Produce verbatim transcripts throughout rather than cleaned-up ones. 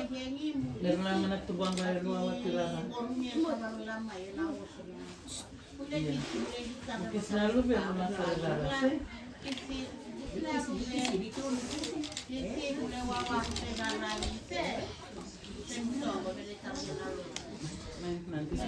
Era na gana tu vaqo e rua wati rara. Ia. Kisi na luve na sara rara. Mai, na kisi.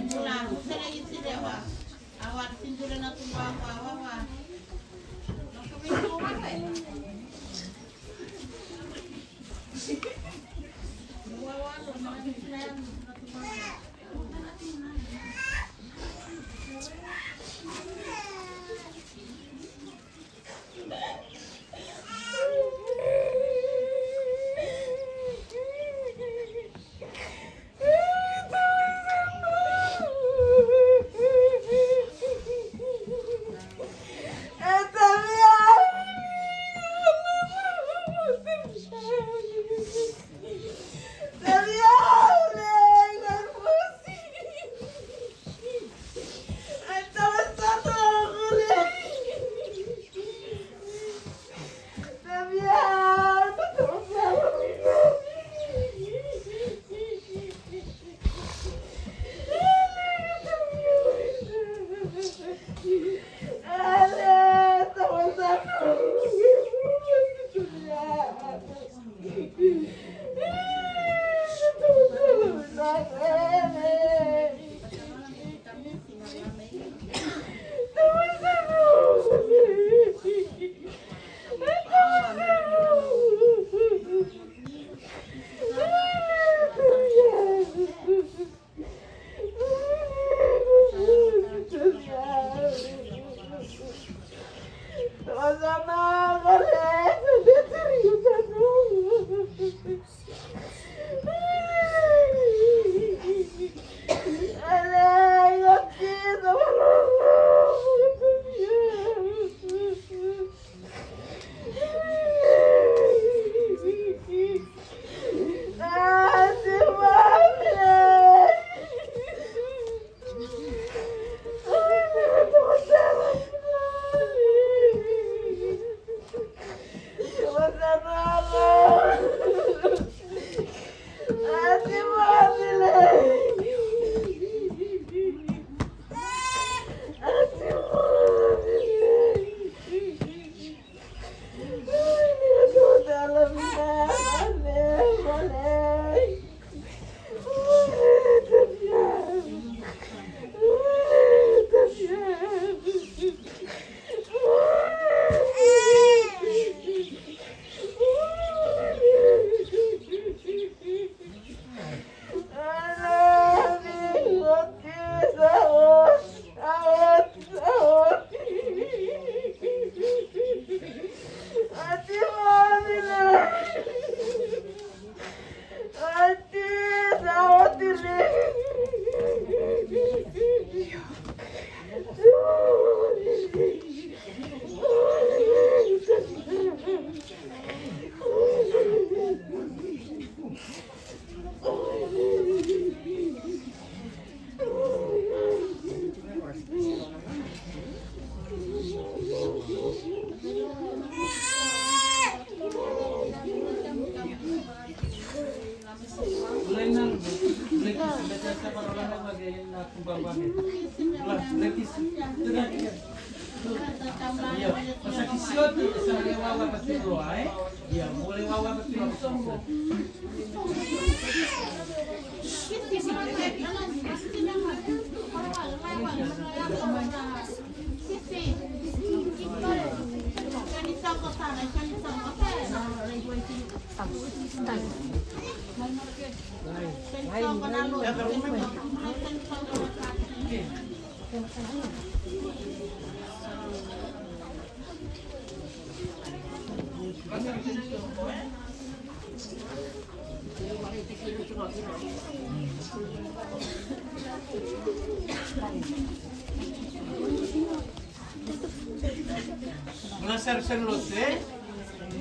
Mula sara sara lotu, e?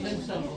Sara sara.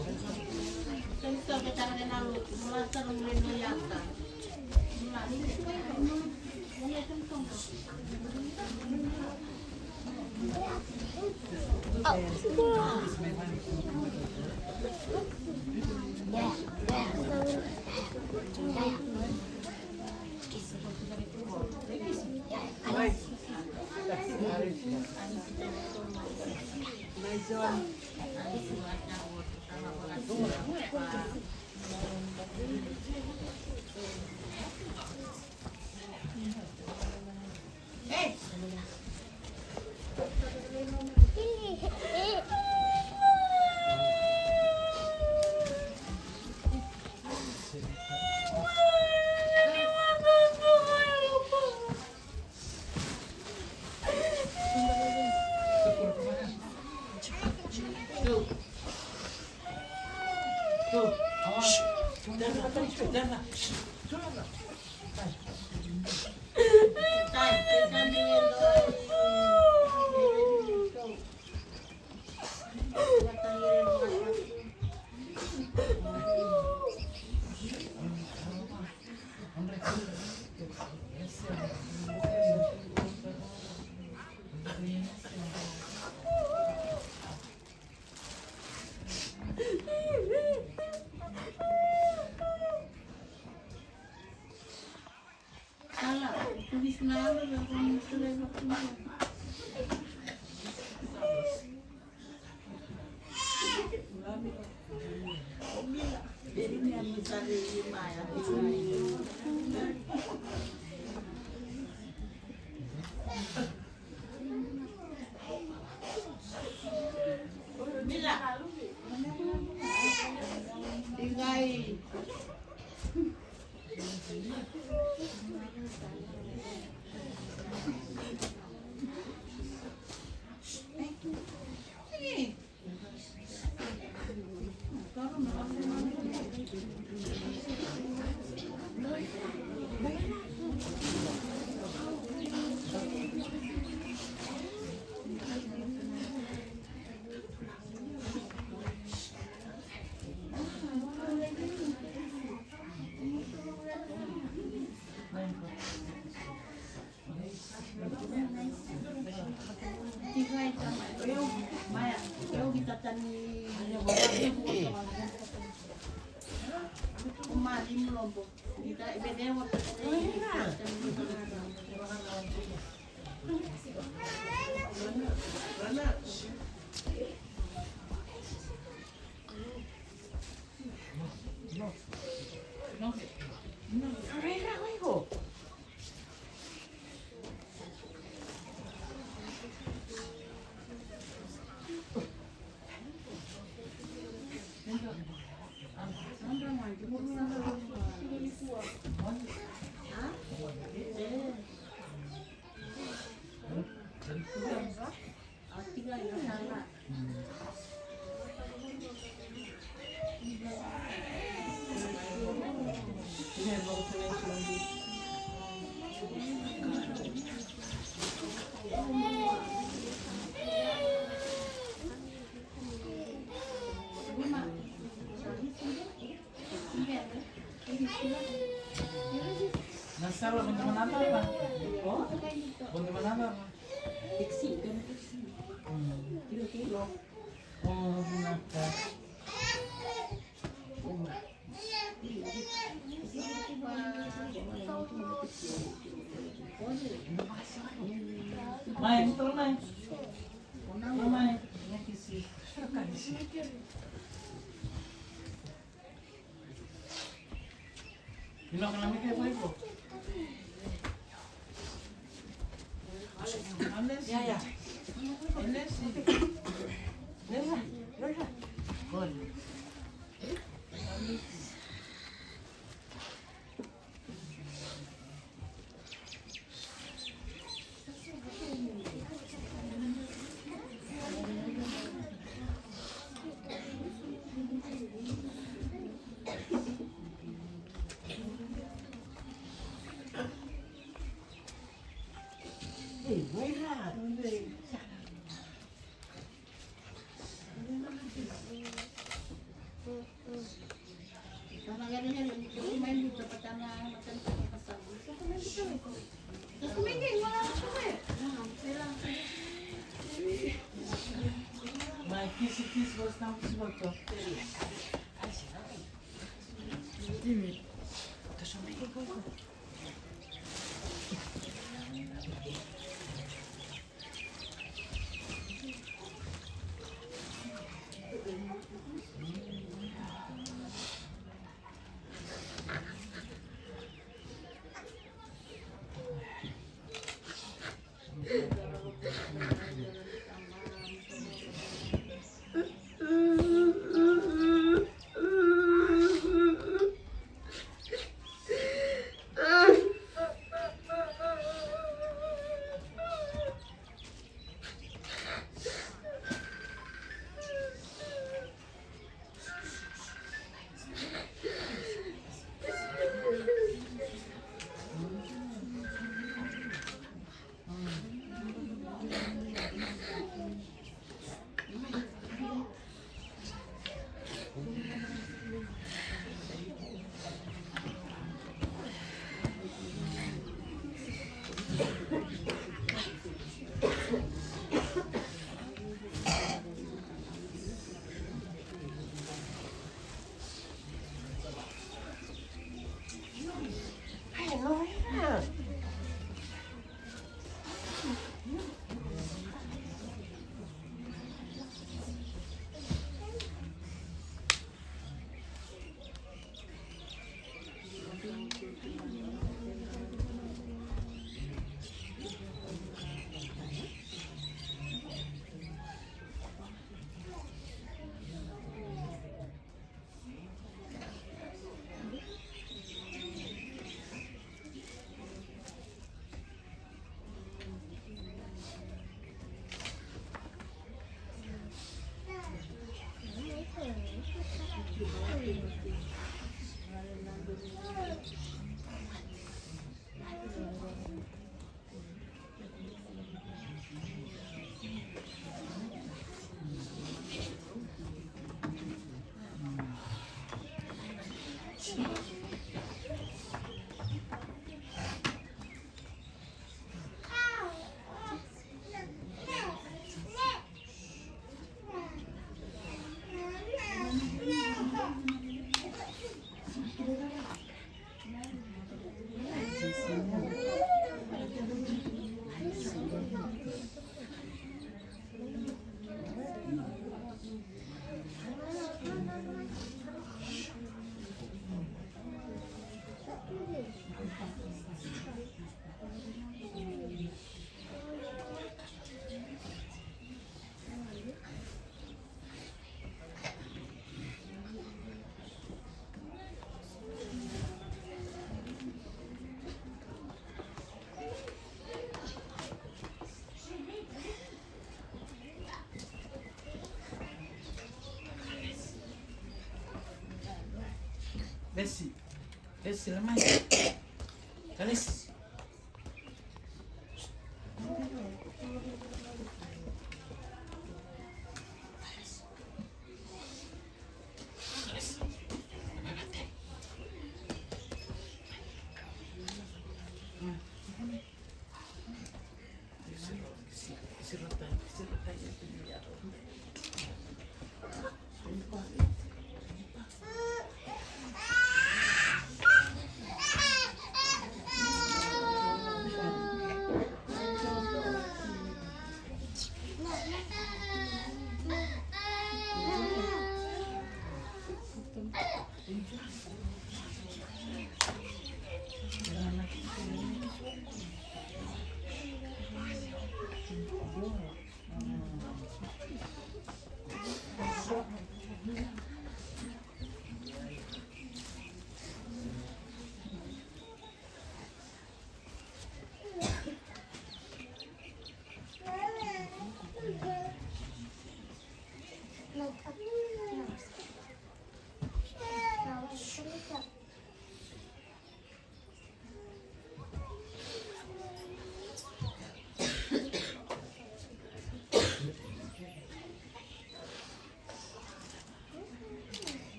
Na sala, vodi manava va? O? Vodi manava va? Taxi, kena taxi. Mm. Kilo, kilo. O, vinaka. Mai, tolu mai. Tolu mai. Vinaka, si. Vinaka na mike ko iko. Ya, ya. Besi, besi, la mai. Kalesi.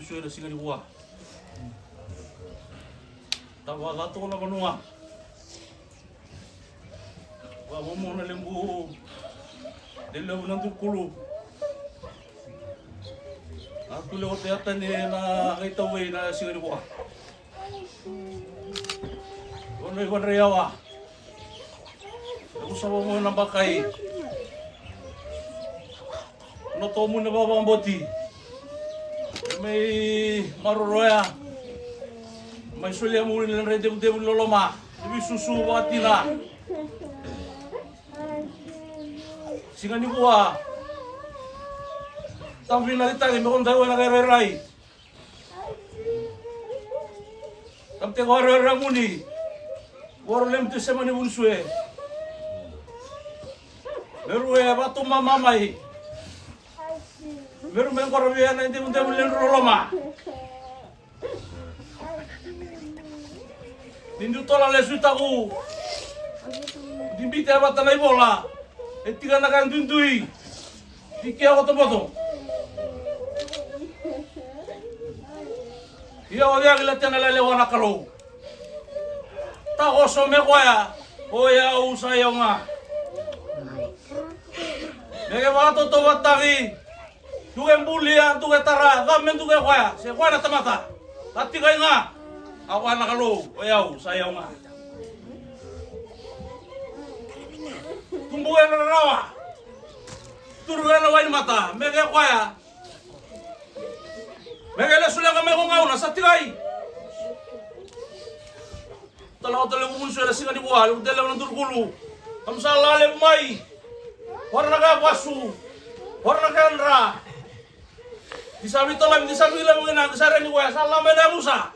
Sue na siga ni vua. Tava ca toka na vanua. Vakamomo na lebu. Delevu na dukulu. A kule o te atane na kai tauwei na siga ni vua. Ono i vadra yawa. Aku sava mo na bakai. No to muna vavaboti. Mai maroroya. Mai solia muri na dra devudevu ni loloma. Ni visusu vatina. Siga ni vua. Tavi na ritaki me konda ue na kai rairai. Tamteko areare muni. Voro lemu tu sema ni vuni sue. Meru e vatu mamamai. Meru me goro via na devudevu ledru loloma. Ni diu tola lesu i taku. Ni bite vata na ivola. E tika na ka duidui. Ni kia koto boto. Ia o yagi la tena lelewa na Kalou. Takoso me koya. O yau sa yau ga. Me ke vakatotovataki. Duke bulia, duke tara, ca me duke koya. Se koya na tamata. Ka tikai ga. A koya na Kalou. O yau sa yau ga. Tubu ena rarawa. Turu ena wainimata, me ke koya. Me ke lesu leqa mai ko gauna, sa tikai. Tala ota levu vuni sue na siga ni vua, levu delevu na durukulu. Kam sa la levu mai. Hora na kaya vasu. Hora na kaya dra. Ni sa vitolami, ni sa vilevu ina, ni sa reni koya, sa la mai na yavusa.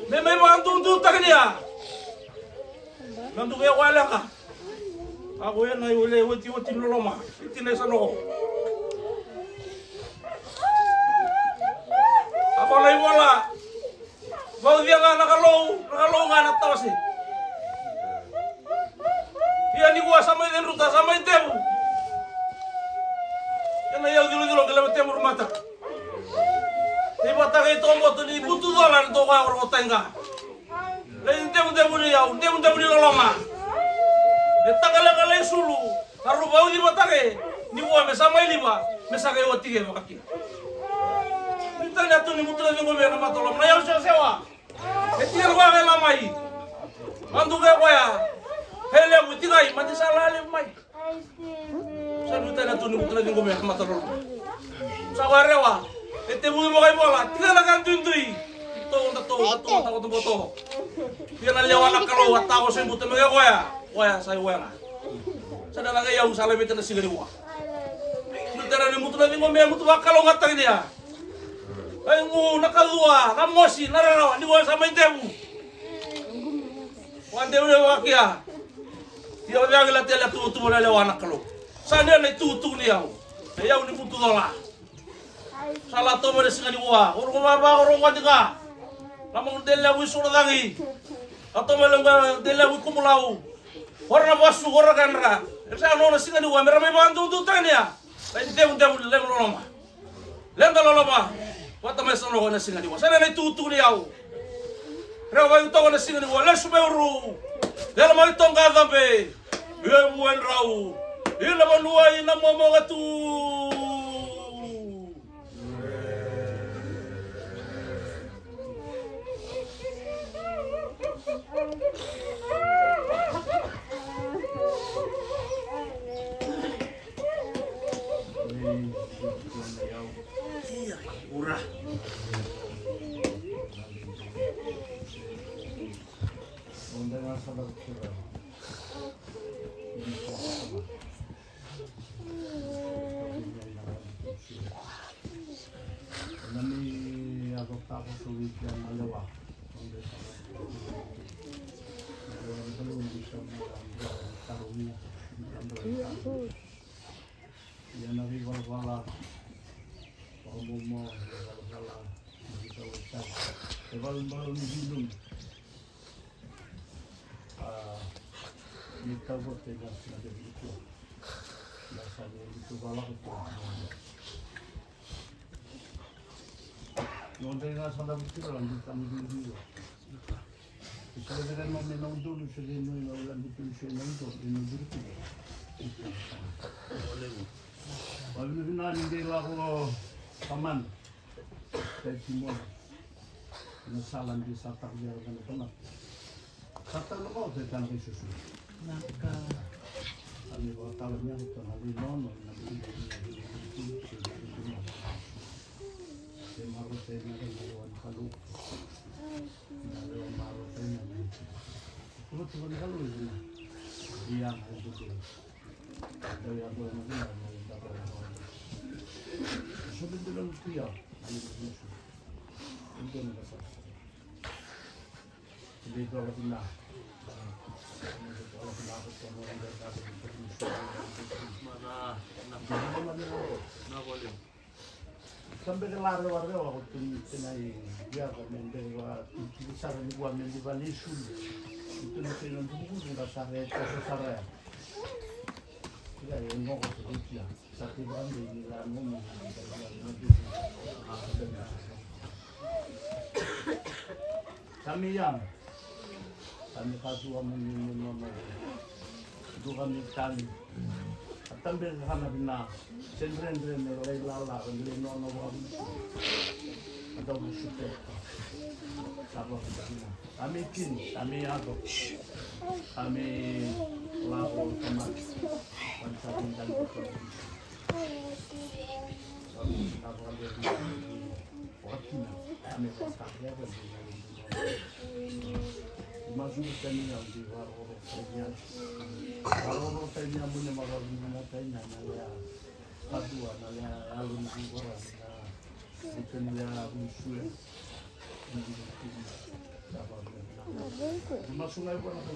Me mai vakadudutaki nia. Na duke koya leqa. A koya na iwele otioti ni loloma. Iti na isanoko. A koya na ivola. Vaucia ga na Kalou, na Kalou ga na tawase. Ia ni vua sa mai cedruta, sa mai devu. Ia na iyau cilocilo ke leva temu rumata. Ni vata kei toboto ni butu cola ni tokoya oro ko taiga. Lai devudevu ni yau, devudevu ni loloma. Me takaleka lai sulu. Ka ru vauci vata ke ni vua me sa mai liva me sa kai oti ke vakakina. Ni tani a tu ni mutu na ciqomi ena mataloa na yau sewasewa. E tira vaka e la mai. Madu ke koya. E levu tikai madi sa la levu mai. Sa ni tani a tu ni mutu na ciqomi ena mataloa. Sa koya rewa. E tevuki vaka i vola tika na ka duidui. Tou da tou da tou da tou da tou. Ia na lewa na Kalou a tako se buta me ke koya. Koya sa i koya ga. Sa na laga i au sa laveta na siga ni vua. Ni tara ni mutu na ciqomi e mutu vakalougatataki ni a. Ai gu na kacua na mosi na rarawa ni vua sa mai devu. Vakadevu ni vakakia. Ia o yagi la tele a tuvutuvu na lewa na Kalou. Sa ni a na itukutuku ni au. Na i au ni mutu cola. Sa la tovo na siga ni vua, o roko vava, o roko vadi ga. Na magu delevu i soro cagi. A tovo levu ga delevu i kumulau. Ora na vasu, ora na kadra. E sa nona siga ni vua, me ra mai vakadudutaki ni a. Lai devudevu ni levu loloma. Leda loloma. Vata mai sa noko na siga ni vua. Sa na itukutuku ni au. Rewa vai toka na siga ni vua, lesu me uru. Dela mai toka cabe. Ia vua e drau. Ina vanua ina momoga tu. Ura. Ia na veivalavala vakamomo, veivalavala na veitauaitau e valavala ni vinuni. A, ni tauvote na sina de vitu. Na sa ni vitu valako tu. Nodra ina sa da vuti ra, di tamu di di ra. Sa da vere ma me na udolu, sa da inu ina ula di tu, sa ina udolu, ina udolu tu. Vavinavinaka ni qai lako tamana. Sa e timona. Na sala di sa taku vei ira na tamata. Sa tau na kauta e tana kai susu. Naka. Ani vakatala ni anga tana lai nono, na lai nono, na lai nono, se maro te na lai nono, na Kalou. Na lai maro te na lai. Kuro te na Kalou, na. Ia, na lai nono. Dau ia, dau ia, na lai nono, na lai nono. So, dau ia, dau ia, dau ia, dau ia. Sa beka la rewarewa ko tuni tina i viaca me beka wa tiki sara ni vua me liva ni sulu. Tuni tina dukuduku ga sara e toso sara ya. Ia e noko se rutia. Sa ti vande ni la nomu. Sa mi yang. Sa mi katua mo ni mo no no. Duka mi tani. A tambe ka na vina. Sendrendre me lai lala ka lai no no wa. A dau mo supe. Sa va ka vina. Sa mi kin, sa mi yago. Sa mi lavo ka ma. Kan sa mi dan ko. Sa mi lavo ka. Wakina, ame kosaka ya kan. Masu tani ya di waroro tani ya. Waroro tani ya mune mawalu mune tani ya na ya. Padua na ya alu ni kora na. Tani ya musue. Masu ngai kora na.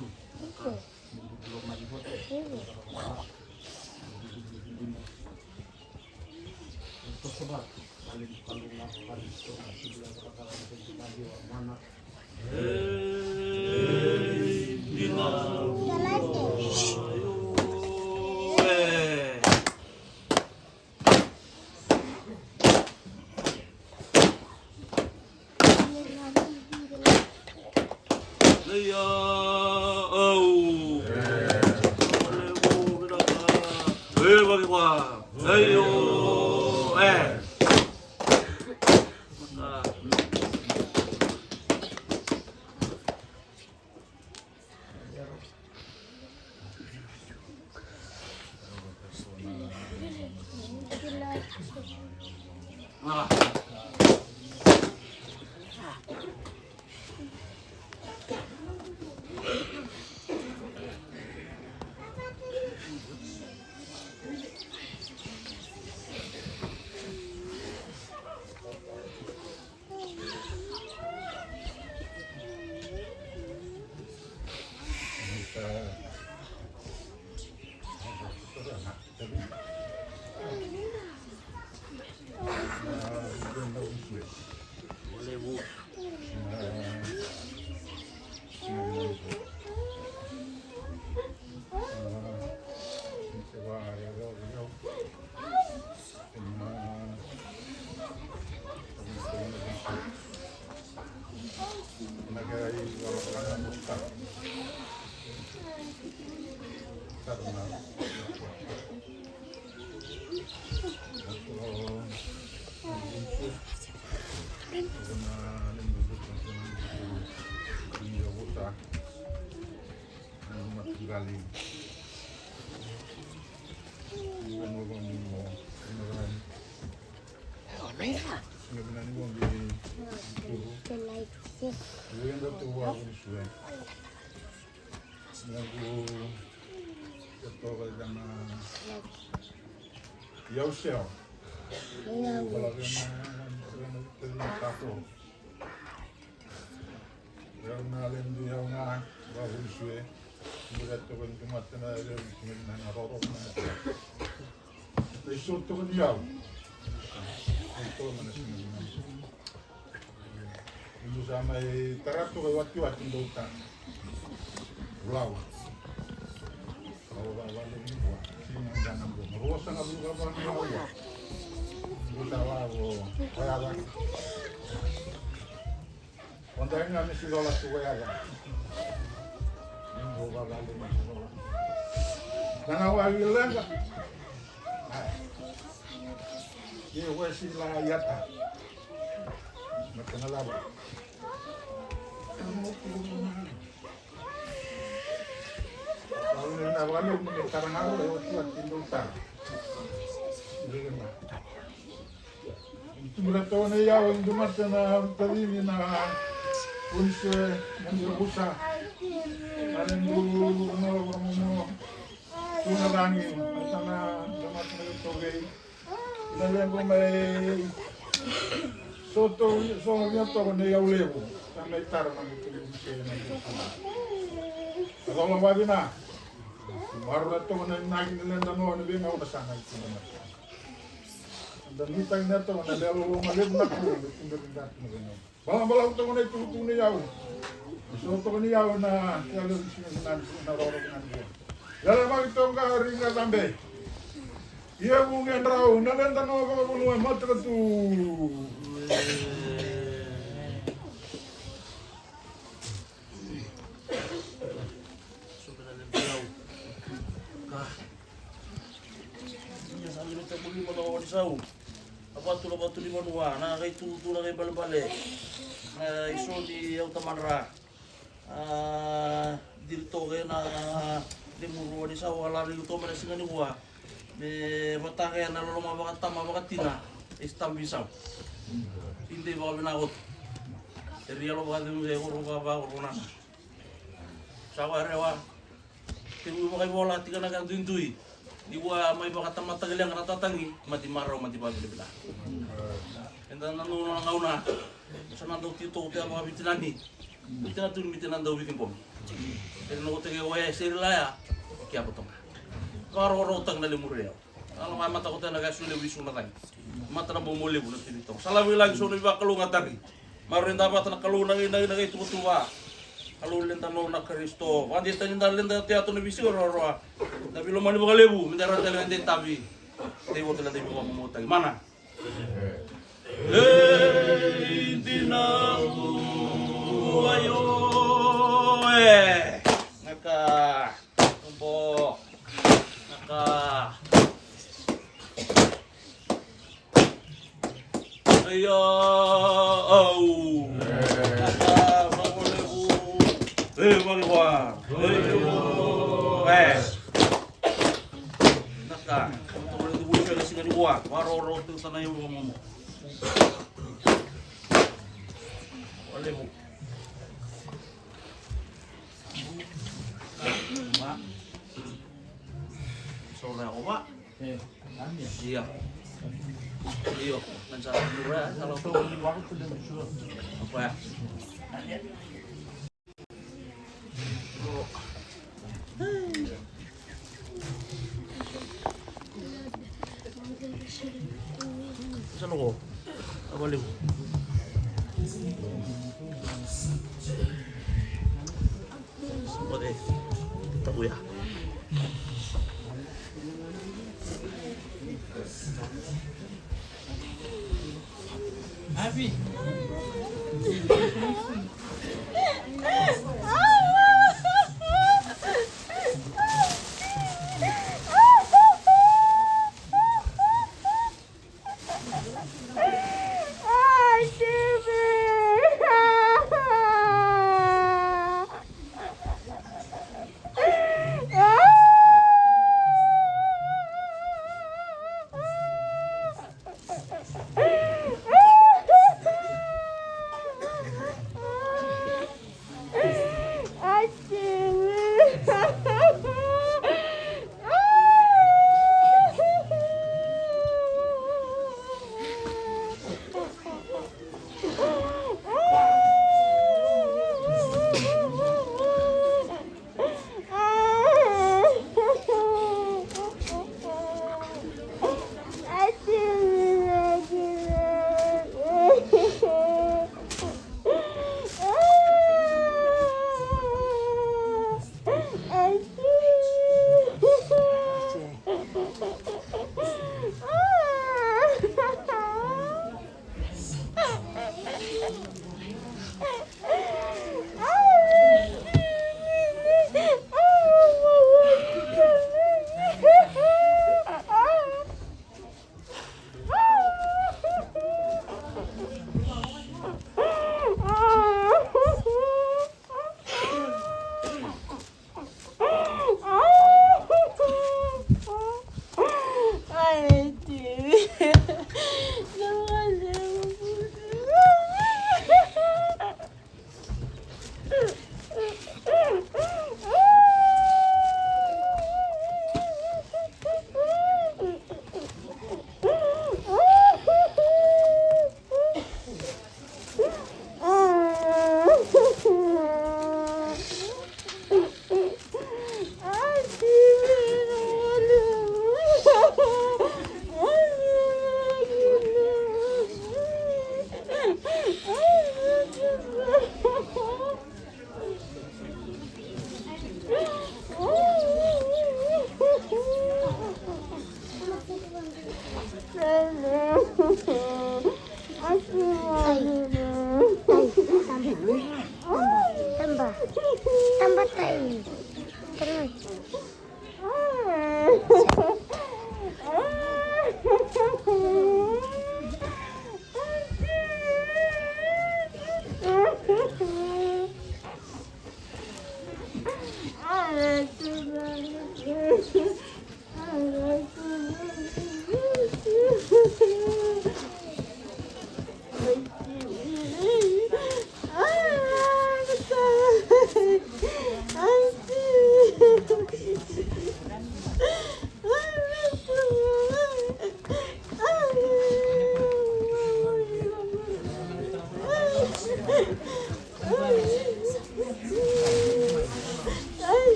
Leia au. Levu vinaka. E vaki kwa. Leio. E. Yau na ledu yau ga vavusue. Bula toka ni tumata na ledu tumata na roro. Na iso toka ni yau. Iso toka na sina. Ibu sa mai tara toka watiwati dou ta. Ulawa. Ulawa vale ni bua. Sina gana bua. Rua sa na bua vale ni ulawa. Bua ta lavo. Vaya vaya. Oda ga me sicola tu ko yaca. Ni ko vavale me sicola. Dana wa leqa. Ai. Ye wesi la yata. Matana lava. Au na vale me tara na ro, eu tu ati dou tara. Tubura toka na iyau, e dua mata na tacini na unise, na dua kusa. Na dua na vakamomo. Tu na cagi, mata na dua mata na tokei. Na lequ mai. So to, so via toka na iyau levu. Sa mai tara na mutu ni se na. Sa vavina. Marau toka na inaki ni leda no na veigauna sa na ikuna mata. Da nuitaki na Yalo, na Yalo loloma levu na Kalou, me tu beka na tu na veigauna. Balabala toka na itukutuku ni yau. So toka ni yau na Yalo ni siga ni nani, na roro ni nani. Yalo maki toka ri na cabe. Ia vuqa e drau, na leda na vakavanua, mataka tu. Ia sa lima, tolu, lima na wani sau. Na vatu, na vatu ni vanua, na kai tutu, na kai balebale. Na iso ni au tamadra. A, diri toka na lemuru wani sau a lari uto mai na siga ni vua. Me vataka na loloma vakatama vakatina. E stambi sau. Idei vakavinaka koto. E ri yalo vakacegu e koro vava koro nana. Sa vakarewa. Tekivu vakaivola tika na ka duidui. Ni vua mai vakatamataki leqa na tatagi, mati marau, mati vavilavila. Eda na nona gauna. Sa na dau tito te a vakavitinani. Vitina tu ni vitina dau viti bomi. Eda na koteke oya e seri laya. Kia kotoga. Vakarokorokotaka na lemuri yau. Ala mai mata kote na kai sule visu na kai. Mata na bomo levu na tiri toka. Sa lavi lagi so na vivakalougatataki. Marau eda vata na Kalou na gai, na gai, na gai tuvatuva. Kalou leda no na Karisito. Vade tani da leda te ato na visi roroa. Na vilomani vakalevu, me da rata leda tavi. Tei voto leda i vakamomotaki. Mana. Ei, dina u ayo, e. Naka. Bo. Naka. Ia, au. Naka, vavalevu. E, valevu. E. Naka, vavalevu, valevu, siga ni vua. Varoro, tu sana, ia, momo. Valevu. Ma. Sora, ova. Ia. Io, nan sa mura, sa lau. Apa ya? Sa loko. Apa levu? Ode. Takuya. Abi.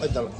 Ai, tala.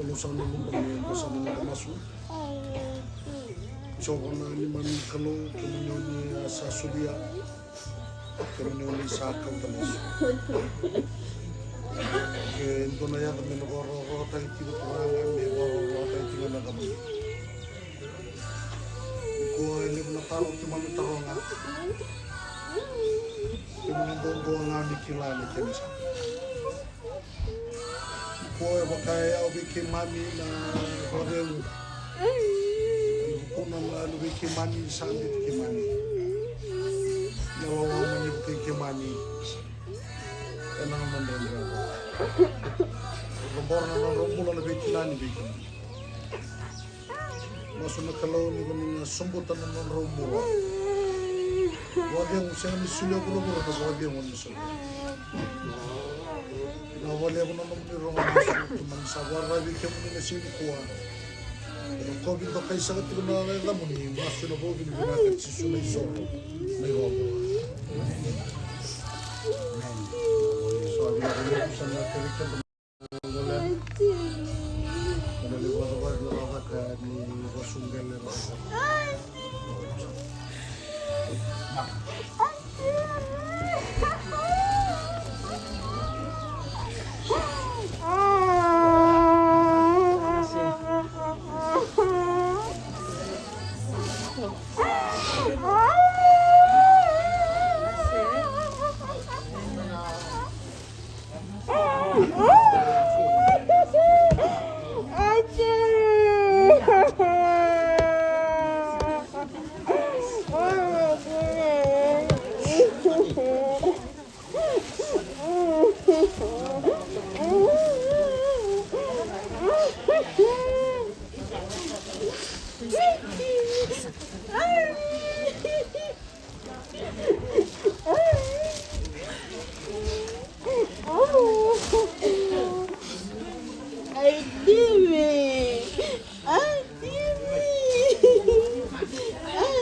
Kalou sa na lubanga, sa na lubanga masu. Jiova na neimami Kalou, kemuni oni a sa solia, kemuni oni sa kauta lesu. Ke dua na yaca me na vakarokorokotaki tiko Turaga, me vakarokorokotaki tiko na yacamuni. Nikua e levu na taro keimami taroga. Kemuni duadua ga me kila na kena sa. Nikua e vaka e yawa vei keimami na vakacegu. Nikua na luvei keimami sa beti keimami. Na loloma ni vukei keimami. Ena nodrau bula. Cabora na nodrau bula na veitinani vei keimami. Masu na Kalou ni ko ni na sobuta na nodrau bula. Vakacegu sega ni solia vuravura na vakacegu ni solia. Na vakalevu na nomuni rogo masu, keimami sa vakararavi kemuni na siga nikua. Rokovi dokai saka tiko na yacamuni, masu ena vuku ni vinaka Jisu na isogo. Na iVakabula. Amen. So, vinaka levu sa na kerei kedaru. Ena levu vakacava Ai, Jimmy! Ai, Jimmy! Ai,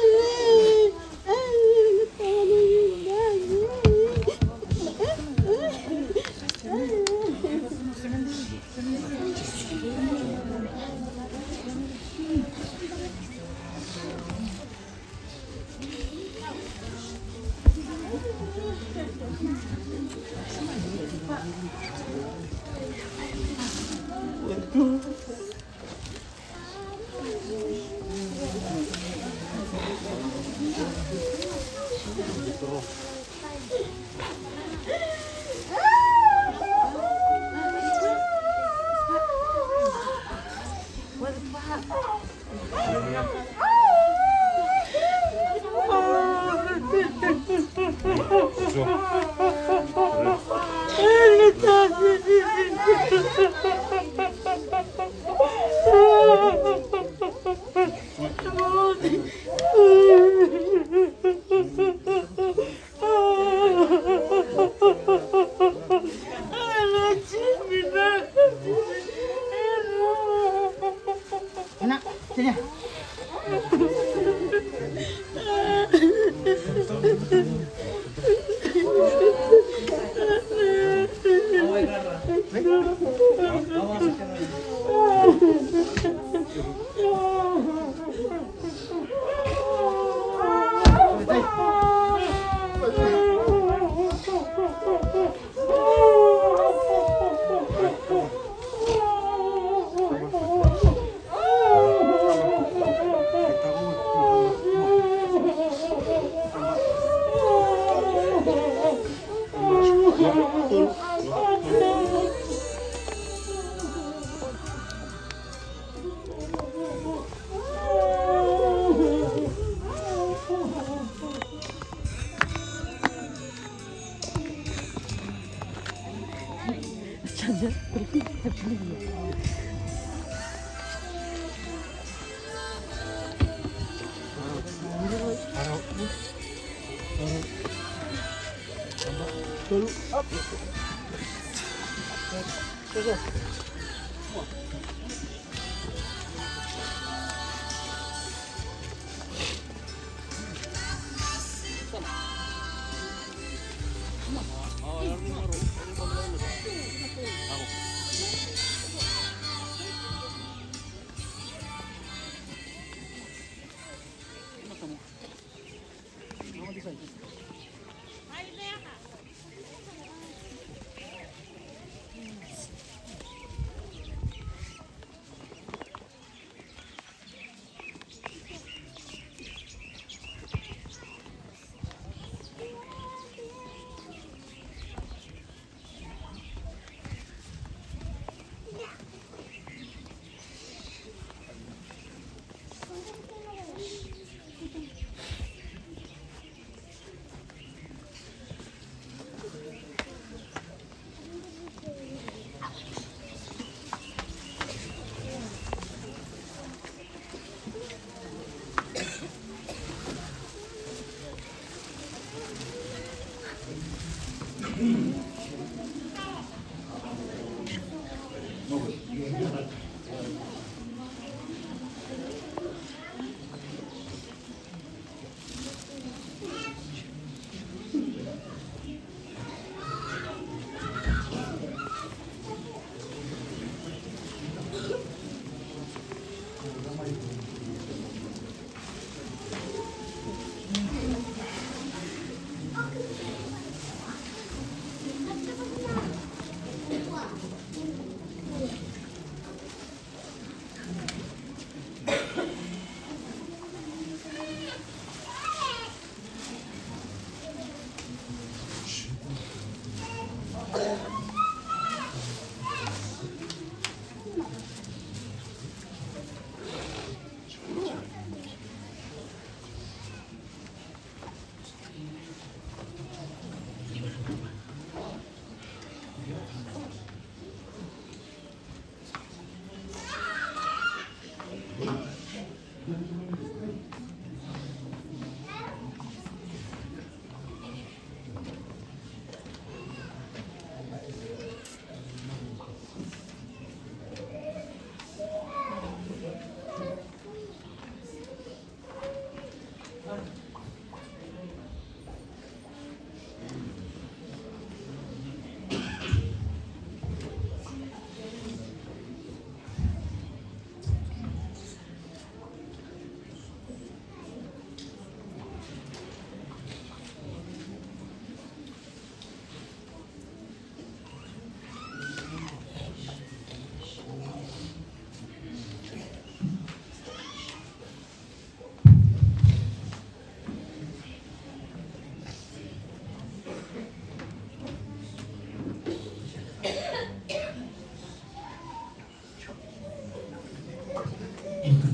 ai, ai,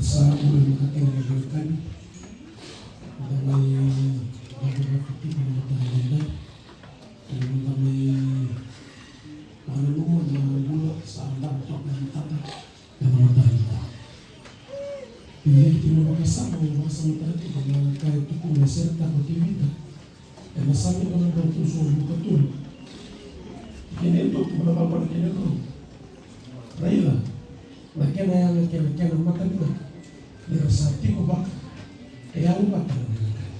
Sa bula vinaka kina na veiwekani. Da mai vakavakatutu na mataka edaidai. Eda mai vakananuma na bula sa dara toka na mataka ena mataka nikua. Ni vei keitou na vakasama, au vakasamataka tiko na ka e tukuna na Seretaka o Tevita ena Same dua na drau tolusagavulu ka tolu, tikina e dua, tukuna vaqo na kena e dua: Raica na kena yaga kei na kena matavinaka, ni ra sa tiko vaka e yalo vata na veiwekani.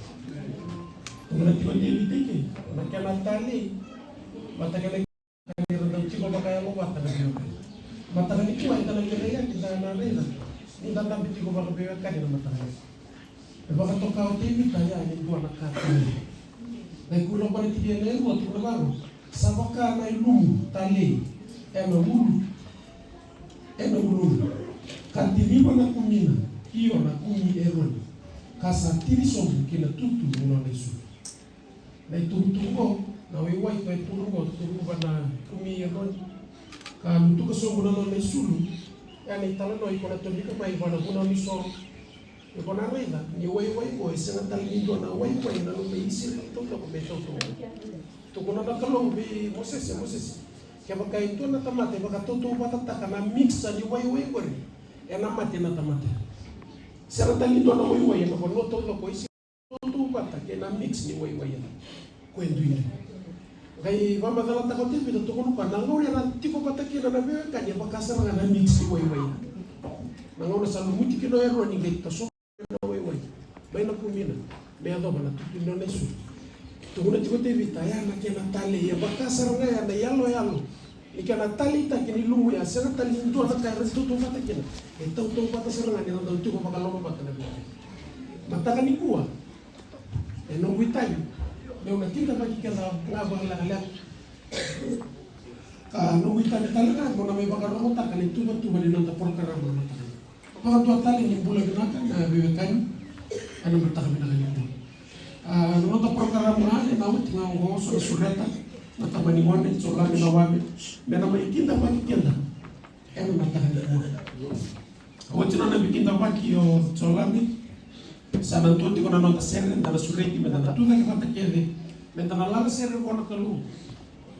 Tukuna tiko o Tevita i ke na kena talei vata kei na ka ni ra dau tiko vakayalo vata na veiwekani. Mataka nikua eda na qai raica, da na raica ni da dabe tiko vakaveiwekani na mataka nikua. E vakatoka o Tevita ya ni dua na ka talei. Na ikuri oqo na tikina e rua tukuna vaqo: Sa vaka na ilumu talei ena ulu, ena uluna, ka tiriva na kumina, io na kumi Eroni, ka sa tiri sobu ki na tutu ni nona isulu. Na itukutuku qo, na waiwai ko e turu qo, turu vua na kumi Eroni, ka lutuka sobu na nona isulu. Ya na italanoa iko na tobika mai vua na vunau ni soro. Iko na raica ni waiwai qo e sega tale ni dua na waiwai ena loma i Isireli taucoko me tautauvata. Tukuna na Kalou vei Mosese: Mosese, kevaka e dua na tamata e vakatautauvatataka na mixture ni waiwai qori, ena mate na tamata. Sega tale ni dua na waiwai ena vanua taucoko o Isireli tautauvata kei na mix ni waiwai ya. Ko e duidui. Qai vakamacalataka o Tevita, tukuna o koya, na gauna era tiko vata kina na veiwekani e vaka sara ga na mix ni waiwai ya. Na gauna sa lumuti kina o Eroni qai tasova na waiwai mai na kumina me yacova na tutu ni nona isulu. Tukuna tiko o Tevita, ya na kena talei, e vaka sara ga ya na iyaloyalo ni kena taleitaki ni ilumu ya, sega tale ni dua na ka era tautauvata kina. E tautauvata sara ga ni ra dau tiko vakalomavata na veiwekani. Mataka nikua, e noqu itavi meu na kidavaki keda ga vakalekaleka. Ka noqu itavi tale ga meu na mai vakarogotaka na ituvatuva ni noda porokaramu na mataka nikua. Vakadua tale ni bula vinaka na veiwekani ena mataka vinaka nikua. A, na noda porokaramu ga ena oti ga oqo, so na sureta na tama ni gone, so Lami na wave, me na mai kidavaki keda ena mataka nikua. Oti na nona veikidavaki o Jolami, sa na dua tiko na noda sere eda na sureti me da na tucake vata kece, me da na lala sere vua na Kalou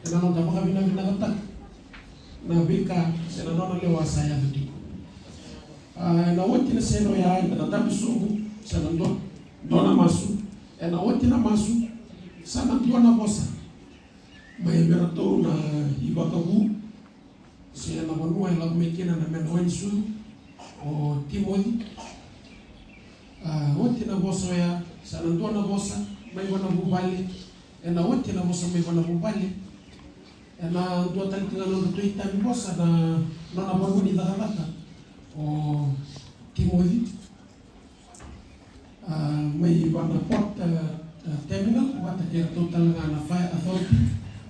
ena noda vakavinavinakataka na veika se na nona lewa sa yaco tiko. A, ena oti na sere oya eda na dabe sobu, sa na dua, dua na masu. Ena oti na masu, sa na dua na vosa mai vei iratou na ivakavu se na vanua e lako mai kina na mena wainisucu o Timoci. A, oti na vosa oya, sa na dua na vosa mai vanavuvale. Ena oti na vosa mai vanavuvale, ena dua tale tiko na nodratou itavi vosa na nona vanua ni cakacaka o Timoci. A, mai vua na port, a, a, terminal, vata kei ratou tale ga na fire authority,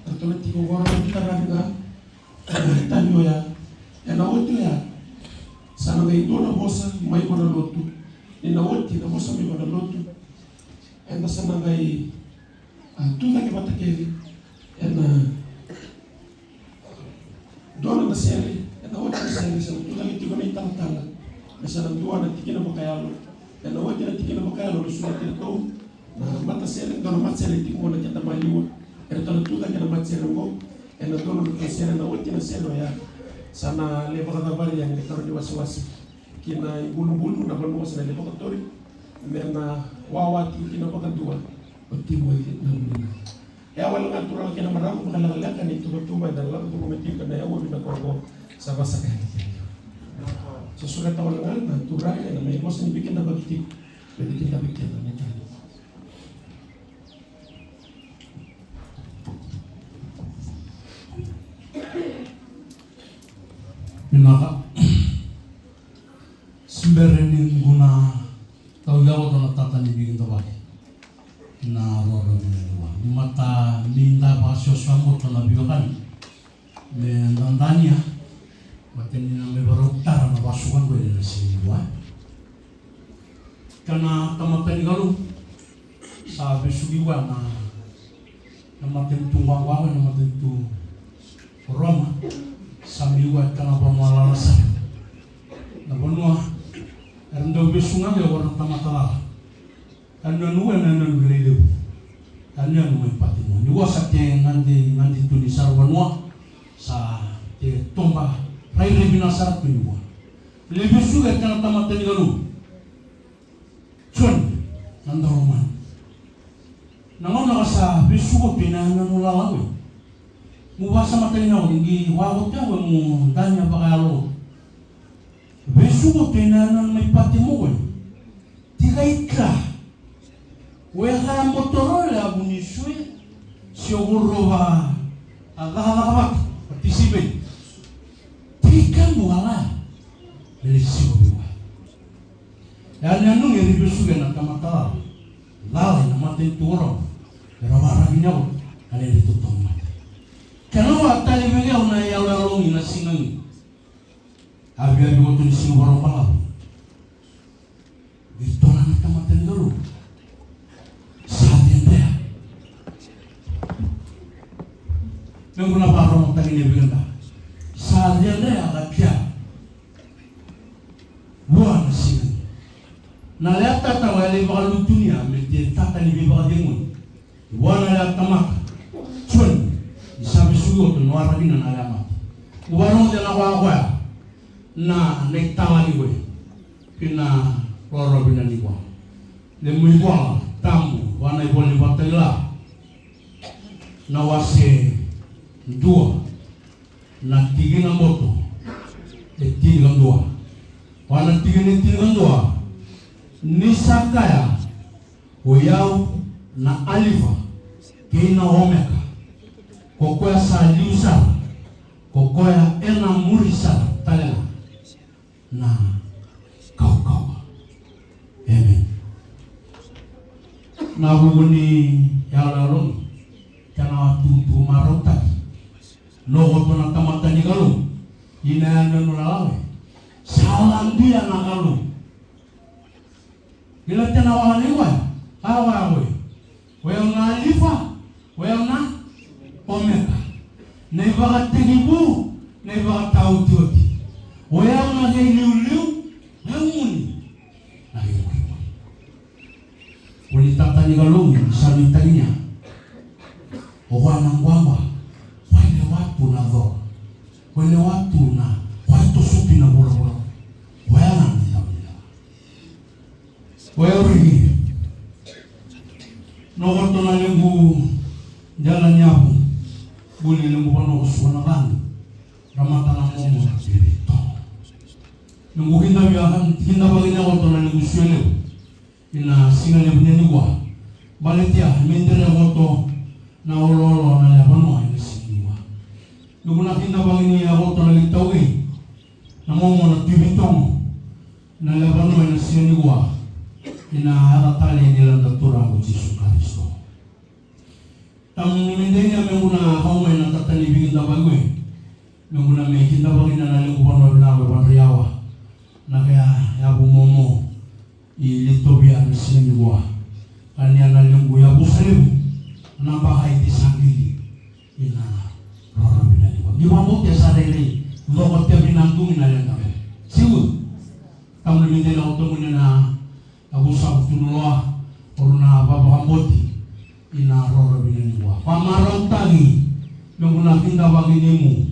ratou na tiko qo, ratou taravi ga, a, itavi oya. Ena oti oya, sa na qai dua na vosa mai vua na lotu. Ni na oti na vosa mai vua na lotu, eda sa na qai, a, tucake vata kece ena dua na sere, ena oti na sere, sa na tucake tiko na italatala me sa na dua na tikina vakayalo. Ena oti na tikina vakayalo na sureti iratou na matasere, dua na matasere tiko qo na keda maliwa. Eratou na tucake na matasere oqo ena dua na matasere, ena oti na sere oya sa na lai vakacavari yani na karua ni wasewase ki na ibulubulu, na vanua sa na lai vakatori me na wawa tiko kina vakadua o Timoci na uluna. E a wale ga turaga kei na marama, vakalekaleka ni tuvatuva eda lako tiko mai tiko ena aua vinaka oqo, sa vasaka yani kina. Sa sureta wale ga na turaga ena mai vosa ni veikidavaki tiko, me veikidavaki keda na tani. Vinaka. Se bera niu na tauyawa na tata ni veikidavaki. Na roro ni lewa ni mata ni da vakasosua moto na veiwekani me dadania, mata ni na mai varautara na vasuka qo ena siga nikua. Ka na tamata ni Kalou sa vesuki vua na, na matanitu vaqo, na matanitu Roma, sa mai vua e ka na vanua lala sara. Na vanua era Vesuga ke ora na tamata lala. Yanuyanu e na yanuyanu kilai levu. Yanuyanu mai Patimo. Ni vua sa te gade, gade tu ni sara vanua. Sa te toba rairai vinaka sara tu ni vua. Lai vesuki e tena tamata ni Kalou. Joni Nadalomani. Na gauna ka sa vesuki tu e na yanuyanu lala ko. Mu vasamataki na ko, qi vakaotia ko mu dania vakayalo. Vesuki tu e na yanuyanu mai Patimo ko. Tikai ka. Weka ya botoro le a vuni sue. Sio kurova a cakacaka vata. A tisivei. Tikai ka mu wala. Ele sio viwa. Yanuyanu e ri vesuki na tamata lala. Lala e na matanitu o Roma. Era varavi ni au. A le ri totogi mata. Kena wa tali vei au na yaloyalogi na siga ni. Aviavi koto ni siga varaubalavu. Viritona na tamata ni Kalou. Sa cedea. Mequ na vakarogotaki ni vei keda. Sa cedea ka kia. Vua na siga ni. Na lea tata wa e lai vakalutunia me te tata ni veivakacegui. Vua na lea tamata. Joni. Ni sa vesuki koto na wara kina na lea mata. Mu varogoca na koya koya. Na, na italaki koya. Kina roro vina ni vua. Le mu ivua tabu, vua na ivola ni Vakatakila. Na wase dua. Na tikina boto. E tinikadua. Vua na tikina e tinikadua. Ni sa kaya. O i au na Alifa kei na Omeka, ko koya sa liu sara, ko koya e na muri sara tale ga na kaukauwa. Emeni. Na vuku ni yaloyalo ni kena wa tukutuku marautaki. Nokoto na tamata ni Kalou, ina yanuyanu lalawe. Sa laduya na Kalou. Ila tena wala ni wai, a wai a wai. O yau na Alifa, o yau na Omeka. Na ivakatekivu, na ivakataotioti. O yau na kei liuliu, na muni. Na kei liuliu. O ni tata ni Kalou, sa ni tania. O wa na gwagwa, wa ni watu na dho. Wa ni watu na, wa ni tosupi na vuravura. Wa ya na ni tata ni Kalou. Koya o rigi. Nokoto na lequ dela ni yavu. Buli lequ vanua ko sua na cani. Ramata na momo na tiri to. Lequ kidavia kan, kidavaki na koto na lequ sue levu. Ina siga levu ni nikua. Baletia, me dere koto na oloolo na lea vanua ina siga nikua. Lequ na kidavaki ni a koto na lequ tauki. Na momo na tiri to. Na lea vanua ina siga nikua, ina yaca tale ni noda Turaga o Jisu Karisito. Tabu ni me denia mequ na kau mai na tata ni veikidavaki. Mequ na me kidavaki na lequ vanua vinaka e Vadra Yawa. Na kea yavu momo i Litovia na siga nikua. Kania na lequ yavusa levu. Na baka i tisaqili. Ina roro vina nikua. Ni vabautia sa rairai. Loko te vina dumi na leda. Siu. Tabu ni me denia o tomuni na a vusa vutunuloa, o rau na vavakaboti, ina roro vina nikua. Vamarautaki, mequ na kidavaki nimu,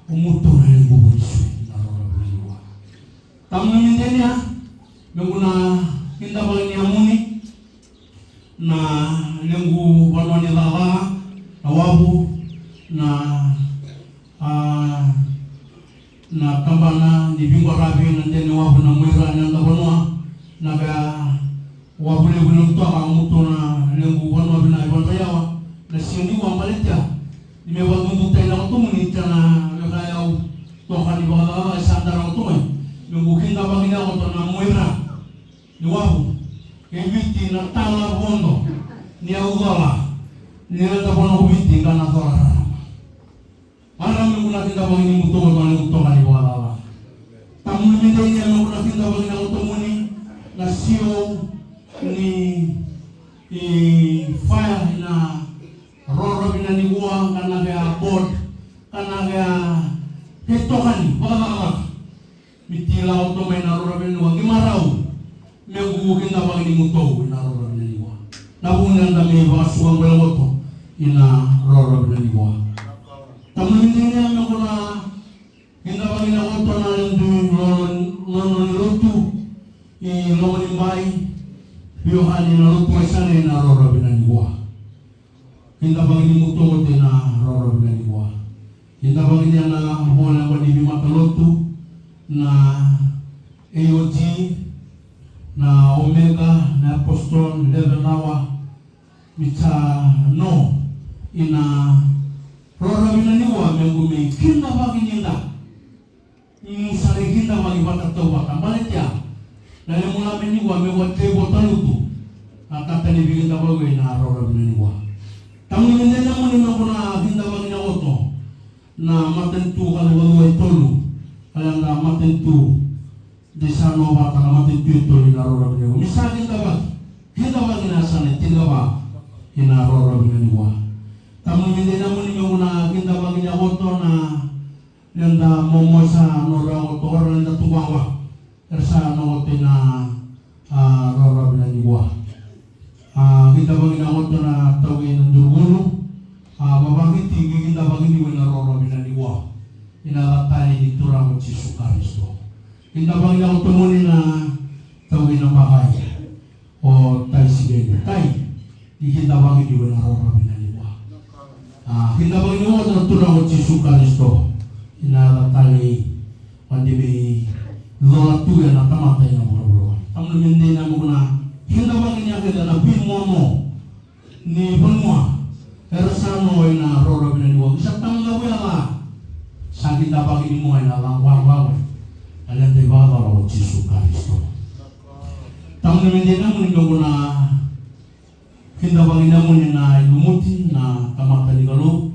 o mutu na lequ vunisui, ina roro vina nikua. Tabu ni me denia, mequ na kidavaki ni yamuni, na lequ vanua ni cakacaka, na wavu, na A, na tabana ni veiqaravi na dene wavu na muira ni noda vanua, na kea wavu levu ni noda toka mutu na lequ vanua vina e Vadra Yawa, na siga nikua baletia. Ni me vadudutai na koto muni tena veka yau toka ni vakacakacaka e sa dara koto mai. Mequ kidavaki na koto na muira ni wavu. Kei Viti na tala vodo ni au cola. Ni noda vanua ko Viti ka na cola rarama. Marama mequ na kidavaki ni mutoka, na mutoka ni vakacala. Tabu ni me denia mequ na kidavaki na koto muni na C E O ni i faya ina roro vina nikua ka na kea board ka na kea kei tokani vakacala. Miti lako to mai na roro vina nikua ki marau. Ku kidavaki ni mutou ina roro vinani vua. Na vuna da me vakasuka bole voto ina roro vinani vua. Tamuni dina me kuna kidavaki na voto na ledu lono ni lotu i Lomanibai. Viohani na lotu aisana ina roro vinani vua. Kidavaki ni mutou oti na roro vinani vua. Kidavaki ni ana vola vua ni vimata lotu na A O G, na Omega, na Apostle, Eleven Hour, Mitano, ina roro vinani vua me gu me kidavaki ni da. Ni sa rei kidavaki vata tau vata baletia. Na lemu lame ni vua me vua tei vua talutu. A tata ni vei kidavaki vei na roro vinani vua. Tamu ni mende na muni me vua na kidavaki na voto. Na matanitu ka leva lua e tolu. Kala na matanitu. De sa no vata na matanitu e tolu ina roro vinani vua. Mi sa kidavaki. Kidavaki na sa na kidavaki ina roro vinani vua. Tamu ni mende na muni me vua na kidavaki na voto na Leda momo sa no rawa tokora leda tuvawa. Era sa no tena a roro vinani vua. A kidavaki na voto na tau ina durugulu. A vavaki tiki kidavaki ni wena roro vinani vua. Ina latali ni Turaga o Jisu Karisito. Kidavaki na voto moni na tau ina bakai. O tai sigeni tai ni kidavaki ni wena roro vinani vua. A kidavaki ni wena Turaga o Jisu Karisito. Ina la talei vadi vei lola tu ena tamata ina vuravura. Tamuna mendei na mukuna kidavaki ni akeda na vimomo ni vanua. Era sa no ina roro vinani vua. Kisa tamuna vuya la sa kidavaki ni mua ina la vavava. Alenda ivavava o Jisu Karisito. Tamuni mendei na muni me vuna kidavaki na muni na ilumuti na tamata ni Kalou.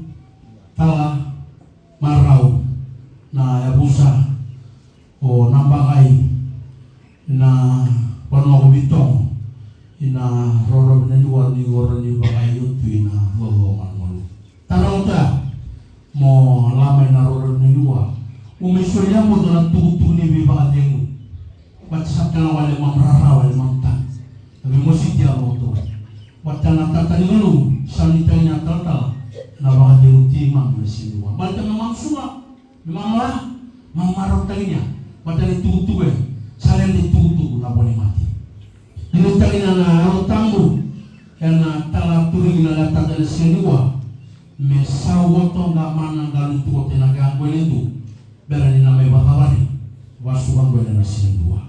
Tala marau na yavusa o na bakai na vanua ko vitogo ina roro vinani vua ni oro ni bakai o tu ina lolo malumalu. Tara uta mo lama ina roro ni vua. Mo me solia mo dua na tukutuku ni veivakacegu. Vata sa tena wale mam rarawa e mam tani. Na veimositi a lotu. Vata na tata ni Kalou sa ni tani na talatala. Na vakacegu ti mam na sini vua. Baleta me mam suga. Me mam ra. Mam marautaki nia. Vata ni tukutuku e. Sa lede tukutuku na voni mati. Ni tagi na na Yalo Tabu ena tala turi na lataka na siga ni vua me sau voto ga mana ga lutu voto ena kea qwele du bera ni na mai vakavari vasu ga qwele na siga ni vua.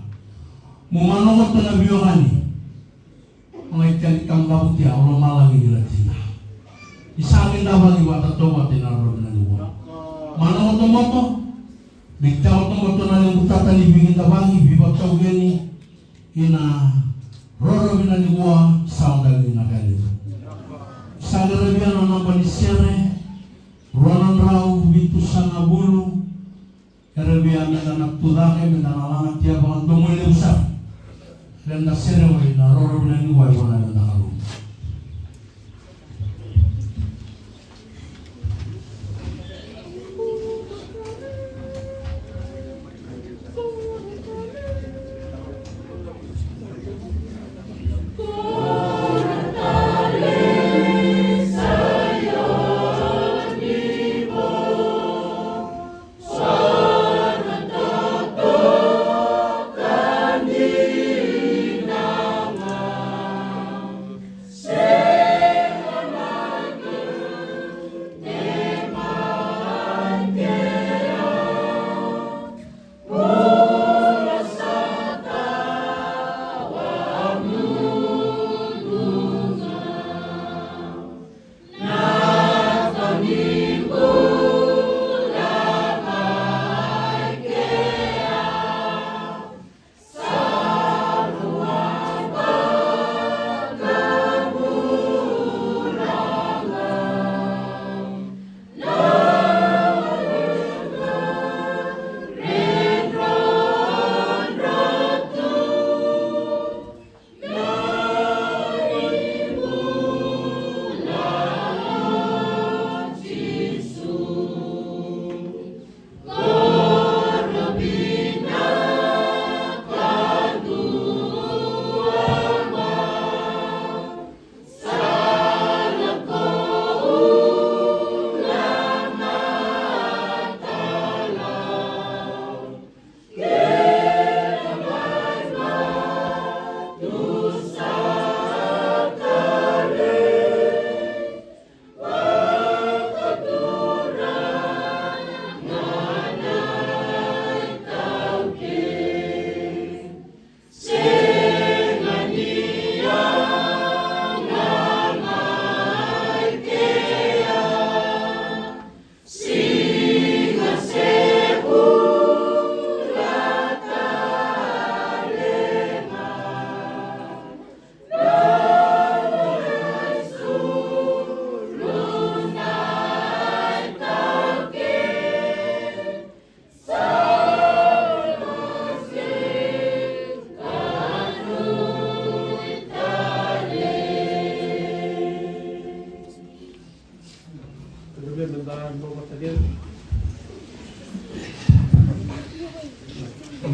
Mo mano voto na viogani o ngai tagi tamu ga vutia o lo malagi ni latina. Ni sa kidavaki vata tau vata ena roro vinani vua. Mano voto moto ni tau voto moto na levu tata ni vikidavaki vivatau geni. Ina roro vinani vua sa odavi na kaliva. Sa qara via na naba ni sere rua na drau vitusagavulu. Era via meda na tucake meda na lagatia vakadomo e levu sara. Leda sere wai na roro vinani vua e vua na leda Kalou.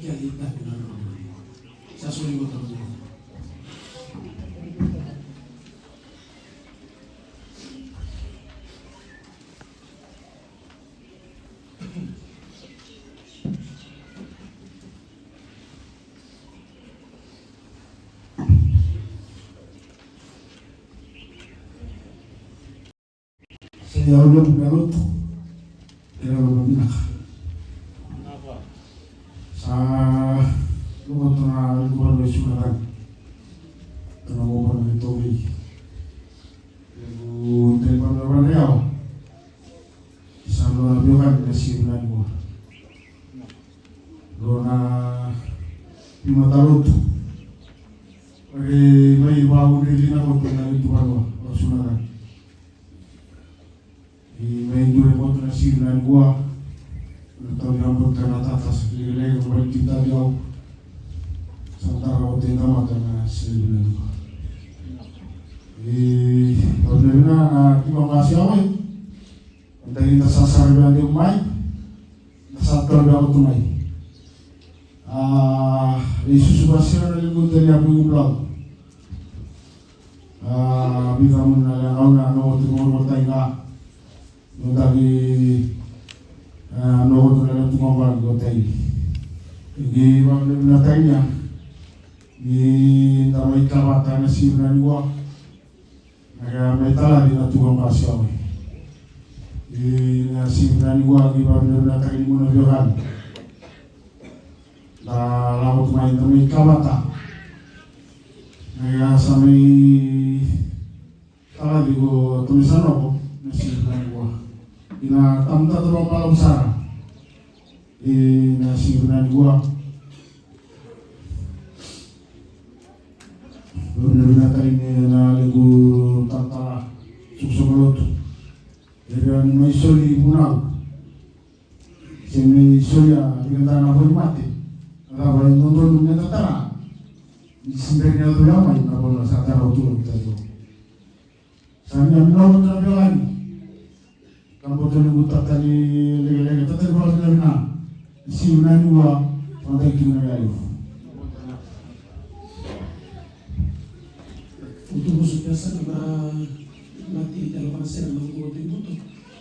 kele i tavi na nona. Sa soli vata na nona. Sa ia au levu na lotu. Kena loma vinaka. Sa lotu na liku vale mai suna tani. Tana mo vana ni tovei. Levu tani vana vana yau. Sa nona veiwekani na siga vinaka nikua. Nona veimata lotu. Ore mai vaudrili na koto na itu vanua o Sunarani. I mai dure koto na siga vinaka nikua. Na tau ni abota na tata sa lekeleke mai titavi au. Sa tara koto i tamata na siga vinaka nikua. I vaudrili na na tua vasi au e. Eda ida sa sara via deu mai, da sa toro via koto mai. A, e susu vasira na ligu tani a puigu blau. A, vica muna na leaga au na nogo tu nogo tai ga. Noda ki, a, nogo tu na leaga tu nogo tu tai. Igi vavina na tainia. Ni da mai tavata na siga na nikua. Na ka mai tala ni na tuka basi au. I na siga ni kua ki vavinavinakataki ni muna veiwekani. Da lako tu mai da mai kavata. Na ka sa mai tala ni ko tu mai Sanoko na siga ni kua. I na tamata tu mai Palau sara. I na siga ni kua. Vavinavinakataki ni na lequ talatala sukusuku lotu. Era ni mai soli vunau. Se mai soli a vinakata na voi mate. A cava e dodonu me tatara. Ni se bera ni a cuya mai na vanua sa tara tu na vita tu. Sa ni a vinau na veiwekani. Ka boto ni ku tata ni lekeleke, tata ni vakavinavina. Siu na ni ua, vakatai tu na veiwekani. Utu musu pesa na ma, mati tela vaka sera na utu utu i buto.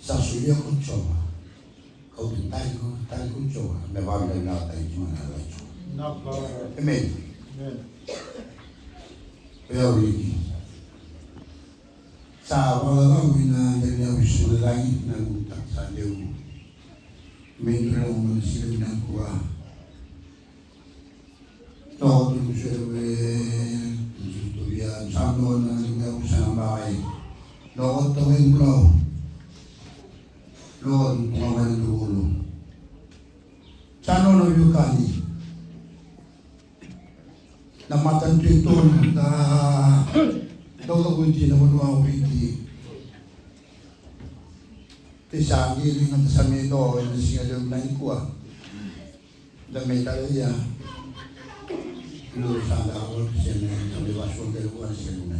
Sa solia ko Jiova. Kau tu tani ko, tani ko Jiova. Me vavinavinakataki Jiova na yalo i Jiova. Emeni. Emeni. Oya o Riki. Sa vakacava na dela ni avisu na lagi na luta sa levu. Me dua na uma na sila vinaka kua. Loko tu sere ve, tu via sa nona ni me usa na mai. Loko tu e mulau. Loko tu tu mai na dulu. Sa nona viu kani. Na matanitu e tolu na taucoko iti na vanua o Viti. Te sa qiri na tasamino ena siga levu na nikua. Da mai tale ia. Ilo sa da avo se me sa me vasu ke lua se me.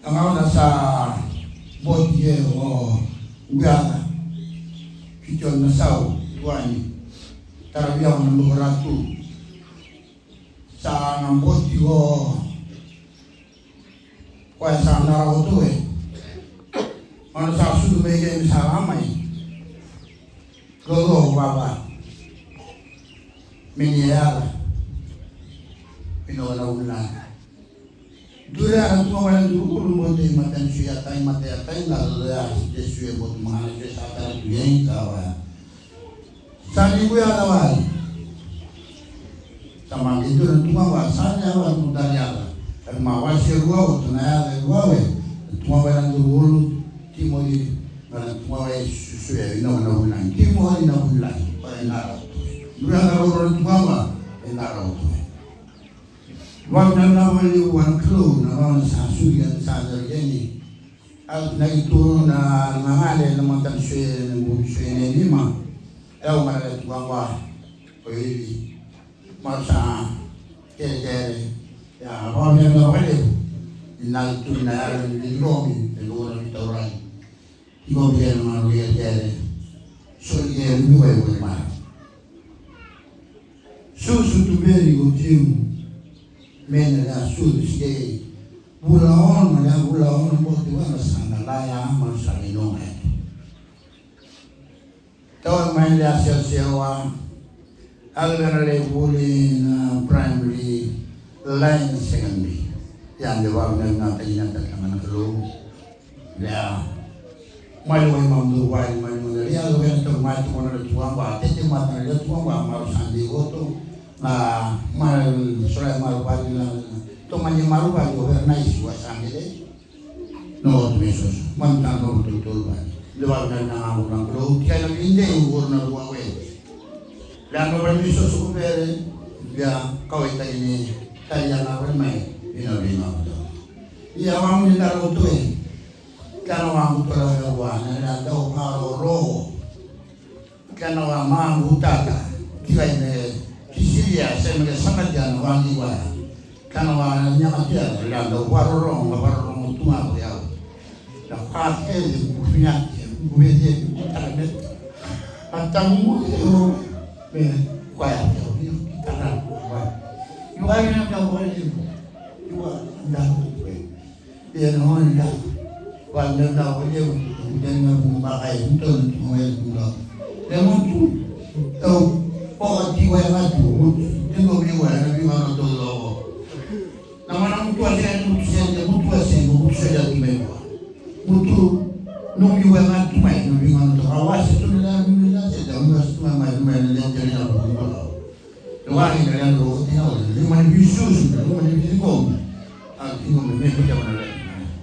A gauna sa boti e o Guiana, Kitiona Sau, Tuani, Taravia na Mukuratu. Sa na boti o koya sa na rawa tu e. Gauna sa sudu mai ke sa la mai. Gogo vava. Meni e ala. Ino na una. Dure ana tuma wale duru kulu mo te mata ni sui atai, mata atai, nga lo ya, te sui e botu mana, te sa tara tu yeng, ka wa. Sa ni kuya na wale. Sa ma ki tu na tuma wa, sa ni awa mo tari ala. E ma wa se rua o tu na ala e rua we. Tuma wale duru kulu, ti mo ni, ma na tuma wale susu e, ina wana wala, ti mo ni na wala, pa e na ra. Dure ana ro ro tuma wa, e na ra o tu. Vakavinaka vakalevu vua na Kalou na gauna sa sui ena sa cari yani. Au na itu na gagale na matana sui ena bui sui ena nima. E au gale tu vaqua ko ili. Mau sa kerekere. Ia vakavinaka vakalevu. Ni na itu na yalo ni ligomi e lua na vitaurani. Iko via na maru ia kere. So ia ni wai wai mara. Susu tu beri ko tiu. Mena na susu skei. Vula ono, na vula ono mo tiu ana sana la ya ama sana ino ngai. Tau mai le a seo seo a. Ala vera le vuli na primary line secondary. Ia de vau na na ta ina ta na na lo. Ia mai lo mai do vai mai lo na ia lo vera to mai to na tu amba tete mai na le tu amba mai sandi goto. Na mai sora mai vai na to mai mai vai o vera na isi wa sandi le. No, tu me soso. Mami tanga ko tu tu ba. Le ba na na ko na ko ti ai na vinde u ko na ko we. La no ba mi soso ko bere. Bia ka we ta ni ta ya na ba mai. Ina vina ko. Ia wa mu ni da ko tu e. Ka na wa mu to la wa na na da o ka ro ro. Kena wa magu tata, tikai me kisiria se me sakatia na wagi waya. Kena wa nyamatia, rada, warorogo, warorogo tu ga ko yau. Na kwa kele, kufinyake, kuvezie, kutarame. Atamu, me, kwa ya, tara, kwa. Iwa, ina, kwa, iwa, ina, kwa. Ia na gone na vale na vale o dena na vumbakai mutou na tiko mai na tiko. Le mutu, tau poka tiko e vatu mutu tiko mi wa na vinga na tau loko. Na mana mutu a sega mutu sega mutu a sega mutu sega tu mai wa. Mutu no mi wa na tu mai na vinga na tau a wase tu na mi na sega mi wase tu mai mai mai na le tele na vumbakai. Wai na lendo o te au le mani visusu le mani visikomu. A tiko me me kuta mana le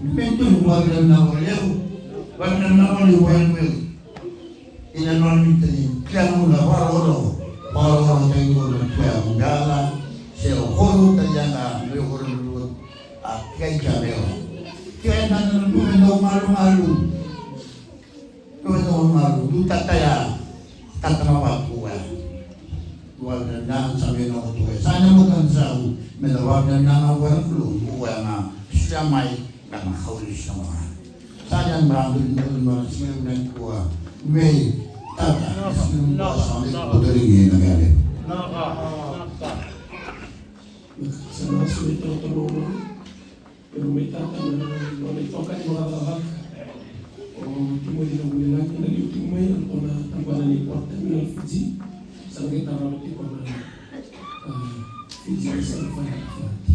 me tu ni wai na na o leu. Wai na na o leu wai na leu. Ina no ni tani kila mu na waro oro waro oro te iko na tuya mugala. Se o koru tani ana me o koru a kai ka me o. Keda na luve dau galugalu. Luve dau galugalu. Lu tata ya. Tata na vatu ya. Lu vatu na sa me na vatu ya. Sa na mo tan sa u. Me na vatu na na vatu lu. Lu ya na. Sia mai. Ka na kauli sa mai. Sa ya na vatu na na sa me na kua. Me. Tata. Sa me na vatu na gale. Sa na sa me na vatu na Ia, mai tata na nona itokani vakacakacaka o Timothy Nabunilagi, na liu tiko mai na kona tabana ni Quarter Terminal Fiji. Sa na qai tarava tiko na, a, Fiji National Fire Authority.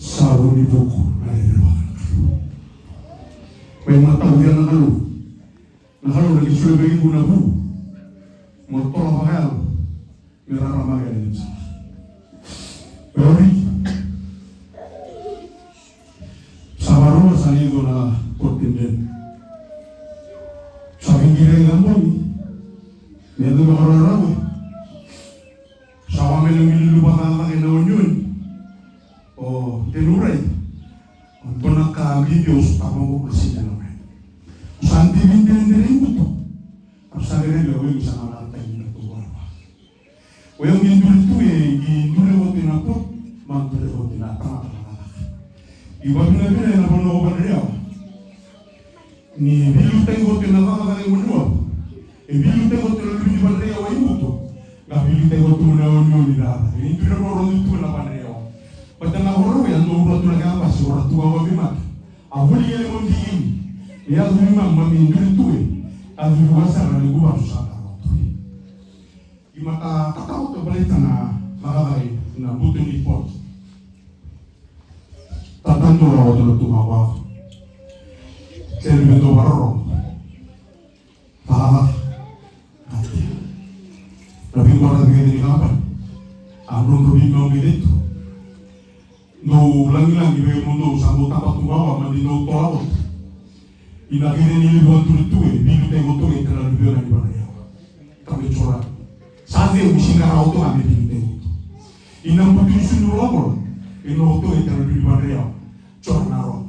Sa vo ni vuku na rerevaka na Kalou. Mai matau via na Kalou. Na Kalou na ki sule vei igu na vu. Mo tola vakayalo. Me rarama vei na sala. Ori. Sa varua sa ni igu na kotenden. Sa vingira i na moni. Me igu na kararama. Sa wa me na mililu vakacakacaka e na onioni. O Tenurai. O dua na ka bibi au sotava qo ka sega na wai. Au sa divi dredre i buto. Au sa qai raica o iko sa na lata i na tou varava. O yau qai duri tu e qai duri oti na po. Ma duri oti na tamata na cakacaka. I vavinavina e na vanua o Vanua Rewa. Ni veiliutaki koto ena cakacaka e Manuavu. E veiliutaki koto ena luve ni Vadreyawa e Buto. Ka veiliutaki koto na onioni cakacaka. E dua na roro tu ena Vadreyawa. Baleta na roro ya dau rua tu na kena basi, o ratu a vavimata. A voli ele mo digini. E a cumi mama mi duri tu e. A cumi wasara ni guvasu sa ta koto. I mata tata koto baleta na cakacaka na buto ni port. Tata dua koto na tu mama. Keli me dau varoro. Cakacaka. Ati. Na vei mara vei ni kapa. A drodro vei mau vei tu. Dou lagilagi vei mo dou sa dou taba tu vava ma ni dou tola oti. Ina kere ni liu atu tu e, ni liu tei koto e tara liu na ni vana ia. Tabe cola. Sa vei u singa ra oto a me liu tei koto. Ina mutu ni sunu rogo, ina oto e tara liu vana ia. Cola na rogo.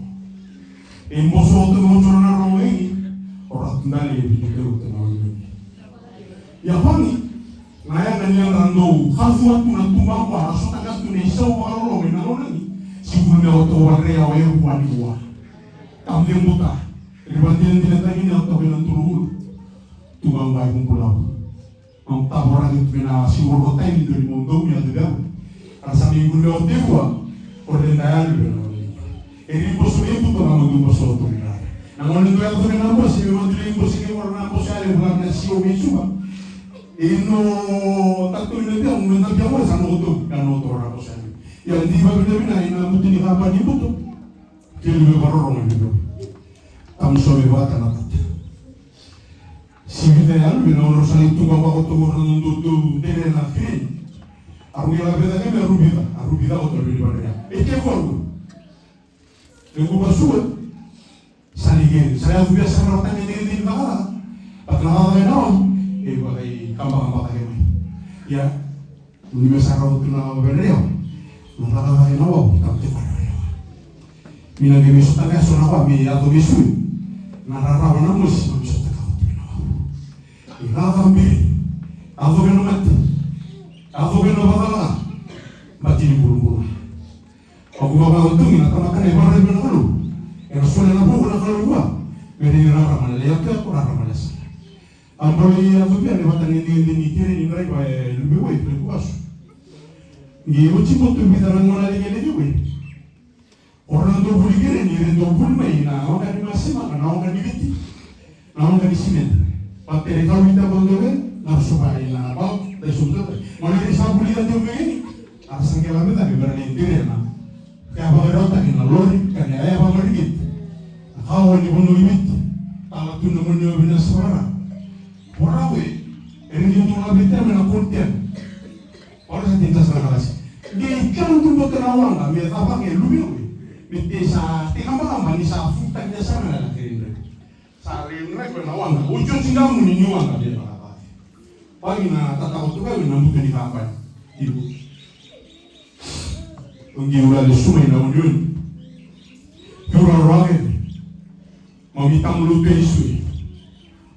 E boso oto no cola na rogo e, ora tundale e liu tei koto na liu. Ia vagi, na yaga ni yaga dou kacu atu na tuba vua, a sotaka tu na isau vakaloloma ina gauna ni, sivulu me oto Vadreyawa e vua ni vua. Ka me buta, ri vadinadinataki ni oto vei na duru ulu. Tuba vua e vubulau. Mau tavoraki tu vei na sivulu rotai ni dua ni mau dou ni a dudau. Ara sa me ibulu me oto e vua, o reda yalu vei na gauna ni. E ri boso e buto na madu boso o tumi na. Na gone dua e yaco me na boso, me madu le boso ke wara na boso yale vula na sio me suva. E no tatu me na bia, me na bia mo sa no to, ka no to na boso yale. Ia di va me na ina buto ni kapa ni buto. Ke lu me varoro me buto. Tamu so me vata na tata. Sivita yalu me na ono sa ni tuba vako to na dudu dere na kiri. Aru ia la veda ke me aru vida, aru vida ko to lu ni vare ya. E ke ko. Lequ vasua. Sa ni keri, sa yau via sara na tani ni ni vaka. But na vaka na on, e vaka i kamba kamba ka kemai. Ia, ni me sara o tu na vaka reo. Na vaka vaka na wau, ka te vaka reo. Ni na kemi sota ka so na wa, mi ya to mi sui. Na rarawa na mosi, na mi sota ka o tu na wau. Ni vaka mbiri, a vaka na mati. A vaka na vaka la. Mati ni bulubulu. Au vavatogi na tamata na ivakarau na Kalou. Era solia na vuku na Kalou vua. Me ra rarama na lewe, ko rarama na sala. Au bau ia vavia ni vata ni digidigi kere ni draiva e lube wai, lube wasu. Ni oti ko tu vita na gona legelege wai. O ra dau vuli kere ni re dau vuli mai na oga ni masima, na oga ni viti. Na oga ni simenta. Patere kau ita ko dove, na soba ina bau, dai soba. Mona ni sa vuli ita dove ni. Ara sa kela me dave mera ni direna. Ka vakarau taki na lori, ka ni aya vakarigit. Na kawa ni vono i viti. Tala tu na moni o vina sara. Pora we, eri ni tu na viti me na konten. Ora sa tinta sa na kalasi. Ni kau tu boto na wanga, me cava ke lumi we. Bete sa tekabakaba ni sa futaki na same na kere dre. Sa rei dre ko na waqa. O jio tiga muni ni waqa bia baka baka. Pagi na tatako tuka na buto ni kabani. Ibu. Ungi ula le suma ina unioni. Yura roage. Mami tamu lupe isui.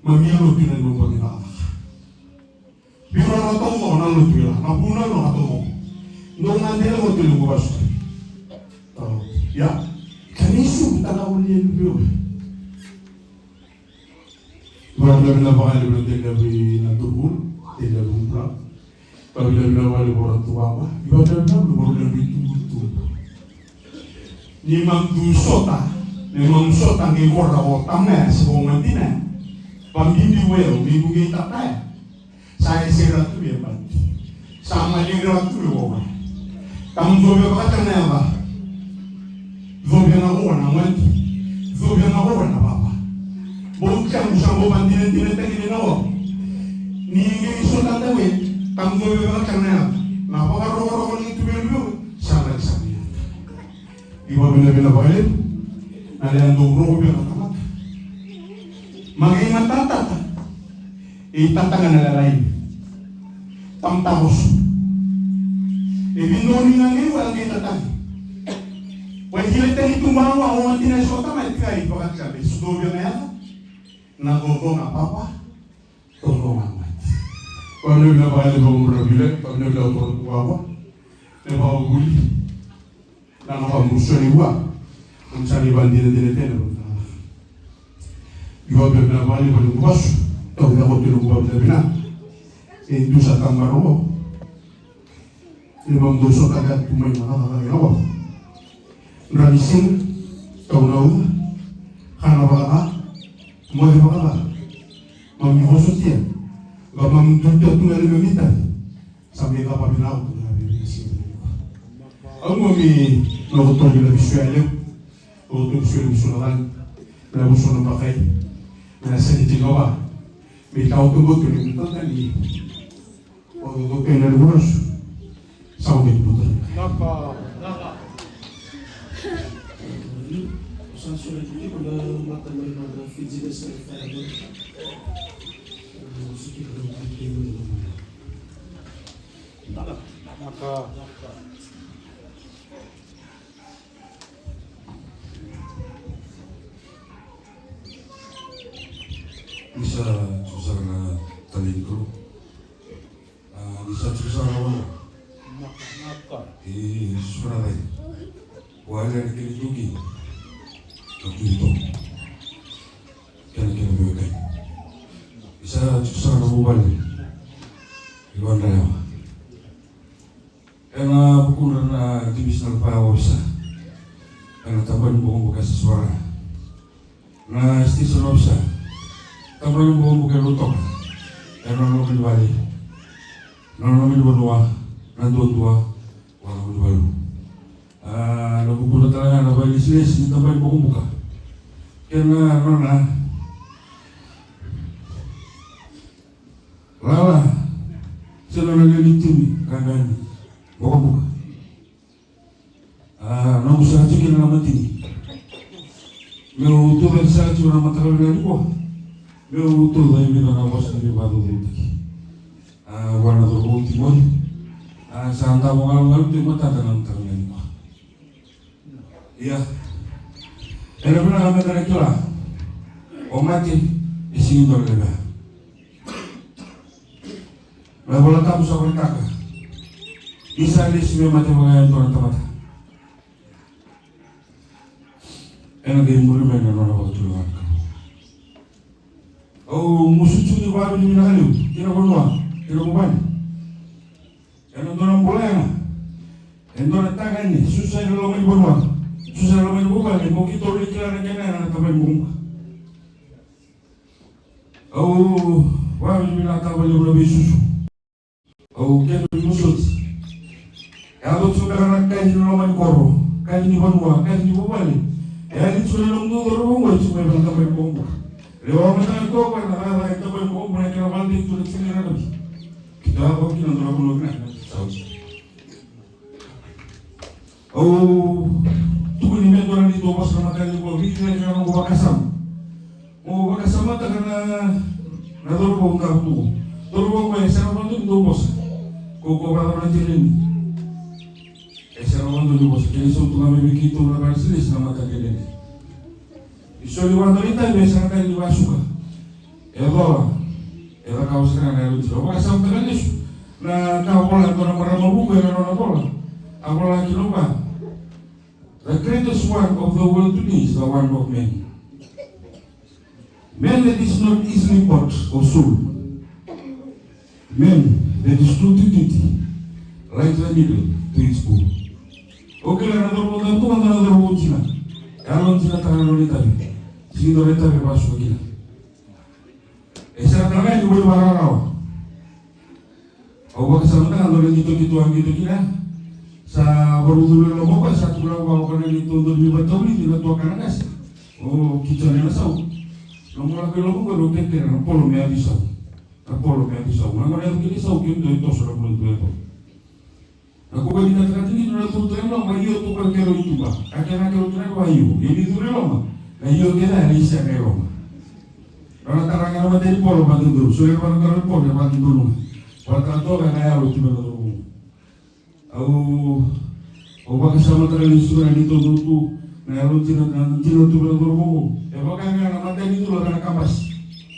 Mami alo tu na ni baka baka. Viro na taucoko na lotu ila, na vunau na taucoko. Dou na dela ko tele ko vasu. Ia, ka ni su ta na uli e viro. Viro na vina vaka ni viro tele vi na tuvulu, tele vi umbra. Vavila vila vale vora tuava, vavila vila vale vora levu i tubutubu. Ni mam tu sota, ni mam sota qai vora o tamaya se o madina. Vabibi o yau, ni qu qai tataya. Sa e sera tu e bati. Sa maligra tu e wawa. Kam dovia vakatana yava. Dovia na wawa na mati. Dovia na wawa na vava. Bau tiamu sa bau vadinadinataki ni na wawa. Ni qai sota tawe, kam dovia vakatana yava. Na vakarokoroko ni tu vei luvewe, sa laki sa vei yata. Ivakavinavinaka vakalevu na lewe dou rogo vei na tamata. Ma qai matatata. E tataga na lalai. Tamata vosa. E vinoni ga qai ua qai tataga. Ua e kila tani tu mawa o tina e sota mai tika i vakatikabe. Sudovia ga yaga. Na gogo ga papa. Tono ga mati. Kua na vina vakalevu na vile, kua na vile o toro tu wawa. E vakavuli. Na noqu a musu ni vua. Am sa ni vadinadina tena vua. Io, bia na vale vale ku vasu. Tau na ko tena ku vale vina. E du sa tamaro. Ni mam dou sota ka tu mai na ka ka ka. Dra ni siga. Tau na uca. Kana vaka. Moce vaka. Mam ni vosotia. Ga mam du tu tu na lima mita. Sa me kapa vinaka tu na vei vei sini. Au mo mi no ko toli na visu ya leu. O tu visu na visu na lani. Na visu na bakai. Na sani ti ngava. Mi tau tu mo tu ni tata ni. O tu tu na ni vurasu. Sa o mi tu. Naka. Naka. Sa sura tiko na mata mai na Fiji National Fire. Sa tiko na mata mai na Ni sa tu sara na talento. A, ni sa tu sara na wala. E, sura dai. Wale na kiri tuki. Na kiri tuki. Kena kena veiwekani. Isa tiko sara na vuvale. I Vadrayawa. Ena vukudra na divisional fire officer. Ena tabani bokobuka Sasavara. Na station officer. Tabani bokobuka e Lautoka. Ena loma ni vale. Na loma ni vanua. Na duadua. Vaka loma ni valu. A, na vukuna tale ga na vakailesilesi ni tabani bokobuka. Kei na nona lala se nona lewe ni timi ka gani bokobuka. A, noqu sa tiko kina na matini. Meu tucake sara tiko na mataka vinaka nikua. Meu tucake e vica na vosa ni vakacaucautaki. A, vua na cauravou Timoti. A, sa davo galugalu tu e matata na mataka vinaka nikua. Ia. Era vinaka me da na kila. O mate e sigi dua na levea. Na iVola Tabu sa vakataka. Ni sa lesi me mate vaka e dua na tamata. Ena qai muri mai na nona vakatulewa na Kalou. Au musu tu ni vakavinavinaka levu ki na vanua, ki na vuvale. Ena dua na bula yaga. E dua na tagane, susa ena loma ni vanua. Susa ena loma ni vuvale, mo keitou ni kila na kena yaga na tabani bokobuka. Au vakavinavinakataka vakalevu na veisusu. Au kena ni mosoti. E yaco tiko beka na kaci ni loma ni koro, kaci ni vanua, kaci ni vuvale. E yali tiko na nomudou cauravou qo e tiko mai vei na tabani bokobuka. Lewa mada na toka na cakacaka e tabani bokobuka na kena vale tu na tini rakavi. Keitou yaco kina dua na vanua vinaka na sauti. Au tuku Ni me dua na neitou vosa na mataka nikua, vei kemuni na noqu vakasama. Mo vakasamataka na, na cauravou dabe tu. Cauravou qo e sega vakadua ni dau vosa. Ko, ko vakacava na tireni. E sega vakadua ni vosa. Kena isau tu ga mai vei keitou na vakalesilesi na mataka nikua. Ni soli vakadua na itavi e sega tale ni vakasuka. E cola. E cakava sara ga na yalo dina. Au vakasamataka lesu na ka a vola e dua na marama vuku ena nona vola. A vola kina vaka, the greatest want of the world today is the want of man. Man that is not easily bought or sold. Man that is true to duty, like the needle to its bow. O kila na cauravou dabe tu, na cauravou dina. E yalo dina taka na nona itavi. Sega ni dua na itavi e vakasuka kina. E sega tale ga ni voli vakararawa. Au vakasamataka na dua na qito keitou a qito kina. Sa vakarau curu e loma o koya, sa tukuna vaka o koya na neitou dau ni veivakatavulici na tuakana qase. O Kijone na sau. Na mo lako i loma o koya, rau kerekere na polo me yaco i sau. Na polo me yaco i sau. Na gauna e yaco kina i sau, keitou e toso na bula tu e toso. Na ko ni katakata ni na tu tu e loma, io tu ko kero i tuba. Ka kena kero tu na ko io. Ia ni tu e loma. Na io kena e sega e loma. Na na tara ga na mateni polo vakadodonu. Soli na vakadodonu polo vakadodonu. Vakadodonu na yalo tu na dodonu. Au, au vakasamataka lesu na neitou tu na yalo tu na, na tu na dodonu. E vaka ga na mateni tu na kabasi.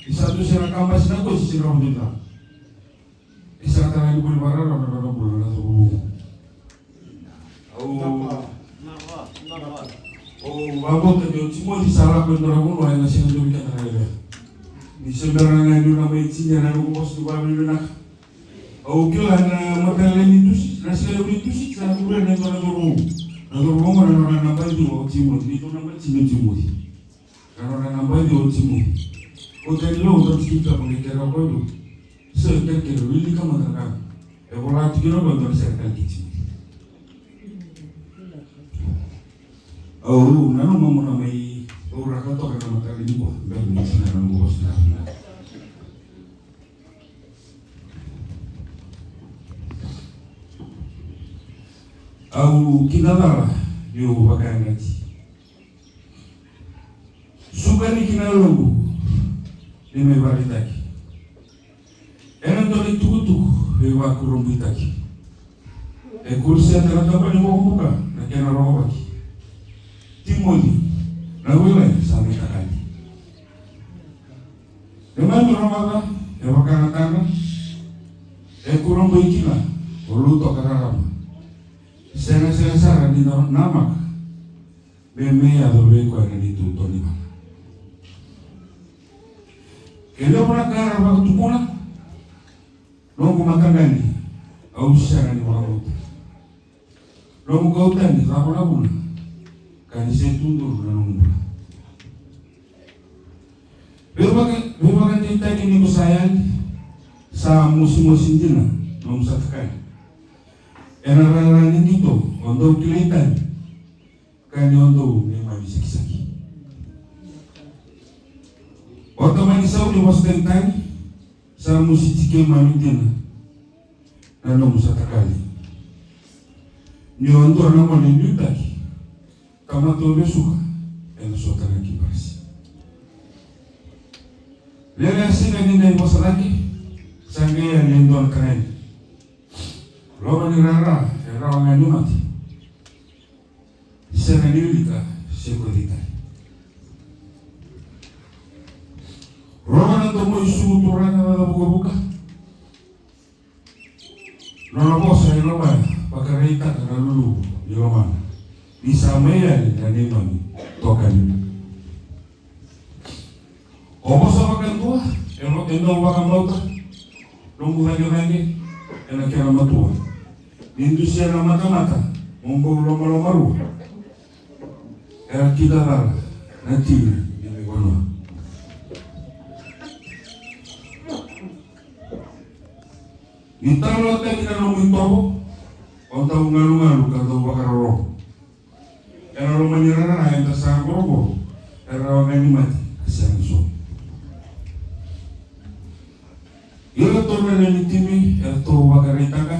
Ni sa tu se na kabasi na kosi se na dodonu. E sega tale ga ni voli vakararawa na nona bula na cauravou. Au, au vakabauta ni o Timoci sa lako e dua na vanua ena sega ni dua vei keda na lewe. Ni se bera ga ni na mai tinia na noqu vosa ni vakavinavinaka. Au kila na mataqali ni Tusi, na siga ni Tusi sa curu ena dua na cauravou. Na cauravou na nona naba e ciwa o Timoci, ni dua naba e ciwa o Timoci. Na nona naba e ciwa o Timoci. Ko tani lo, o tani sika mo ni kere o koyo. So, e kerekere, wilika mada na ka. E vola tu kina o koya dua na sere tale ki Timoci. Au nanuma mo na mai vakarau toka na mataka nikua. Bera ni sa na noqu vosa na. Au kidacala niu vakayagataki. Suka ni kina loqu ni mai vakaraitaki. Ena dua na itukutuku veivakurabuitaki. E kuruseta na taba ni wakabuka na kena rogovaki. Timoci, na wilai sa mai takali. E mai rogoca, e vaka na tadra, e kurabui kina, o lutoka rarama. Sega sega sara ni na, namaka. Me, me yaco vei koya na neitou toni vana. Ke levu na ka era vakatukuna, noqu mataqali, au sega ni vakabauta. Noqu kau tani, cava na vuna, ka ni se tu duru na noqu bula. Veivaka, veivakadeitaki ni ko sa yali, sa mosimosi dina, nomu sa takali. Ena rara ni qito, o dau kilai tani. Ka ni o dau neimami sikisiki. O tamani sau ni vosa tani, sa mositi keimami dina na nomu sa takali. Ni o dua na gone nuitaki, tamata o vesuka, ena sota na kibarasi. Lele a siga ni dai vosa cake, sa qai yali e dua na tagane. Loma ni rara, e rawa ga ni mate. Sega ni wilika se ko cei tale. Rova na domo i sucu turaga na Cavukavuka. Nona vosa e lomana, vakaraitaka na luluvu ni lomana. Ni sa mai yali na neimami tokani. O vosa vakadua, e vo-, e dau vakabauta, nomu cagecage, ena kena matua. Ni dusia na matamata, mo bau lomalomarua. Era kidacala, na tini, ni vanua. Ni talotaki na nomu itovo, o dau galugalu ka dau vakarorogo. Ena loma ni rara eda sa qorogoro, e rawa ga ni mate, ka sega ni so. Iratou na lewe ni timi, eratou vakaraitaka,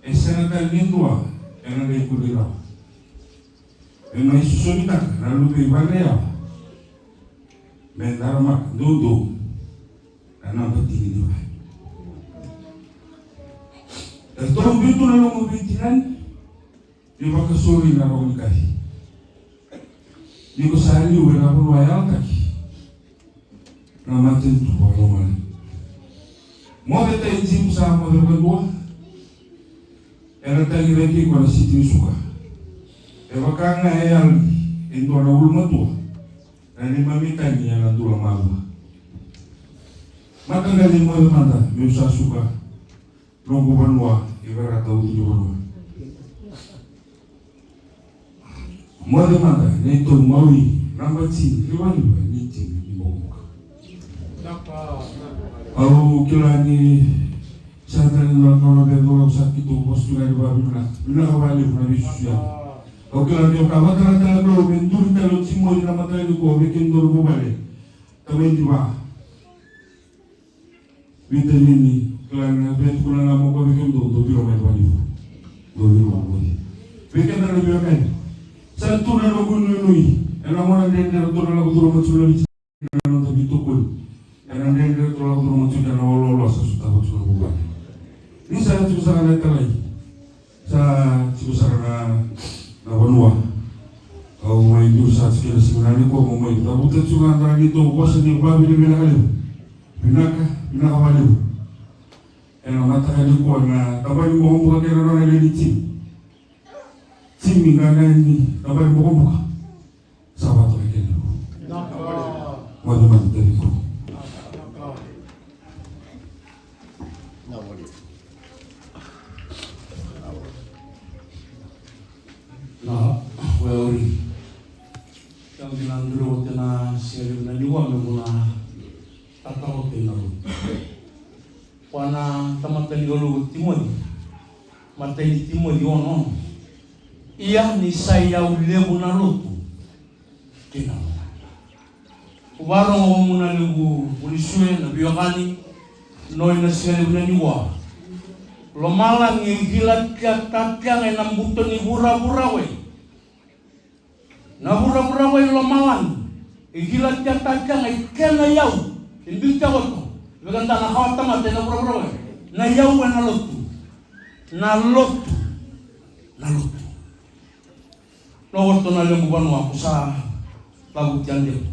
e sega tale ni dua, ena qai kune rawa. E mai sosomitaka na luve i Valeyawa me daramaka doudou na naba tini ni vale. E tolu biu tu na nomu veitinani. Ni vakasauri na rogo ni kaci. Ni ko sa liu ena vanua yalataki. Na matanitu vakalomani. Moce tai Jimu sa moce vakadua. Ena tagi vei kei ko na siti ni suka. E vaka ga e yali e dua na ulumatua. Na neimami tagi ena dula malua. Mataqali moce mada meu sa suka. Noqu vanua, i Verata, ucu ni vanua. Moce mada, neitou mawi, naba tini, livaliva, ni tini, ni bokoboka. Au kila ni sa tale na nona vei nona sa keitou vosa tu ga ni vavinavinaka. Vinaka vakalevu na veisusu yani. Au kila ni au ka vataratara tale me duri tale o Jimoni na mataka nikua vei kemudou na vuvale. Tamai Diva. Vitalini, kila na vei tukuna na moka vei kemudou, dou viro mai valivu. Dou viro mai valivu. Vei keda na veiwekani. Sa tu na noqu nuinui. Ena gauna dredre, dou na lako curu mai tiko na viti. Na noda veitokoni. Ena dredre, dou na lako curu mai tiko na walwala sa sotava tiko na vuvale. Ni sa tiko saka na italai. Sa tiko sara na, na vanua. Au mai duri sa tiko na siga nikua mo mai cavuta tiko ga na neitou vosa ni vavinavinaka levu. Vinaka, vinaka vakalevu. Ena mataka nikua na tabani bokoboka kei na nona lewe ni timi. Timi ga na ni tabani bokoboka. Sa vata na kena. Moce mada tale qo. Na, we ori. Kau kina duru oti na siga levu na niua me guna tataro kei na lotu. Vua na tamata ni Kalou ko Timoci, matai ni Timoci ono ono. Ia ni sa iyau levu na lotu kei na lomani. Ko vakarorogo vakamu na levu vunisue na veiwekani, no ina siga levu na niua. Lomalagi e kila tia tatia ga ena buto ni vuravura we. Na vuravura wai lomalagi e kila tia tatia ga i kena iyau e biuta koto. Vei keda na kawa tamata ena vuravura wai na iyau ena lotu. Na lotu. Na lotu. No koto na lequ vanua ko sa cavuti a devu.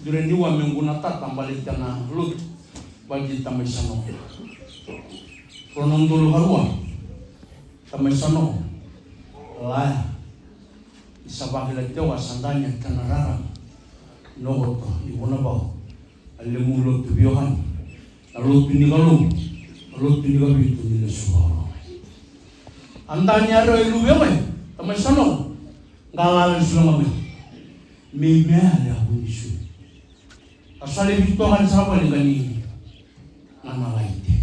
Dure niua me gunatata baleta na lotu. Baleti tamai Sanogo. Ko na udolu karua. Tamai Sanogo. Laya. Ni sa vakila tewa sa dani a tana rarama. Nokoto ni Vunavau. A lemu lotu veiwekani. Na lotu ni Kalou. Na lotu ni Kavitu ni lesu vakalomai. A dani a reo e luve mai. Tamai Sanogo. Qala lesu loga mai. Mei mea le a vunisu. A sale vitoka ni sa vale ga ni. Ga na laite.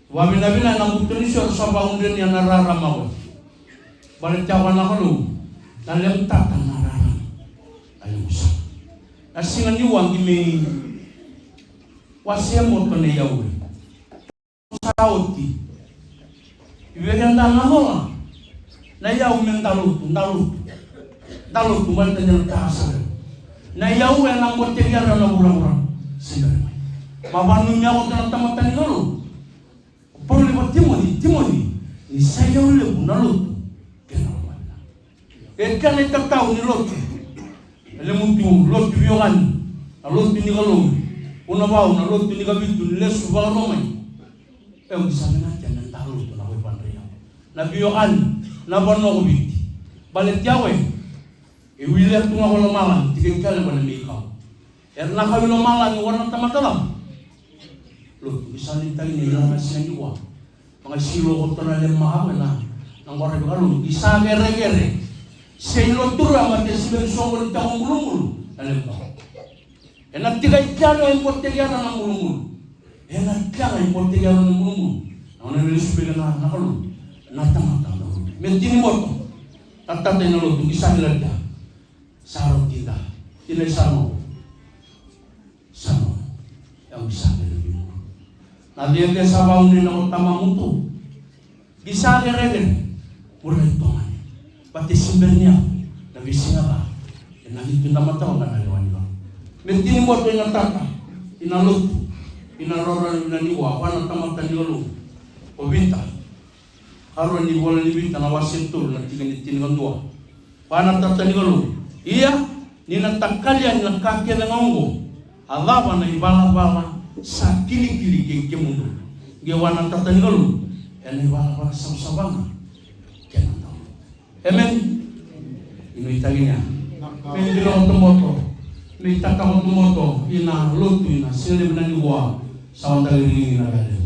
Vavinavina na buto ni soro sa vaudreni a na rarama ko. Baleta ko na Kalou na lemutata na rarama. A lemusa. Na siga ni wagi me wase moto na iyau. Sa oti. I vei keda na cola. Na iyau me da lotu, da lotu. Da lotu, baleta ni na tara sara. Na iyau e na boteki yara na vuravura. Sega ni mai. Ma vanumi yako tana tamata ni Kalou. Paula vaka Timoci, Timoci, ni sa iyau levu na lotu kei na lomana. E kena itatau ni lotu. E lemutu lotu veiwekani, na lotu ni Kalou. Vunavau na lotu ni Kavitu ni lesu vakarua mai. E au ni sa vinaka tiko na da lotu na ko i vadra yau. Na veiwekani, na vanua ko Viti. Baleti au e. E wili tu ga ko lomalagi, tiko i kele ko na meikau. Era na kau i lomalagi, ko na tamata lava. Lotu, ki sa ni tagi ni lama siga ni kua. Maga silo ko tona le mawe na. Na qora vika lotu, ki sa kerekere. Sei lotu ra ma te sibe ni soqo ni tamo bulubulu. Na le mawe. E na tika i kele e bote ki ana na bulubulu. E na tika i bote ki ana na bulubulu. Na ona le sube na, na kalo. Na tamata na. Me tini moto. Tatata i na lotu, ki sa ni la tia. Sa rau tida. Tina i sa no. Sa no. E au ki sa ni la tia. Na lia ke sa vau ni na ko tama mutu. Ki sa kerekere. Mo lai tomani. Ba te simberi ni au. Na veisiga ca ena liu tu na mataoka na lewa ni Kalou. Me tini boto ina tata, ina lotu, ina roro na nikua vua na tamata ni Kalou. O Pita, karua ni vola ni Pita na wase tolu na tikina e tinikadua. Vua na tamata ni Kalou. Ia, ni na takali yani na ka kece ga oqo, a cava na ivalavala sa kilikili kei kemudou? Qai vua na tamata ni Kalou, ena ivalavala savasava ga kei na Kalou. Emeni. Inu itagini a. Me dina o tomoto. Me itaka o tomoto. Ina lotu ina sele na nikua. Sa wandali rini na gale.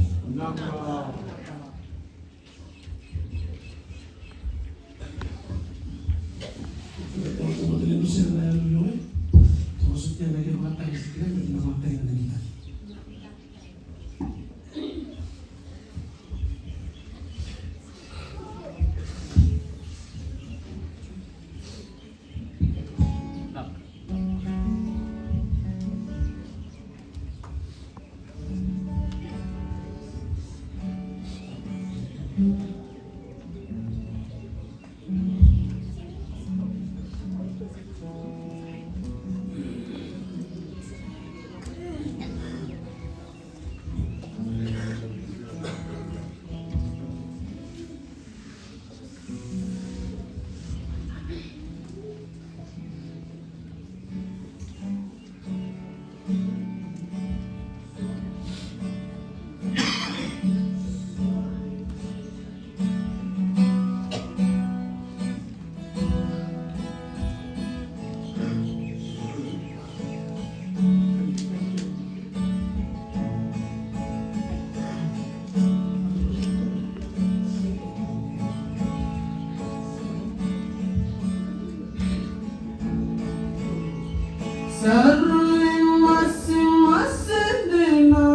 Sa rui masimasi dina.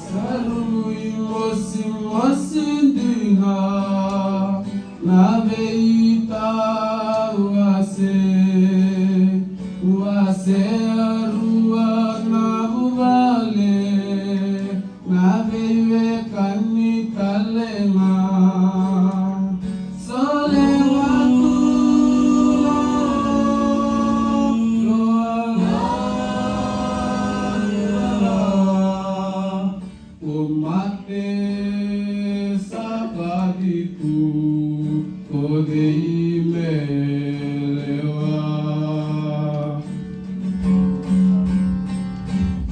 Sa rui masimasi dina na veitawase, wase rua na vuvale, na veiwekani tale ga. Solewa tu na, o mate sa kali tu, ko cei me lewa?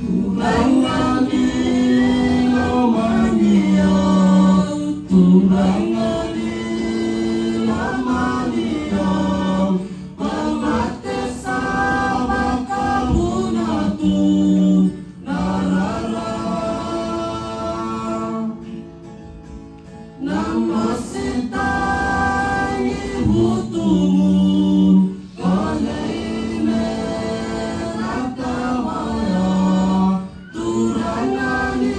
Turaga ni lomani au, Turaga ni lomani au, na mate sa vakavuna tu na rara. Na masi tagi vutugu, ko cei me na tawaya? Turaga ni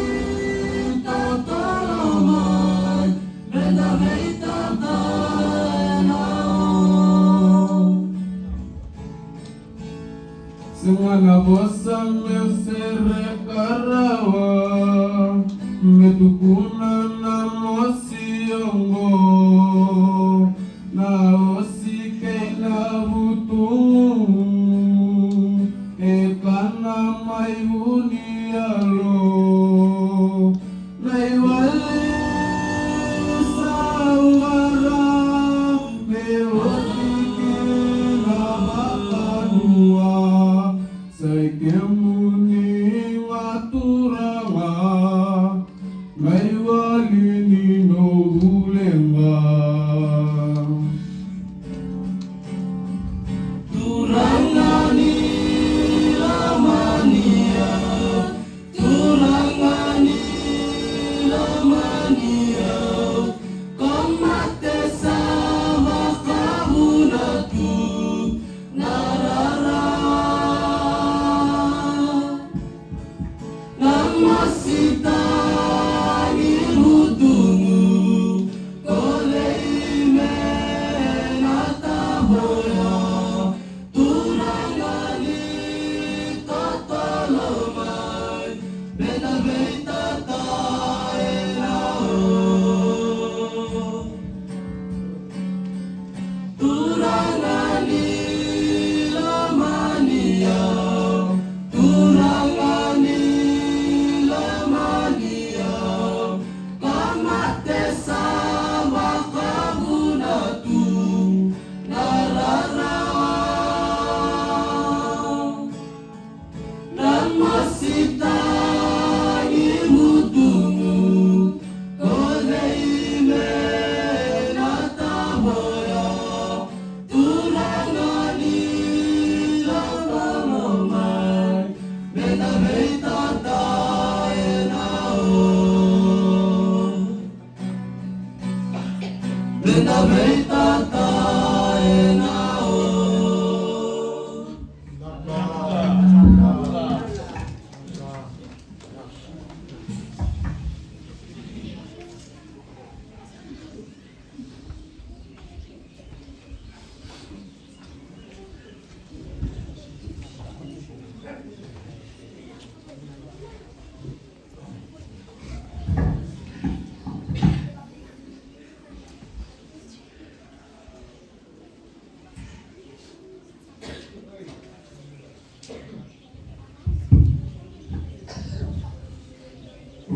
totolo mai, me da veitataenau. Sega na vosa me sereka rawa, me tukuna na mosi oqo. Na osi kei na vutugu e kana mai vuniyalo. Na iwali sa wara me oti kina vakanua. Sa i kemuni ga Turaga. Na iwali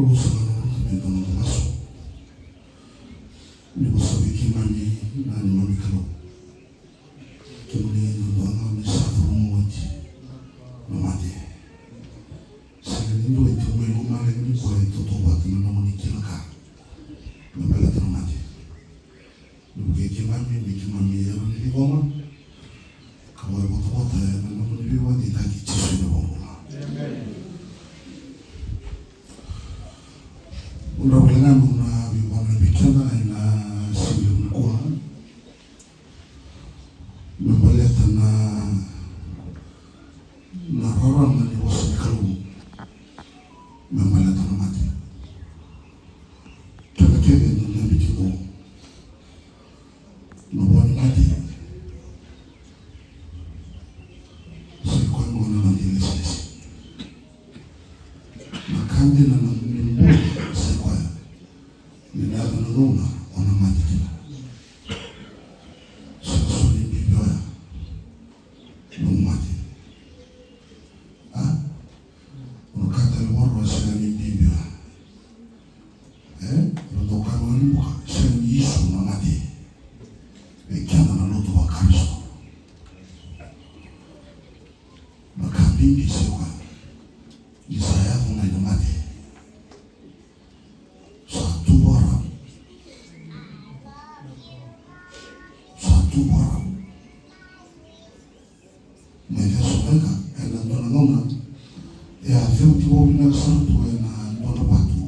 Lusagana na noda me dua na masu. Ni vosa vei keimami na neimami Kalou. Kemuni na dua ga ni sa curuma oti na mate. Sega ni dua e tiko mai lomalagi nikua e tautauvata na nomuni kila ka me baleta na mate. Ni vukei keimami me keimami yalo ni ciqoma ka vakavotavota ena nomuni veiwadeitaki Jisu na iVakabula. Au dau vale ga meu na veivanua vei keda ena siga levu nikua me baleta na, na rarama ni vosa ni Kalou me baleta na mate. Keda kece eda dau biuti qo na vo ni mate. Sa i koya qo na noda ilesilesi. Na ka dina na nomu bula sa i koya ni na yaco na gauna o na mate kina. Sa na soli bibi oya nomu mate. A? O na ka tale voro sega ni bibi oya. E? O na dau kaya vakavuqa sega ni Jisu na mate. Vei keda na lotu vaKarisito. Na ka bibi sa i koya ni sa yaco mai na mate. Sa tu vakarau. Sa tu vakarau. Mai Cesalonaika ena dua na gauna e a ceuti vakavinaka sara tu ena dua na vatu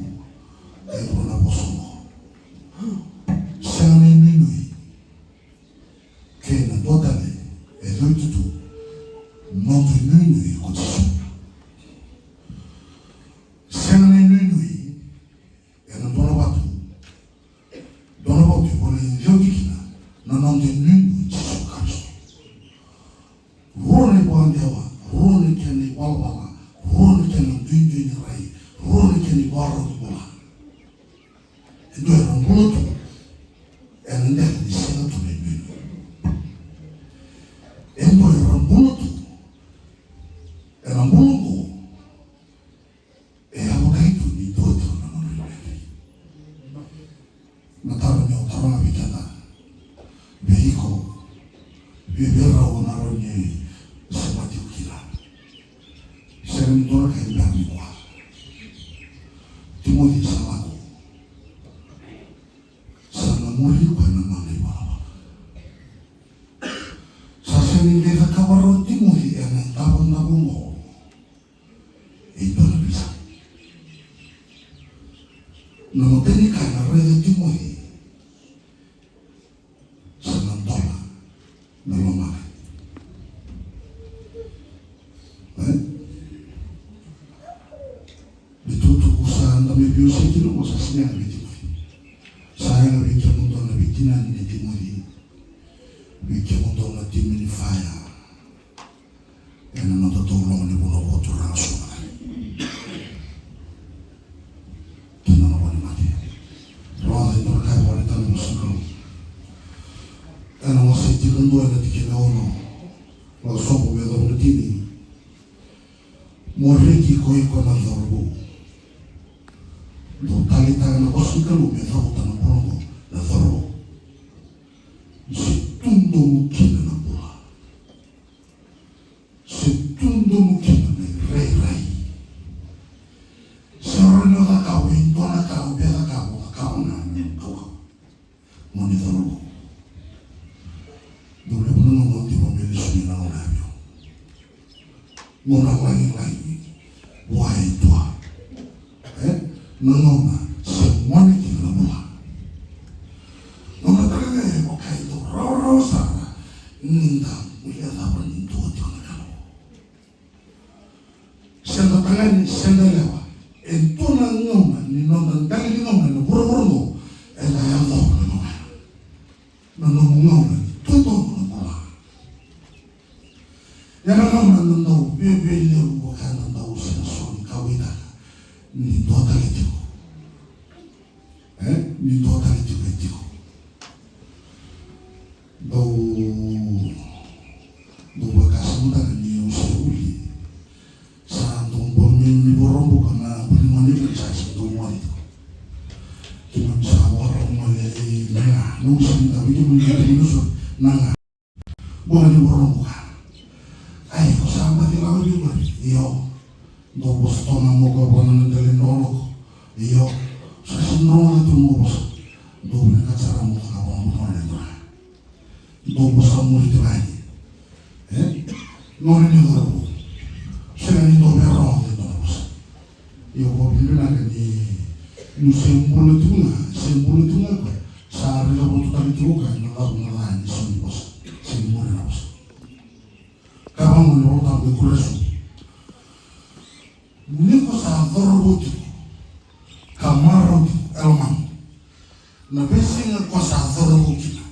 e rua na vosa oqo. Sega na inuinui. Kei na dua tale e ceuti tu, noda inuinui ko Jisu. Sega na inuinui ena dua na vatu, dua na vatu e volai ceuti kina na noda inuinui Jisu Karisito. Rua na ivakadewa, rua na kena ivalavala, rua na kena duidui ni rai, rua na kena ivakarau ni bula. E dua era bula tu ena dela ni sega tu na inuinui. E dua era bula tu ena bula oqo e yavataki tu ni dua tiko na nona inuinui. Na taro meu taroga vei keda, vei iko, vei, vei rau na rawa ni semati iko kina. Sega ni dua na ka e bera nikua. Timoci sa lako. Sa na muri koya na nona ivalavala. Sa sega ni qai cakava rawa o Timoci ena itavi oqo e dua na veisau. Na imatai ni ka ena raica o Timoci, sa na dola na lomalagi. E? Na itukutuku sa da mai veiwasei kina oqo sa sega ni yaga vei Timoci. Sa yaga vei kemudou na veitinani nei Timoci, vei kemudou na timi ni Fire. Ena noda tauloma ni vanua vakaturaga sobu tale. Kina na vo ni mate. Rogoca e dua na ka e vakaraitaka na vosa ni Kalou. Ena wase tinikadua ena tikina e ono. Vakasoqo me yacova na tini. Mo reki ko iko na cauravou. Dou taleitaka na vosa ni Kalou me cavuta na bula oqo na cauravou. Se tu domu kina na bula. Se tu domu kina na irairai. Se rawa ni o cakava e dua na ka o via cakava, o cakava ga me nomu kaukauwa. Mo ni cauravou. Dou levu na gauna o diva me lesu mai na gauna ya vei au. Gauna lagilagi vua e dua. E? Na gauna se gone kina na bula. Gauna tale ga e vaka e dau rawarawa sara ni da guilecava ni dua tiko na Kalou. Se da tagane se da yalewa, e dua na gauna ni noda daligauna ena vuravura oqo, eda yacova na gauna ya. Na nomu gauna ni dodonu na bula. Ia na gauna na dau viavialevu vaka na dau sega soti ni kauwaitaka ni dua tale tiko. E? Ni dua tale tiko e tiko. Dau, dau vakasamataka ni au se uli. Sa dau bau ni, ni vorobuka na buli mani vuli sa se dau mua Rogoca. Ai, ko sa baci lako vei koya. Io. Dou vosa toka mo koya vua na dela ni lokoloko. Io. Sa sega ni rogoca tu mo vosa. Dou vinakata sara mo cakava mo dou na dua. Dou vosa muri tiko yani. E? Nona ni cauravou. Sega ni dou via rogoca e dua na vosa. Io, vakavinavinaka ni, ni se bula tiko ga, se bula tiko ga koya. Sa raica votu tale tiko koya na cava na ca ni sega ni vosa. Sega ni muri na vosa. Ka vaqo ni Volatabu e kuria sobu. Ni ko sa cauravou tiko ka marau tiko e lomamu, na veisiga ko sa cauravou kina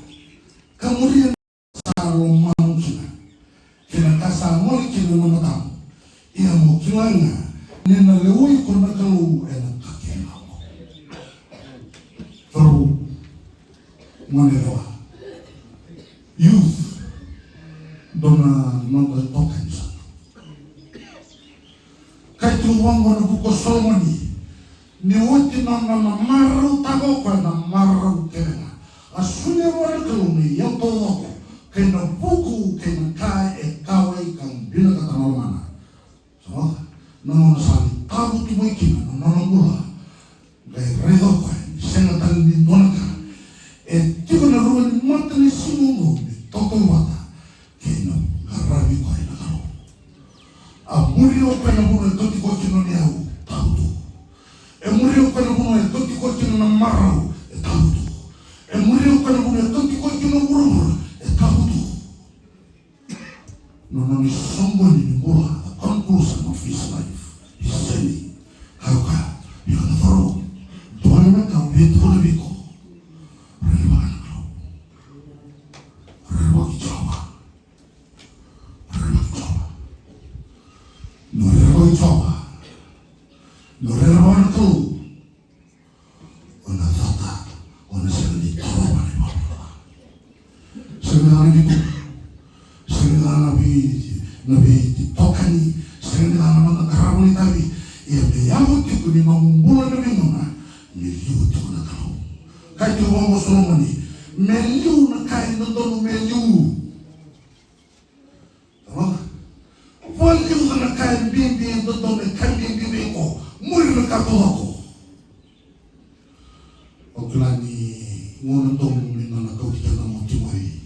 ka muria na sa lomamu kina, kei na ka sa gole kina na matamu, ia mo kila ga ni na lewe i ko na Kalou ena ka kece ga oqo. Cauravou, gone yalewa, youth, dou na noda itokani sara. Kaya tiko vaqo na Vuku o Solomoni, ni oti na nona marautaka o koya na marau kece ga, a solia vua na Kalou na iyau taucoko kei na vuku kei na ka e kauwai ka vinakata na lomana. Sa rogoca, na gauna sa lai tavutu mai kina na nona bula, qai raica o koya ni sega tale ni dua na ka e tiko ena rua ni mata ni siga oqo me tautauvata kei na qaravi koya na Kalou. A muri o koya na vanua e kauti koya kina na iyau, tavutu. E muri o koya na vanua e kauti koya kina na marau, e tavutu. E muri o koya na vanua e kauti koya kina na vuravura, e tavutu. Na nona isoqoni ni bula, the conclusion of his life, his journey. Kaya o koya, io na cauravou, dua na ka au via tukuna vei iko. Rerevaka na Kalou. Rerevaki Jiova. Rerevaki Jiova. Ni o rerevaki Jiova, ni o rerevaka na Kalou, o na cata, o na sega ni torova na ivalavala ca. Sega ni caka na keitou, sega ni caka na vei, na veitokani, sega ni caka na noda qarava na itavi. Ia me yaco tiko ni nomu bula na veigauna, me liu tiko na Kalou. Kaya tiko vaqo o Solomoni, me liu na ka e dodonu me liu. Rogoca. Vakaliuca na ka e bibi e dodonu, na ka e bibi vei iko. Muri na ka taucoko. Au kila ni gauna domo me nona kauti keda mai Timoci.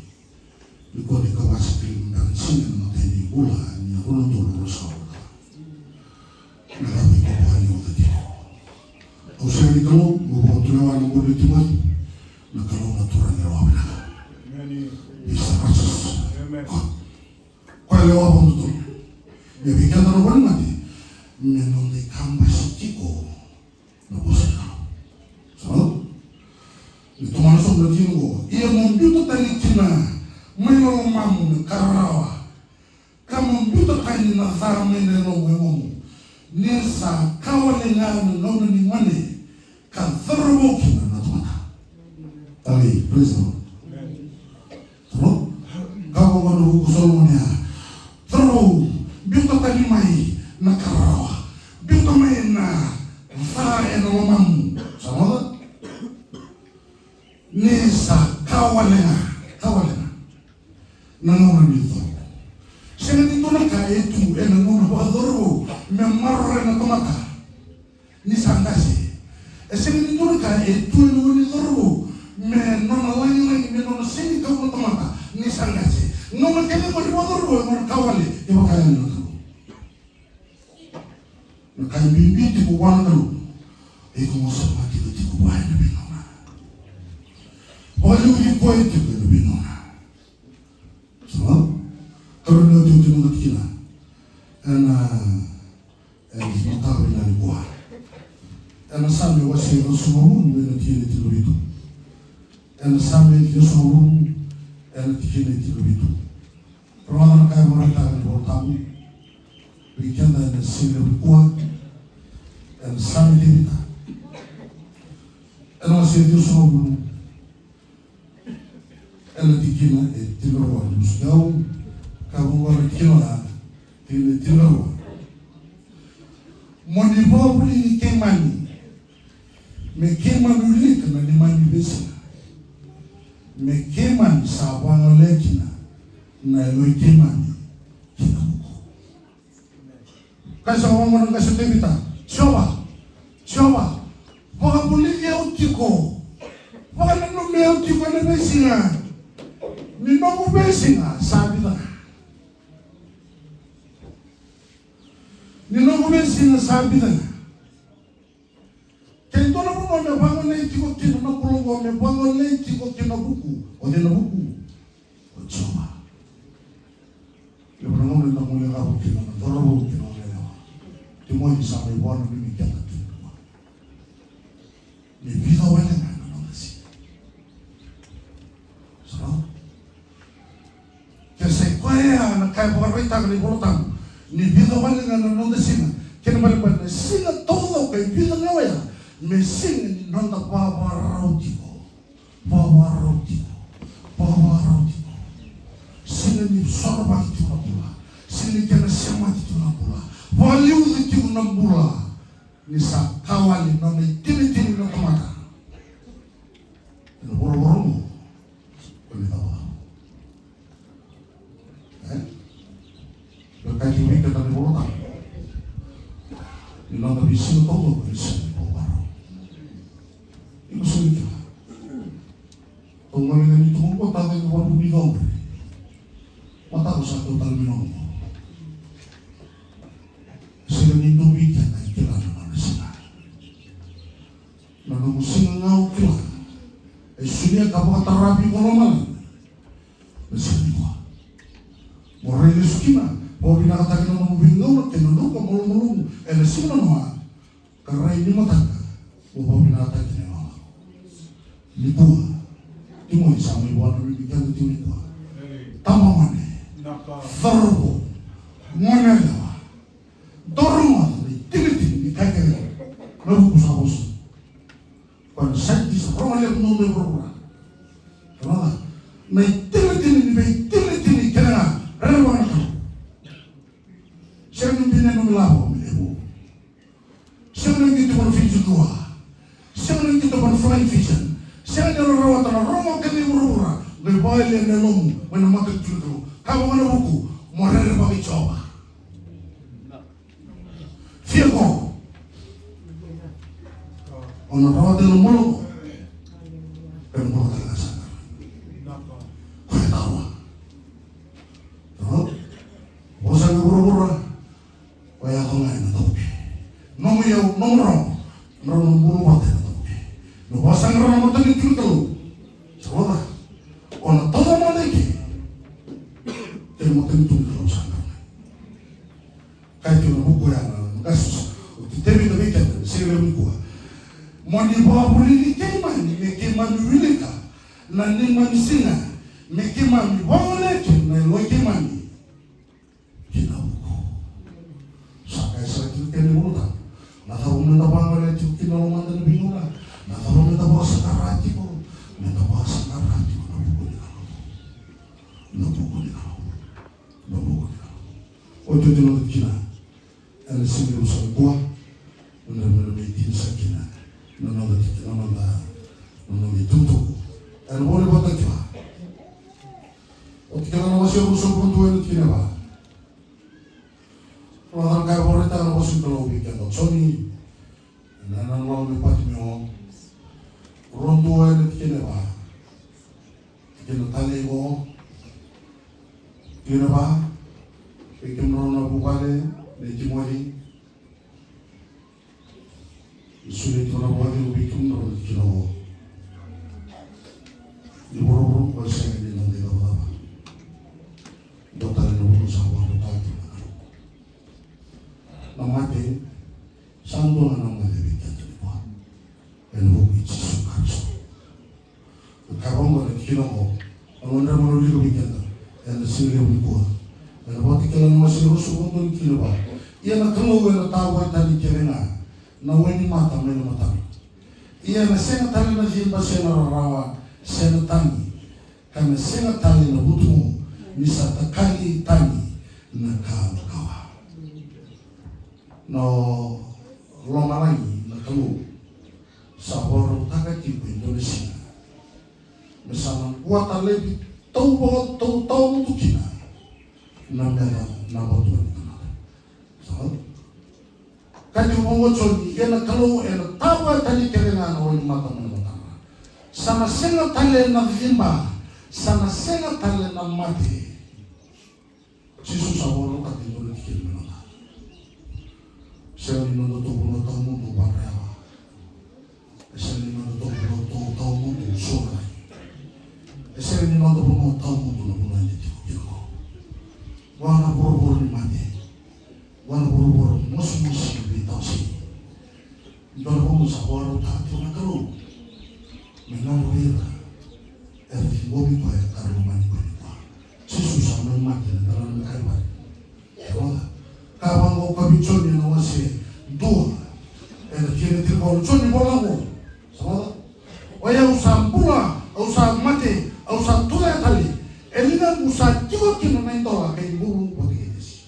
Nikua na ikava sa kili me bera ni siga ena imatai ni vula ni rua na udolu ruasagavulu ka va. Na cava iko vakaliuca tiko? Au sega ni Kalou, meu vakatulewa ena bula i Timoci. Na Kalou na Turaga e lewa vinaka. He's a righteous God. Koya e lewa vakadodonu. Ia vei keda na vale ni mate, me noda ikabasi tiko na vosa ni Kalou. Sa? Ni tomana sobu na tikina oqo. Ia mo biuta tani kina mai na lomamu na ka rarawa, ka mo biuta tani na ca mai na yalomu e yagomu. Ni sa ka wale ga na gauna ni gone ka cauravou kina na tamata. Talei, praise the Lord. Cauravou, ka vaka na Vuku o Solomoni ya. Cauravou, biuta tani mai na ka rarawa. Biuta mai na ca ena lomamu. Sa rogoca? Ni sa ka wale ga, ka wale ga na gauna ni cauravou. Sega ni dua na ka e tu ena gauna vakacauravou me maroroya na tamata ni sa qase. E sega ni dua na ka e tu ena gauna ni cauravou me nona lagilagi, me nona sega ni kau na tamata ni sa qase. Gauna kece qori vakacauravou e gauna ka wale, e vaka yani na Kalou. Na ka e bibi tiko vua na Kalou, e iko mo sa vakatikotiko vua ena veigauna. Vakaliuci koya tiko ena veigauna. Sa? Karua ni otioti ni noda tikina. Ena, ena mataka vinaka nikua. Ena Same wase ciwasagavulu, ena tikina e tinikavitu. Ena Same ciwasagavulu, ena tikina e tinikavitu. Rogoca na ka e vakaraitaka na iVolatabu vei keda ena siga nikua, ena Same i Tevita, ena wase ciwasagavulu, ena tikina e tinikarua. Ni musu kau, ka vaqo na tikina oya, tikina e tinikarua. Mo ni vakavulici keimami, me keimami wilika na neimami veisiga, me keimami sa vagolea kina Na yalo i keimami kina vuku. Ka sa vaqo na qase o Tevita, Jiova, Jiova, vakavulici au tiko. Vakananumi au tiko ena veisiga. Ni noqu veisiga sa vica ga. Ni noqu veisiga sa vica ga. Ke dua na vanua me vagolei tiko kina na bula oqo, me vagolei tiko kina vuku, o cei na vuku? O Jiova. Levu na gauna eda gole ga vua kina na cauravou kina na yalewa. Timoci sa mai vua na mimi keda tu. Ni vica wale ga na noda siga. Sa Ke sa i koya na ka e vakaraitaka na iVola Tabu ni vica wale ga na noda siga. Kena ibalebale na siga taucoko e vica ga oya me siga ni noda vavarau tiko. Vavarau tiko. Vavarau tiko. Siga ni sorovaki tiko na bula. Siga ni kena semati tiko na bula. Vakaliuci tiko na bula. Ni sa ka wale na nona itinitini na tamata. Ena vuravura oqo. Ko ni cava? E? Dua ka tiko vei keda na iVola Tabu. Ni noda veisiga taucoko e sega ni vavarau. Iko sega ni kila. Au gole ga ni tuku qo, tata, iko valuku ni cauravou. Mataka sa kau tale mai na oqo. Sega ni dua vei keda e kila na nona siga. Na nomu siga ga o kila. E solia ka vakatara vei iko lomalagi. Na siga nikua. Mo rai lesu kina, mo vinakataka na nomu veigauna kei na nomu malumalumu ena siga nanoa. Ka rai ni mataka, mo vakavinakataki na yalomu. Nikua, tiko ni sa mai vua na mimi keda tiko nikua. Tama gone, cauravou, gone yalewa. Dou rogoca na itinitini ni ka kece na vuku sa vosa. Koya na scientist rogo levu na noda vuravura. Rogoca na itinitini ni veitinitini kece ga rerevaka na Kalou. Sega ni dina nomu ilavo me levu. Sega ni qito vua na Fiji Drua. Sega ni qito vua na Flying Fijian. Sega ni rawata na rogo kece i vuravura. Qai vakayalia na yalomu mai na mata ni tiko na Kalou. Ka vaka na vuku, mo rerevaki Jiova. Fia ko. O na rawata na bula. Ka na bula tale ga saka. Ko e tawa. Vosa ni vuravura. O ya ko ga ena tauke. Nomu iyau, nomu rogo. Nomu bulu vata ena tauke. Na vosa ga na matanitu ni Kalou. Sa vosa. O na tauca mada ike. Kei na matanitu ni Kalou sa qarauna. Kai tu na vuku ya na qase o Tevita vei keda, na siga levu nikua. Mo ni vakavulici keimami, me keimami wilika na neimami siga, me keimami vagolea kina na yalo i keimami. Kina vuku. Sa qai sara tiko kina na iVola Tabu. Na cava meda vagolea tiko kina lomada na veigauna? Na cava meda vakasaqara tiko? Meda vakasaqara tiko na vuku ni Kalou. Na vuku ni Kalou. Na vuku ni Kalou. Oti, oti na noda tikina. Ena siga levu sa nikua. Ena, ena, ena mai tini sa kina. Na noda tikina, na noda, na noda itukutuku. Ena voli vata kila. Oti kila na wase ruasagavulu ka dua ena tikina e va. Rogoca na ka e vakaraitaka na vosa ni Kalou vei keda. Joni, ena, ena loma i Patimeo. Rua dua ena tikina e va. Tikina talei qo. Tikina e va. Vei kemudrau na vuvale nei Timoci. Ni solia tiko na vakacegu vei kemudrau na tikina oqo. Ni vuravura qo e sega ni noda icavacava. Dua tale na vanua sa vakabauta tiko na Kalou. Na mate sa dua ga na mate vei keda nikua. Ena vuku i Jisu Karisito. Ka vaqo na tikina oqo. Au gadreva meu wilika vei keda ena siga levu nikua. Ena Vakatakila na wase ruasagavulu ka dua na tikina va. Ia na Kalou ena tavoya tani kece ga na wainimata mai na matana. Ia ena sega tale na ciba se na rarawa se na tagi, ka na sega tale na vutugu ni sa takali tani na ka makawa. Na lomalagi na Kalou sa vakarautaka tiko e dua na siga me sa na quata laivi tau vakatau tawamudu kina Na meca na batua ni tamata. Sa? Ka tiko vaqo o Joni, ia na Kalou ena tava tani kece ga na wainimata mai na matana. Sa na sega tale na ciba, sa na sega tale na mate. Jisu sa vakarautaka e dua na tikina me noda. Sega ni noda tou vanua tawamudu Vakarauwai. E sega ni noda tou vanua tou tawamudu Suva. E sega ni noda vanua tawamudu na vanua eda tiko kina qo. Vua na voravora ni mate. Vua na voravora mosimosi ni veitawasei. Dua na vanua sa vakarautaka tiko na Kalou me galu vei ira era ciqomi koya ka ra lomani koya nikua. Jisu sa mai mate ena delana mai Kalivari. E rogoca. Ka vaqo ka vei Joni ena wase dua, ena tikina e tinikawalu, Joni vola qo. Sa rogoca. O yau sa bula, au sa mate, au sa tucake tale. E ligaqu sa tiko kina na idola kei bulu vata kei Jisu.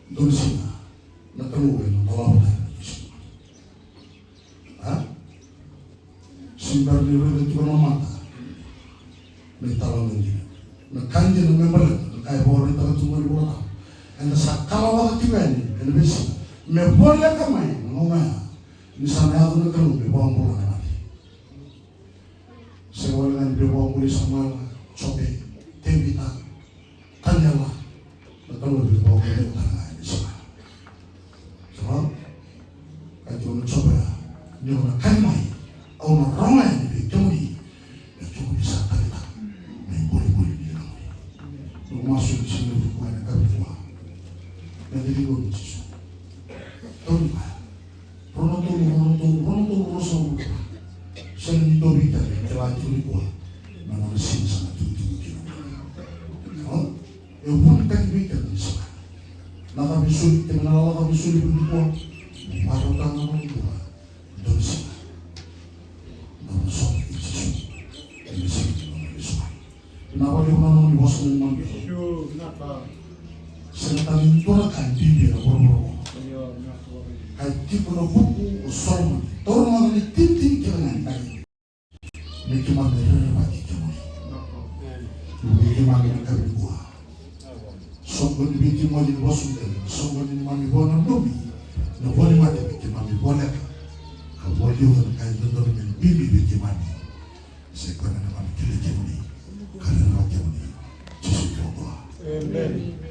Dua na siga na Kalou ena dolava tale na Jisu. A? Sega ni raica tiko na mata na italanoa dina. Na ka dina me baleta na ka e vakaraitaka tiko mai na iVolatabu. Eda sa kalawa tiko yani ena veisiga me voleka mai na gauna ya ni sa na yaco na Kalou me vakabula na mate. Sega wale ga ni veivakabulai Samuela, Jope, Tevita, Taniela, na Kalou e veivakabulai tale ga ena siga. Sa va? Ka tiko na Jope ya, ni o na kani mai, au na rogo yani vei kemuni, me kemuni sa taleitaka na ibolebole ni ligamuni. Noqu masu ena siga levu nikua ena yakavi nikua. Me da liga o Jisu. Tauri mai. Rua na tolu, rua na tolu, rua na tolu, rua na tolu. Sega ni dua vei keda e kila tiko nikua na nona siga sa na tukutuku kina. A? E vunitaki vei keda ni siga. Na cava e soli, keda na cava e soli vei nikua. Ni marautaka na nona bula. Dua ni siga. Na nona sota kei Jisu. Ena siga ni nona lesu mai. Vinaka vakalevu na nomuni vosa, na nomuni. Sega tale ni dua na ka e bibi ena vuravura oqo. Ka e tiko ena vuku o Solomoni. Taura mada na itinitini kece ga ni ka. Me keimami rerevaki kemuni. Me keimami na ka nikua. Soqoni vei keimami na vosa dela. Soqoni neimami vo na domi. Na vo ni mate me keimami voleka. Ka vo liu na ka e dodonu me bibi vei keimami. Se koya na neimami kilai kemuni, ka rerevaki kemuni, Jisu na iVakabula. Emeni.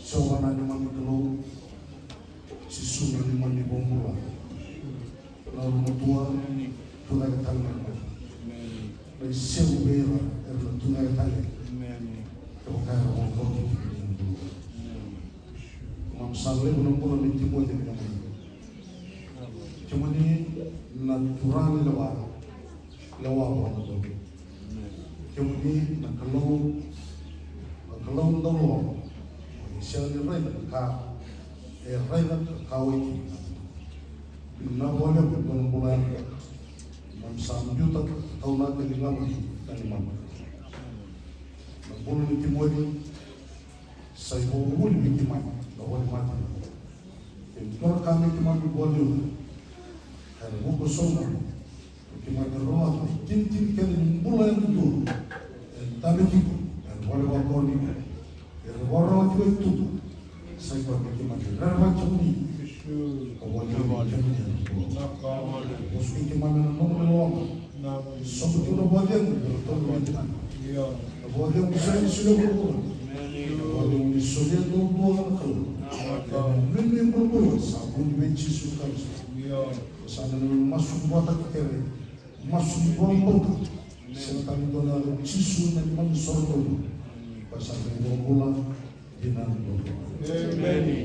Jiova na neimami Kalou, Jisu na neimami iVakabula. Na nomu tua, tucake tale na nomu. Na isevu vei ira era na tucake tale. Kevaka era vakabauti kemuni na Kalou. Keimami sa levu na bula me tiko vata kei kemuni. Kemuni na Turaga ni lewa, lewa vakadodonu. Kemuni na Kalou, na Kalou dau loloma. Ni sega ni raica na ka e raica ka kauwai kina. Vinaka vakalevu na bula ya. Keimami sa biuta taunaka ni ligamuni ka neimami. Na bula ni Timoci sa ivakavuvuli vei keimami na vale ni mate. E dua na ka me keimami vakaliuca. Era vuka sobu. Keimami rawata na itinitini kece ni bula yadudua. E dabe tiko ena vale vakatawa ni. Era vakarorogo tiko e tuba. Sa i koya me keimami rerevaki kemuni. Ka vakaliuci kemuni yadudua. Vosa vei keimami ena nomu loloma. Sobu tiko na vakacegu, na vakacegu ni solia vuravura. Na vakacegu ni solia duadua na Kalou. Ena nuinui vuravura sa vuni vei Jisu Karisito. Sa na masu vata kei kere, masu vakabauta. Sega tale ni dua na yaca, Jisu na neimami soro tolu. Ka sa na iVakabula. Emeni.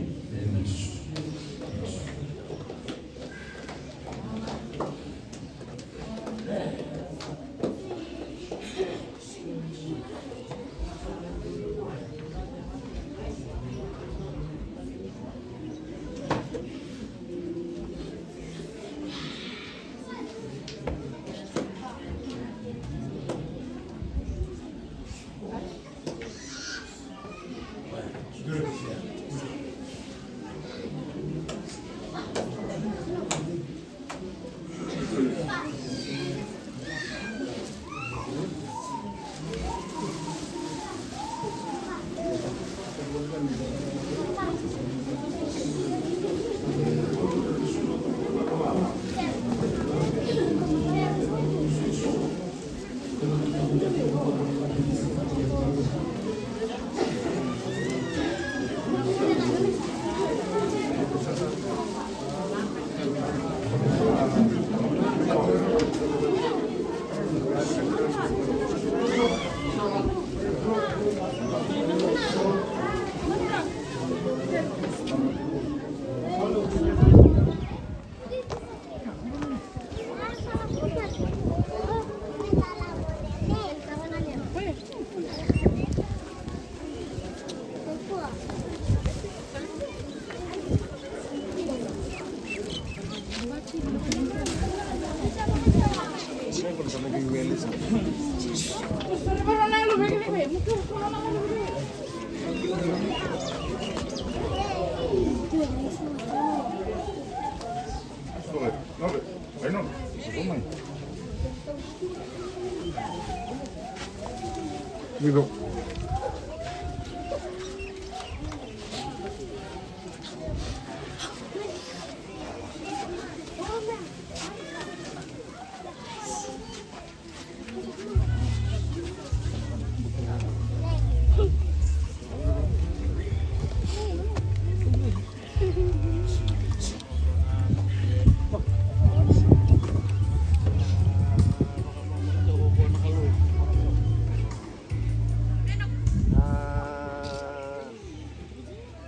Na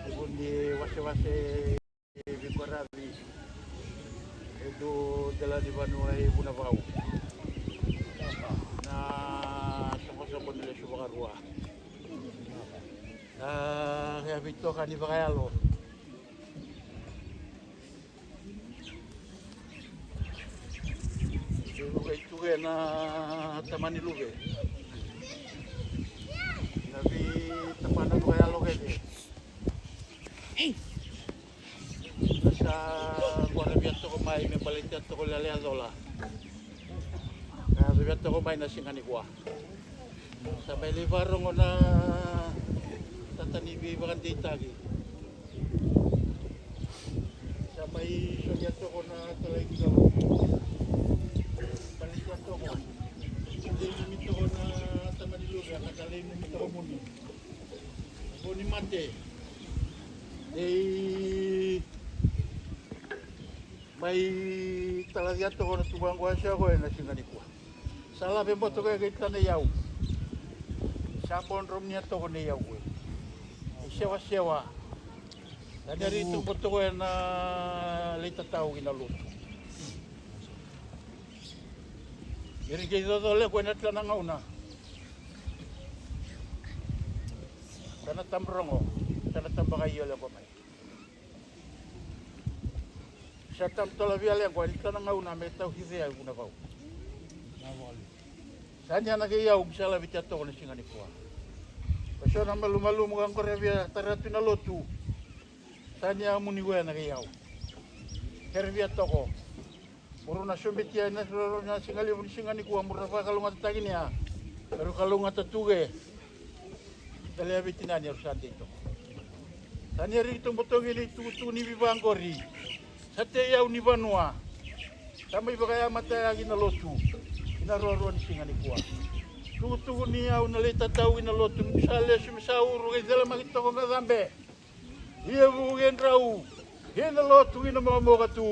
ivu ni wasewase. E veiqaravi e dua dela ni vanua e Vunavau. Na soqosoqo ni lesu vakarua. Na yavi toka ni vakayalo. Veivuke i tuke na tamani luve. Na veitapana vakayalo kece. Sa qo na via toko mai me baleta toko lele a cola. Ka via toko mai na siga ni kua. Sa mai lai varogo na tata ni veivakadeitaki. Sa mai solia toko na talai ni kau. Baleta toko. Lai numi toko na tamani luve, ka talai numi toko muni. Ni mate. Ei. Mai talacia toka na tuku qo, e sa koya na siga nikua. Sa lave boto koya kei tana iyau. Sa bodromunia toka na iyau koya. E sewasewa. Tani ari tuku boto koya na lai tatau ina lotu. Iri kei cocole koya na tana gauna. Tana tabu rogo, tana tabu kai ole koya mai. Sa tabu tolavia lequa ni tana gauna me tau hicea i Vunavau. Tani ana kei au, sa laviti a toka na siga nikua. Ko so na malumalumu ka qore via taratu na lotu. Tani a muni wea na kei au. Kere via toko. Muru na sobetia na roro na siga levu ni siga nikua, muru na vakalougatataki nia. Eru kalougata tuke. Tale a vitinani eru sa dei toka. Tani a riki tobotogi ni tukutuku ni vivaqori. Sa tei au ni vanua. Sa mai vakayamatayaki na lotu. Ina roro ni siga nikua. Tukutuku ni au na lai tatau ina lotu. Sa lesu me sa uru kei celamaki toka ga cabe. Ia vuke drau. Ina lotu ina momoka tu.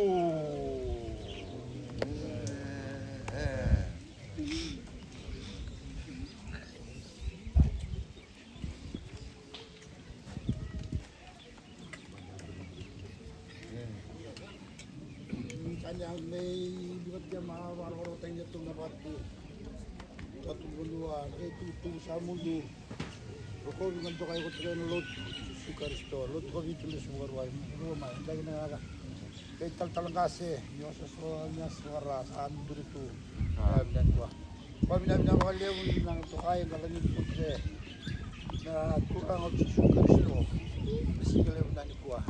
Tani a mei livatia ma varokorokotaki tu na vatu. Vatu vanua kei tukutuku sa mudu. Rokovi ga dokai ko tiko na lotu Jisu Karisito, lotu ko vitu lesu vakarua, rua mai, daki na gaka. Kei talatala qase ni oso so ni asa vara sa duri tu. Vinaka nikua. Vavinavinaka vakalevu ni na tokai na lagi ni kote na Turaga o Jisu Karisito. Na siga levu na nikua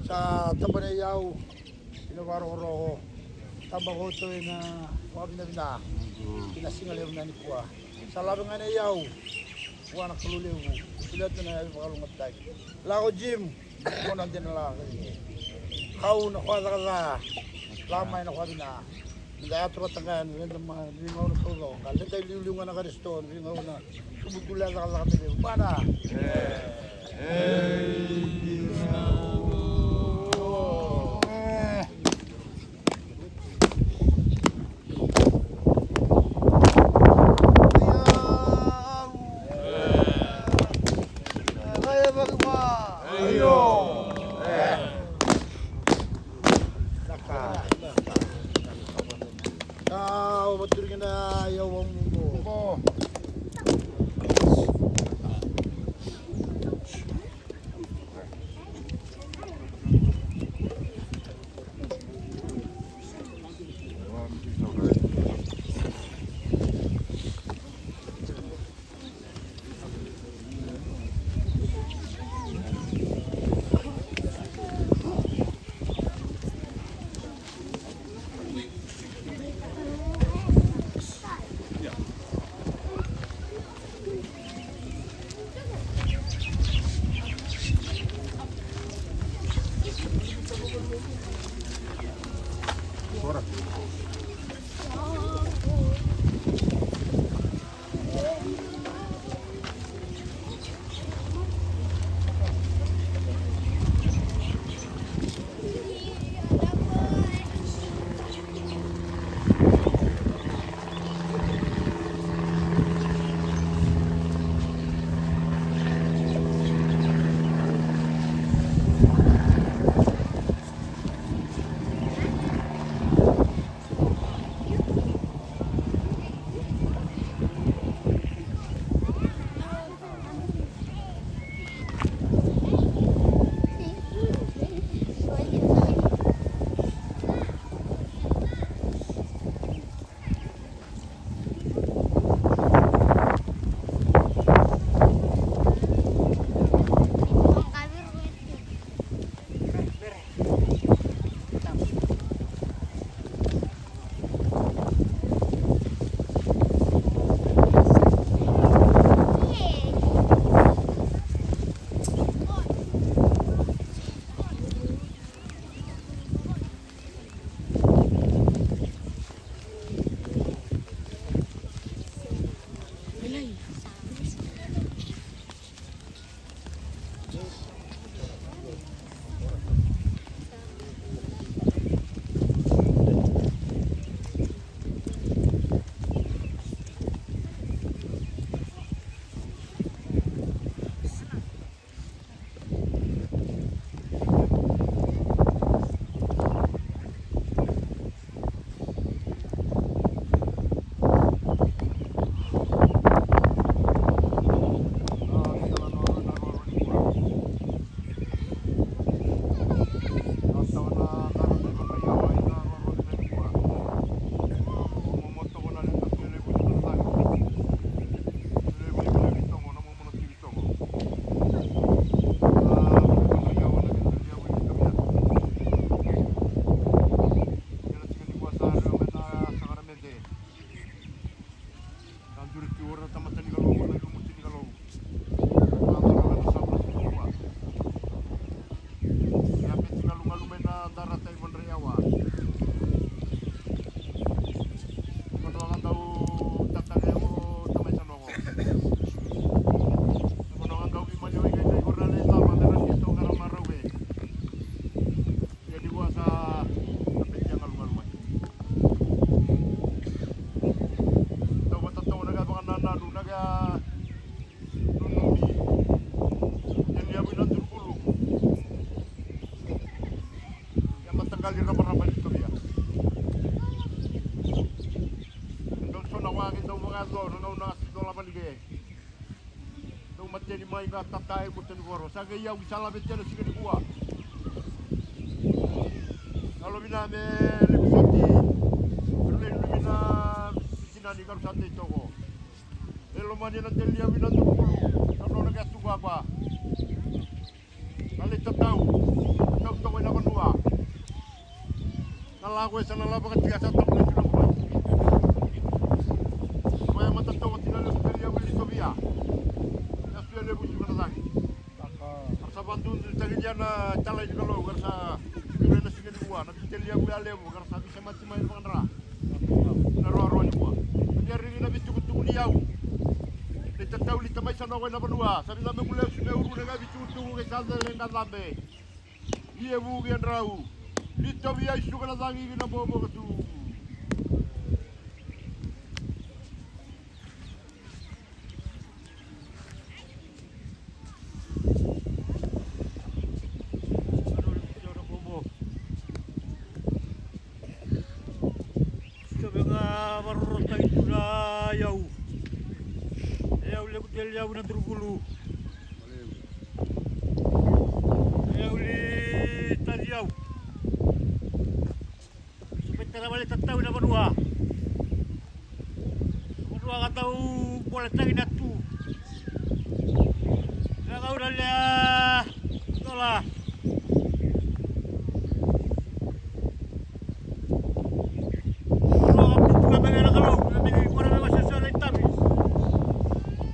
sa taba na iyau ina vakarokoroko. Taba koto ina vakavinavina ina siga levu na nikua. Sa lave ga na iyau vua na Kalou levu. Filatu na yavi vakalougatataki. Lako Jim. Kona dena la kau na kwa cakacaka. La mai na kwa vina. Ni ga yato vata ga yani reda ma ni gauna kaucau ga leda i liuliu ga na Karisito ni gauna. Tubu tu lea cakacaka me levu mana. Kali rabaraba ni tovia. Dau so na wa qai dau vakayaco na gauna ga se dolava ni ke. Dau mateni mai ga tata e ko tani voro. Sa qai yau ki sa lave tena siga ni kua. Kalo vina me levu soti. Rulei luvina sinani karu sa tei toko. E lomani na teli yau ina dukulu. Sa nona qai tuku akua. Na lai tatau, tatau toka ina vanua. Na lako e sa na lava ka tia sa tapu na tuna kua. Koya mata toka tina levu teli yau ili sovia. Na suya levu suka na cagi. Kara sa vadudu tagi dia na tala ini kalou, kara sa kura na siga ni kua, na teli yau ya levu, kara sa visa mati mai na vakadra. Na roaroa ni kua. Ia rigi na vitukutuku ni yau. Ni tatau ni tamai sa noko ena vanua. Sa ni cabe kule su me uru na ga vitukutuku ke sa cele ga cabe. Ia vuki a drau. Ni tovi ai suka na cagi ki na boboka tu. Io, vega varorotaki tu na yau. E yau levu teli yau na durukulu. E yau li tali yau. Sa mai tara vale tatau ina vanua. Vanua ka tau boletaki na tu. Na gauna lea dola. Vanua ka putu ka mega na kalou, ka mega i kora mega soso na itavi.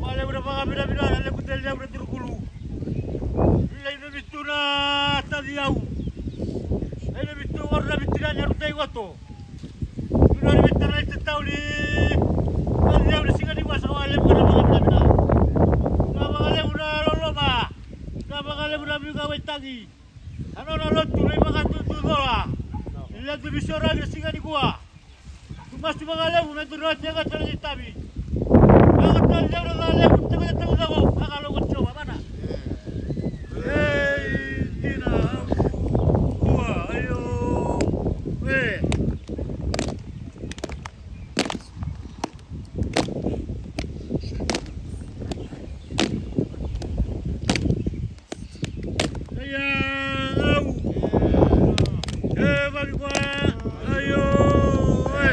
Vale ura vakavinavina na levu tele levu na durukulu. Lai na vitu na taci au. Lai na vitu varu na vitu na nyaru tai vato. Tuna na vitu na lai tatau ni taci au na siga ni vasa ka vakalevu ka na vakavinavina. Ka vakalevu na loloma. Ka vakalevu na vika vaitaki. A nona lotu lai vakatutu cola. Ni lai tu visoragi na siga ni kua. Tu masu vakalevu me tu roti aka tale ni tavi. Aka tale ni aura ca levu, teko te teko cako, aka loko Jiova, mana. Ei, dina, ua, aio, e. Aia, au. E, vaki koa. Aio, e.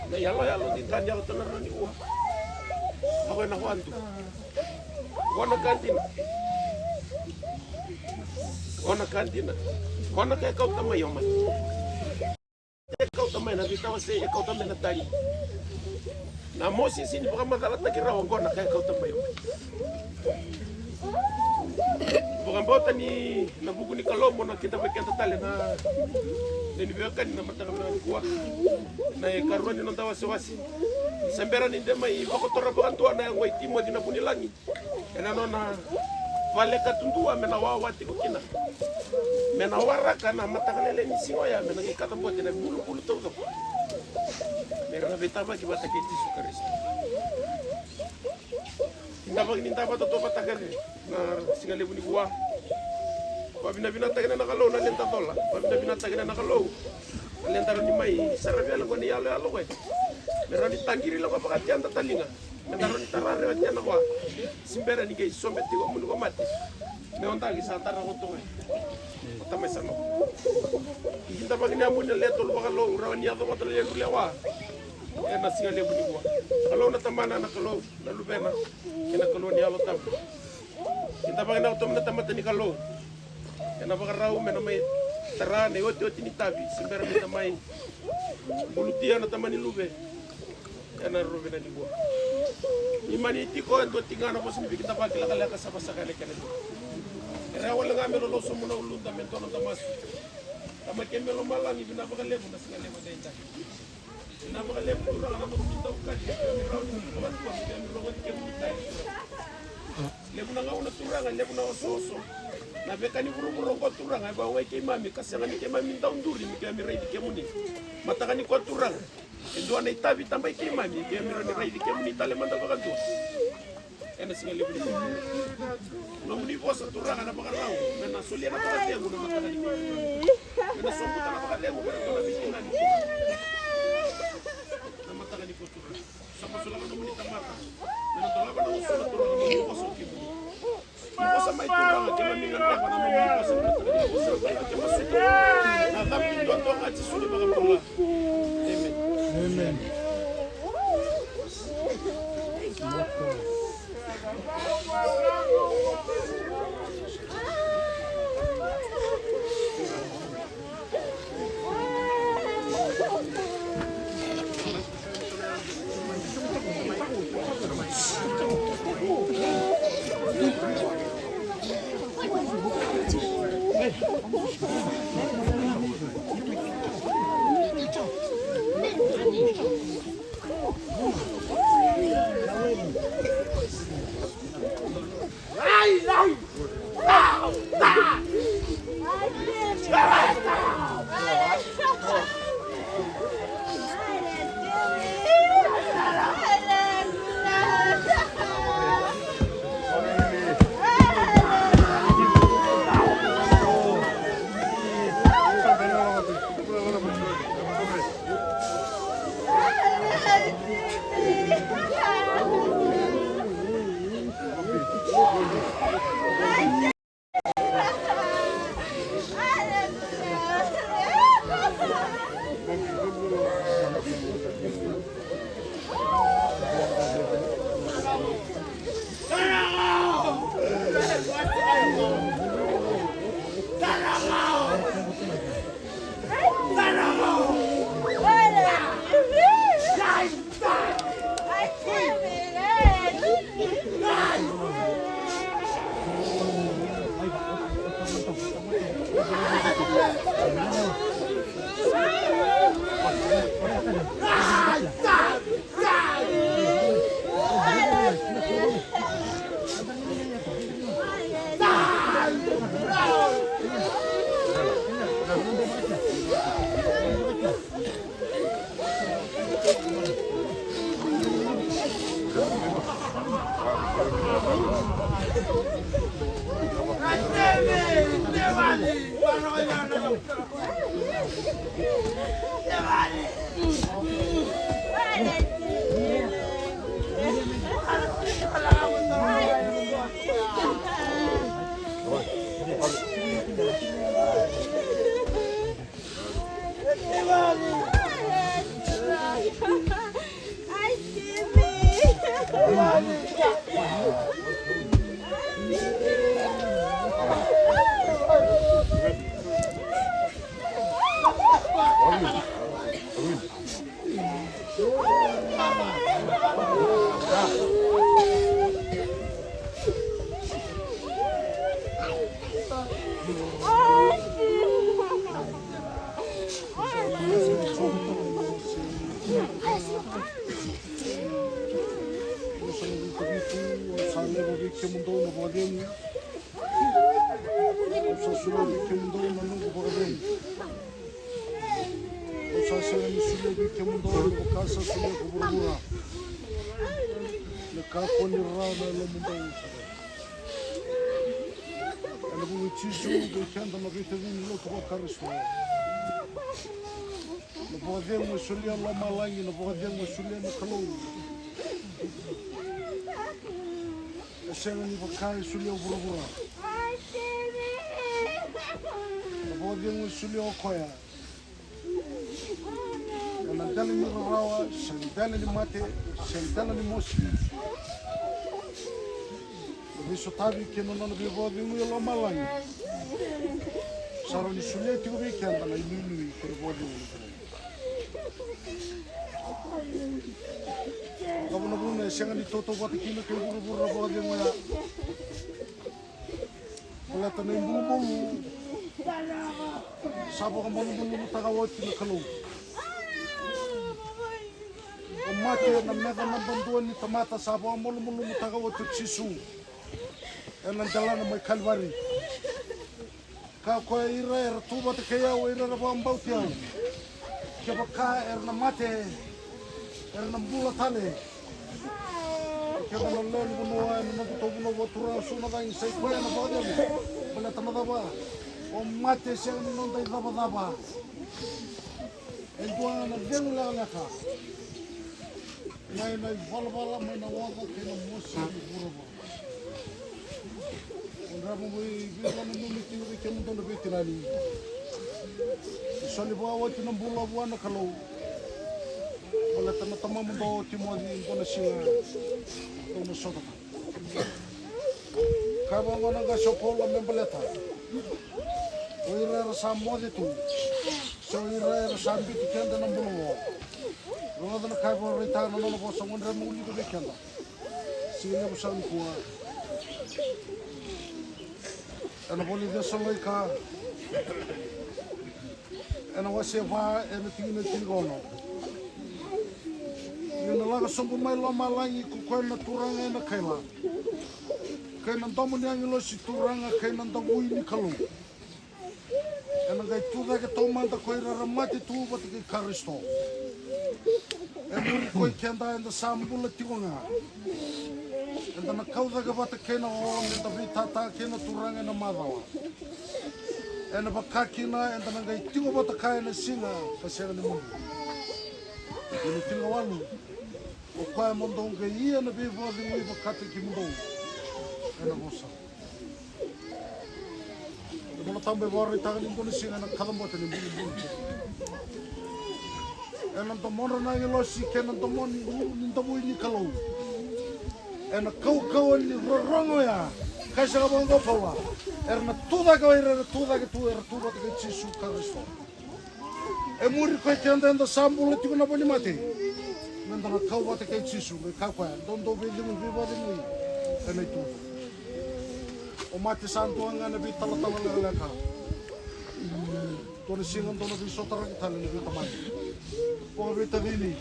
Na yaloyalo ni dani yaco tana rani ua. Ako ena wadu. Kona ka dina. Kona ka dina. Kona ka e kauta mai o mai. E kauta mai na veitawasei, e kauta mai na tali. Na Mosese ni vakamacalataki rawa qo na ka e kauta mai o mai. Vakabauta ni na vuku ni Kalou mo na kidavaki keda tale na lewe ni veiwekani na mataka vinaka nikua. Na ikarua ni noda wasewase. Sa bera ni de mai vakotora vakadua na yago i Timoci na Vunilagi. Ena nona vale ka tudua me na wawa tiko kina. Me na waraka na mataka lailai ni siga oya me na qai kacabote na bulubulu taucoko. Me ra na veitavaki vata kei Jisu Karisito. Vinaka vakani da vata tou vata kece na siga levu ni vua. Vavinavinataki na Kalou na leda cola. Vavinavinataki na Kalou na leda rawa ni mai saravi yale qo na iyaloyalo qo e me rawa ni taqiri lako vakati yada taliga. Me da rawa ni tara rewa ti yada qo. Sibera ni qai sobe tiko muni ko mate. Me odaki sa tara ko toka e o tamai sa loko. Kidavaki ni yamuni na le tolu vakalou rawa ni yaco vata na leru lewa. Ena siga levu ni vua. Kalou na Tamana, na Kalou na Luvena kei na Kalou ni Yalo Tabu. Kidavaki na otomi na tamata ni Kalou. Ena vakarau me na mai tara na iotioti ni tavi se bera me na mai bulutia na tama ni luve. Ena ruvena ni vua. Ni mani tiko e dua tigana vosa ni vikidavaki lakalaka sa vasaka ena kena dua. E rawa wale ga me loloso muna uluda me dua na damasu. Tama kei me lomalagi, vinaka vakalevu na siga levu daidai. Vinaka vakalevu Turaga na nomuni daukali, keimami rawa ni vakatua, keimami rogoci kemuni tale Turaga. Levu na gauna Turaga, levu na osooso. Na veka ni vuravura oqo Turaga, e vakaogai keimami, ka sega ni keimami dau duri, me keimami raici kemuni. Mataka ni kua Turaga, e dua na itavi tabai keimami, keimami rawa ni raici kemuni tale mada vakadua. Ena siga levu ni nomuni vosa Turaga na vakarau me na solia na vakacegu na mataka ni kua. Me na sobuta na vakacegu me na dua na vitina ni kua. Na mataka ni kua Turaga. Sa vosa lako nomuni tamata me na dolava na usu na Turaga nomuni vosa o kemuni. Ni vosa mai Turaga keimami gadreva na nomuni vosa na mataka ni kua. Sa vosa mai keimami suka na cavi ni duadua ga Jisu ni vakabula. Emeni. Emeni. Au sa levu vei kemudou na vakacegu. Au sa solia vei kemudou na noqu vakacegu. Au sa sega ni solia vei kemudou me vaka sa solia ko vuravura. Me Kakua ni rarawa na yalomudou. Ena vuku i Jisu vei keda na veitacini lotu vakarisito. Na vakacegu e solia lomalagi, na vakacegu e solia na Kalou. E sega ni vaka e solia vuravura. Na vakacegu e solia o koya ena dela ni rarawa, se dela ni mate, se dela ni mosi. Na veisotavi kei na nona veivakacegui e lomalagi. Sa rawa ni solia tiko vei keda na inuinui kei na vakacegu. Na vunavuna e sega ni tautauvata kina kei vuravura na vakacegu oya. Baleta na ibulubulu sa vakamalumalumutaka oti na Kalou. O mate na meca naba dua ni tamata sa vakamalumalumutaka oti o Jisu ena delana mai Kalivari. Ka koya ira era tu vata kei au, ira era vakabauti au. Kevaka era na mate, era na bula tale. Keda na lewe ni vanua ena nodatou vanua vakaturaga, so na cagi, sa i koya ena vakacegu. Baleta na cava? O mate e sega ni noda icavacava. E dua na cegu lekaleka mai na ivalavala, mai na oca kei na mosi ni vuravura. Drava mai vei dua na nomu tiko vei kemudou na veitinani. Ni soli vua oti na bula vua na Kalou. Baleta na tamamudou o Timoci, dua na siga dou na sota. Ka vaqo na qase o Paula me baleta o ira era sa moce tu, se o ira era sa biuti keda na bula vou. Rogoca na ka e vakaraitaka na nona vosa, gadreva mo wilika vei keda. Siga levu sa nikua. Ena vola i Cesalonaika, ena wase va, ena tikina e tinikaono. Ni na lako sobu mai lomalagi ko koya na Turaga ena kaila, kei na domo ni agilosi turaga, kei na davui ni Kalou. Ena qai tu cake taumada ko ira era mate tu vata kei Karisito. E muri ko i keda eda sa bula tiko ga. Eda na kau cake vata kei na o, meda veitata kei na Turaga ena macawa. Ena vaka kina eda na qai tiko vata kaya ena siga ka sega ni mudu. Ena tinikawalu, o koya mo dou qai ia na veivakacegui vakataki kemudou ena vosa. Na Vola Tabu e vakaraitaka ni dua na siga ena kacabote ni bulubulu. Ena domodra na agilosi kei na domo ni, ni davui ni Kalou. Ena kaukauwa ni rorogo oya, ka sega vaqo Paula. Era na tu cake o ira era tu cake tu, era tu vata kei Jisu Karisito. E muri ko i keda eda sa bula tiko na vale ni mate, meda na kau vata kei Jisu, qai kaya o koya, dou dau veicegu, veivakacegui ena itu. O mate sa dua ga na veitalatala lekaleka. Dua na siga dou na veisotaraki tale na veitamani, vakaveitacini,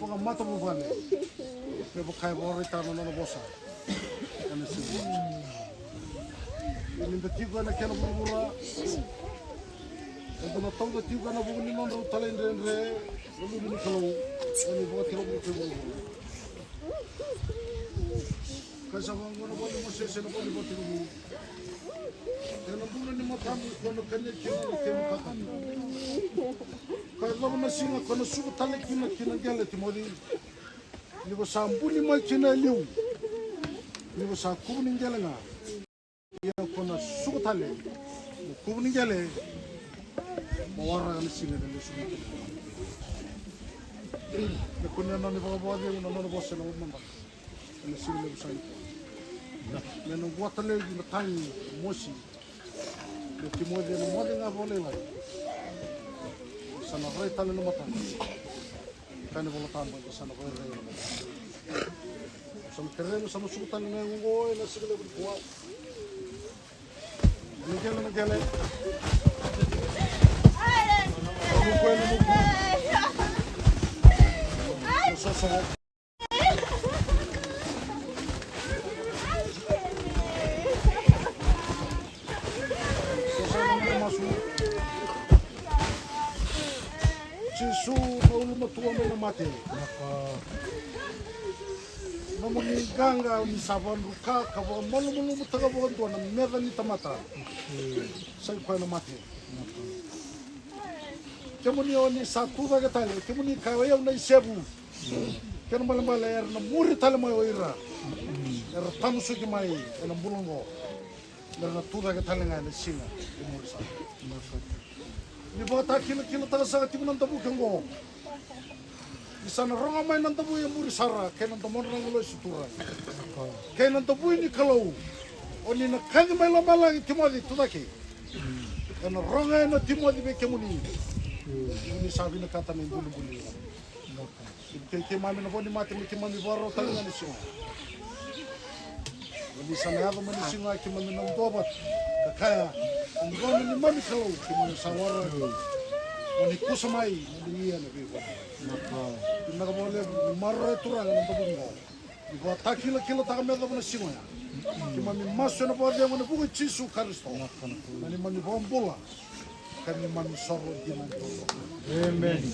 vakamatavuvale. Me vaka e vakaraitaka na nona vosa. Ena siga ni da tiko ena kena vuravura, eda na tauca tiko ena vuku ni nodrau talaidredre na luve ni Kalou ena ivakatekivu kei vuravura. Ka sa vaqo na vola i Mosese ena vola i Vakatekivu. Ena bula ni matamu ko na kania kina na kemu kakana. Ka yacova na siga ko na sucu tale kina ki na qele, Timoci. Ni ko sa buli mai kina e liu, ni ko sa kuvu ni qele ga. Ia ko na suka tale na kuvu ni qele, mo waraka na siga ena lesu mai kina. Me kune na nona ivakavakacegu na nona vosa ena lomada ena siga levu sa nikua. Me na qua tale ki na tagi, mosi. Me Timoci ena moce ga vakalailai. Sa na rai tale na matana. Kaya na iVola Tabu, sa na rai, rai. Sa na kerei, sa na suka tale na yago oqo ena siga levu nikua. Na qele, na qele. Vuku ena vuku. Na soso. Jisu na ulumatua mai na mate. Nomuni qaqa, o ni sa vakadruka ka vakamalumalumutaka vakadua na meca ni tamata. Sa i koya na mate. Kemuni o ni sa tu cake tale, kemuni ka o i au na isevu. Kena ibalebale era na muri tale mai o ira era tamusuki mai ena bula oqo. Mera na tu cake tale ga ena siga e muri sara. Ni vakatakilakilataka saka tiko na davuki oqo. Ni sa na rogo mai na davui e muri sara kei na domodra na agilosi, Turaga, kei na davui ni Kalou. O ni na kaci mai lomalagi, Timoci, tu cake. Ena rogo ena Timoci vei kemuni. Ni sa vinakata na ibulibuli. Kei keimami na vo ni mate me keimami vakarau tale ga ni siga. O ni sa na yaco mai ni siga keimami na duavata ka kaya, oqo na neimami Kalou, keimami sa waraki. O ni kusa mai mo ni ia na veivanua. Vinaka vakalevu, ni maroroya Turaga na davuki oqo. Ni vakatakilakilataka me yacova na siga oya. Keimami masu ena vakacegu ena vuku i Jisu Karisito, na neimami iVakabula ka neimami isoro dina. Emeni.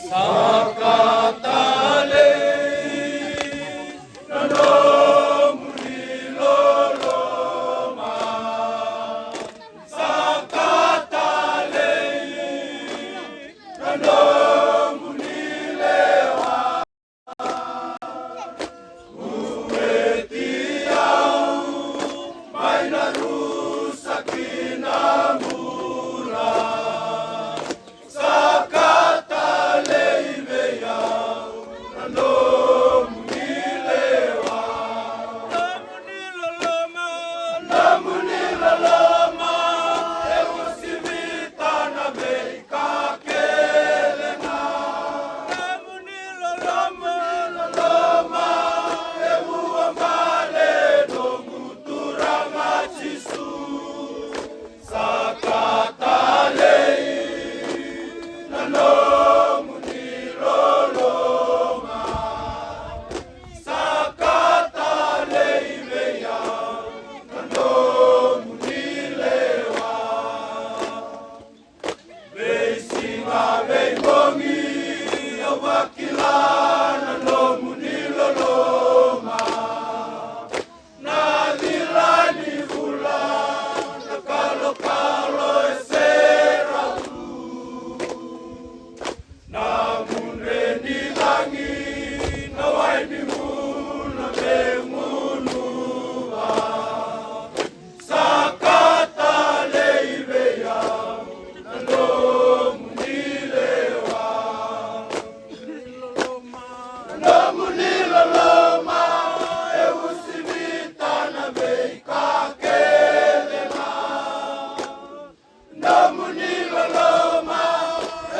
Saka talei na nomuni loloma. Saka talei na nomuni lewa. Ueti au mai na rusa ki na bula. Saka talei vei au na nomuni lewa. Nomuni loloma, nomuni loloma e uasivita na veika kece ga. Nomuni loloma, loloma e vuabale noqu Turaga Jisu. Saka talei na nomuni loloma. Saka talei vei au na nomuni lewa. Veisiga veibogi au vakila na nomuni loloma. Na cila ni vula, na kalokalo e serau. Na mudre ni cagi, na wai ni gunu me gunuva. Saka talei vei au na nomuni lewa. Na nomuni loloma e uasivita na veika kece ga. Nomuni loloma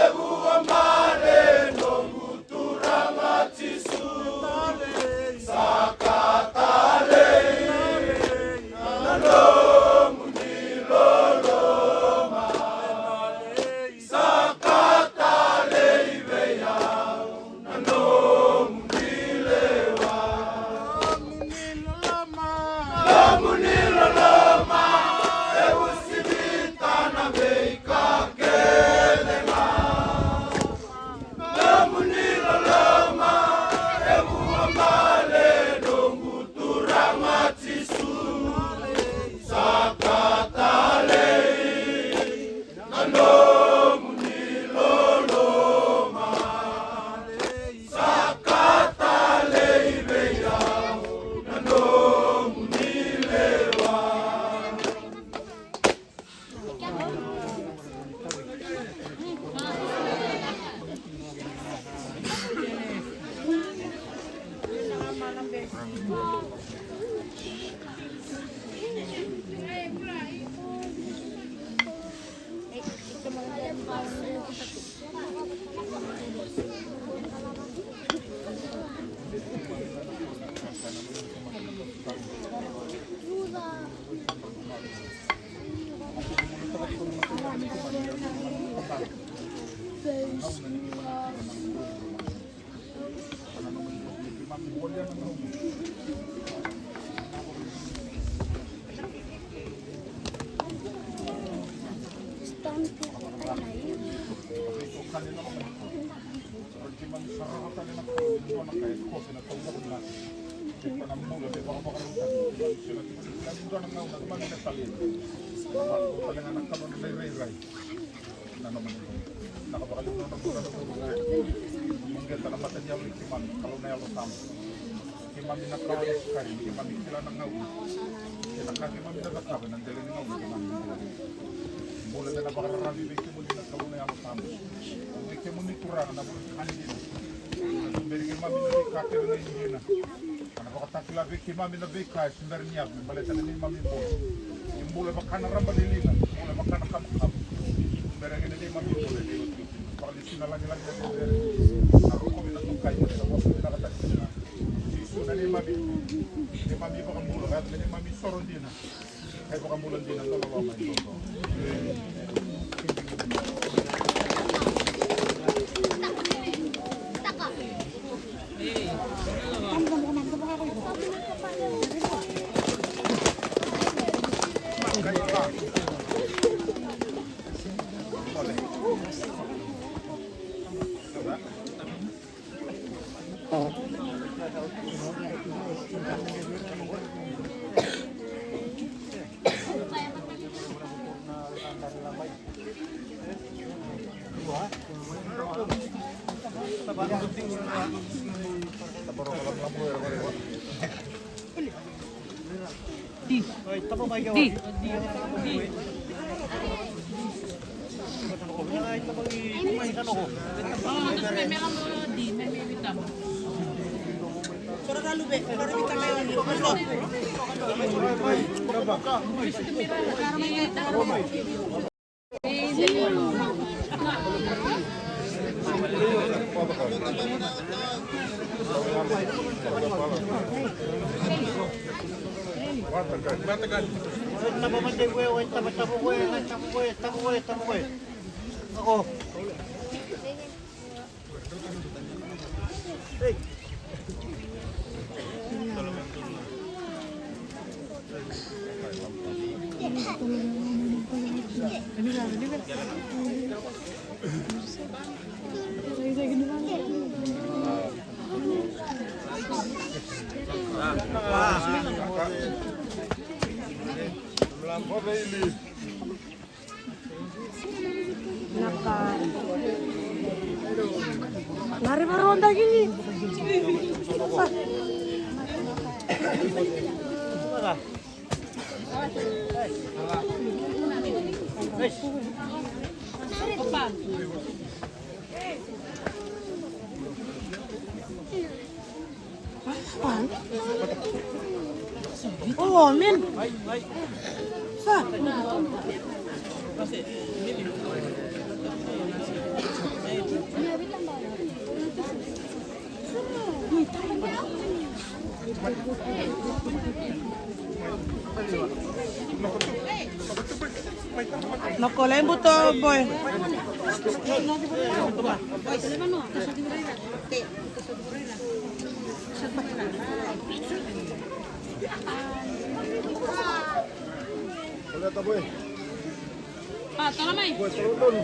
e vuabale noqu Turaga Jisu. Saka talei na nomuni loloma. Saka talei vei au na nomuni lewa. Nomuni loloma e uasivita na veika kece ga. Nomuni loloma e vuabale noqu Turaga Jisu. Saka talei na nomuni loloma. Saka talei vei au na nomuni lewa. Na nomuni loloma, na ka vakaliu na nona bula na bula. Uqeta na mata ni yalo i keimami, Kalou na Yalo Tabu. Keimami na kawa ni sikari, keimami kila na gauna. Kei na ka keimami na cakava ena dela ni gauna keimami bula. Bula me na vakararavi vei kemuni na Kalou na Yalo Tabu. Vei kemuni Turaga na vuli kani dina. Na tuberi keimami na veika kece ga e dina. Ka na vakatakila vei keimami na veika e se bera ni yaco me baleta na neimami bula. Ni bula e vaka na raba ni lina, bula e vaka na kabakabu. Bera ga na neimami bula e neimami bula. Vakalesui na lagilagi na cecere. Na rokovi na dokai, na vosa vinaka tale. Jisu na neimami, neimami vakabula, na neimami soro dina. Kai vakabula dina, na loloma e dodonu. Na ka. Na rivarua dagini. Oh, man. Sa. Noko lai buto boy. Toleta boy. Pa, tola mai. Boy, toleta boy.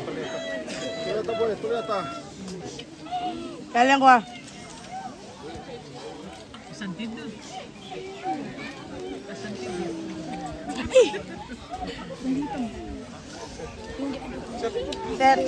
Toleta boy, toleta. Kalengwa. Set.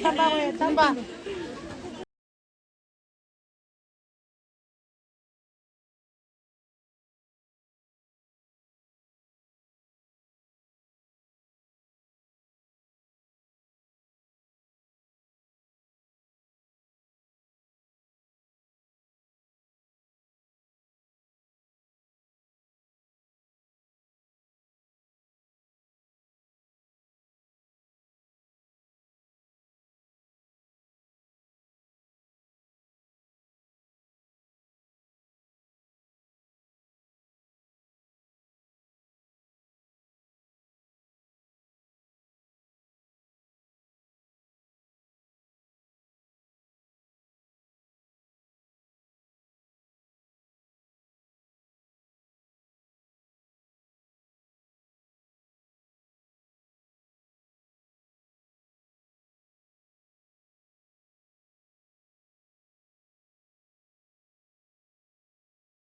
Tamba, tamba.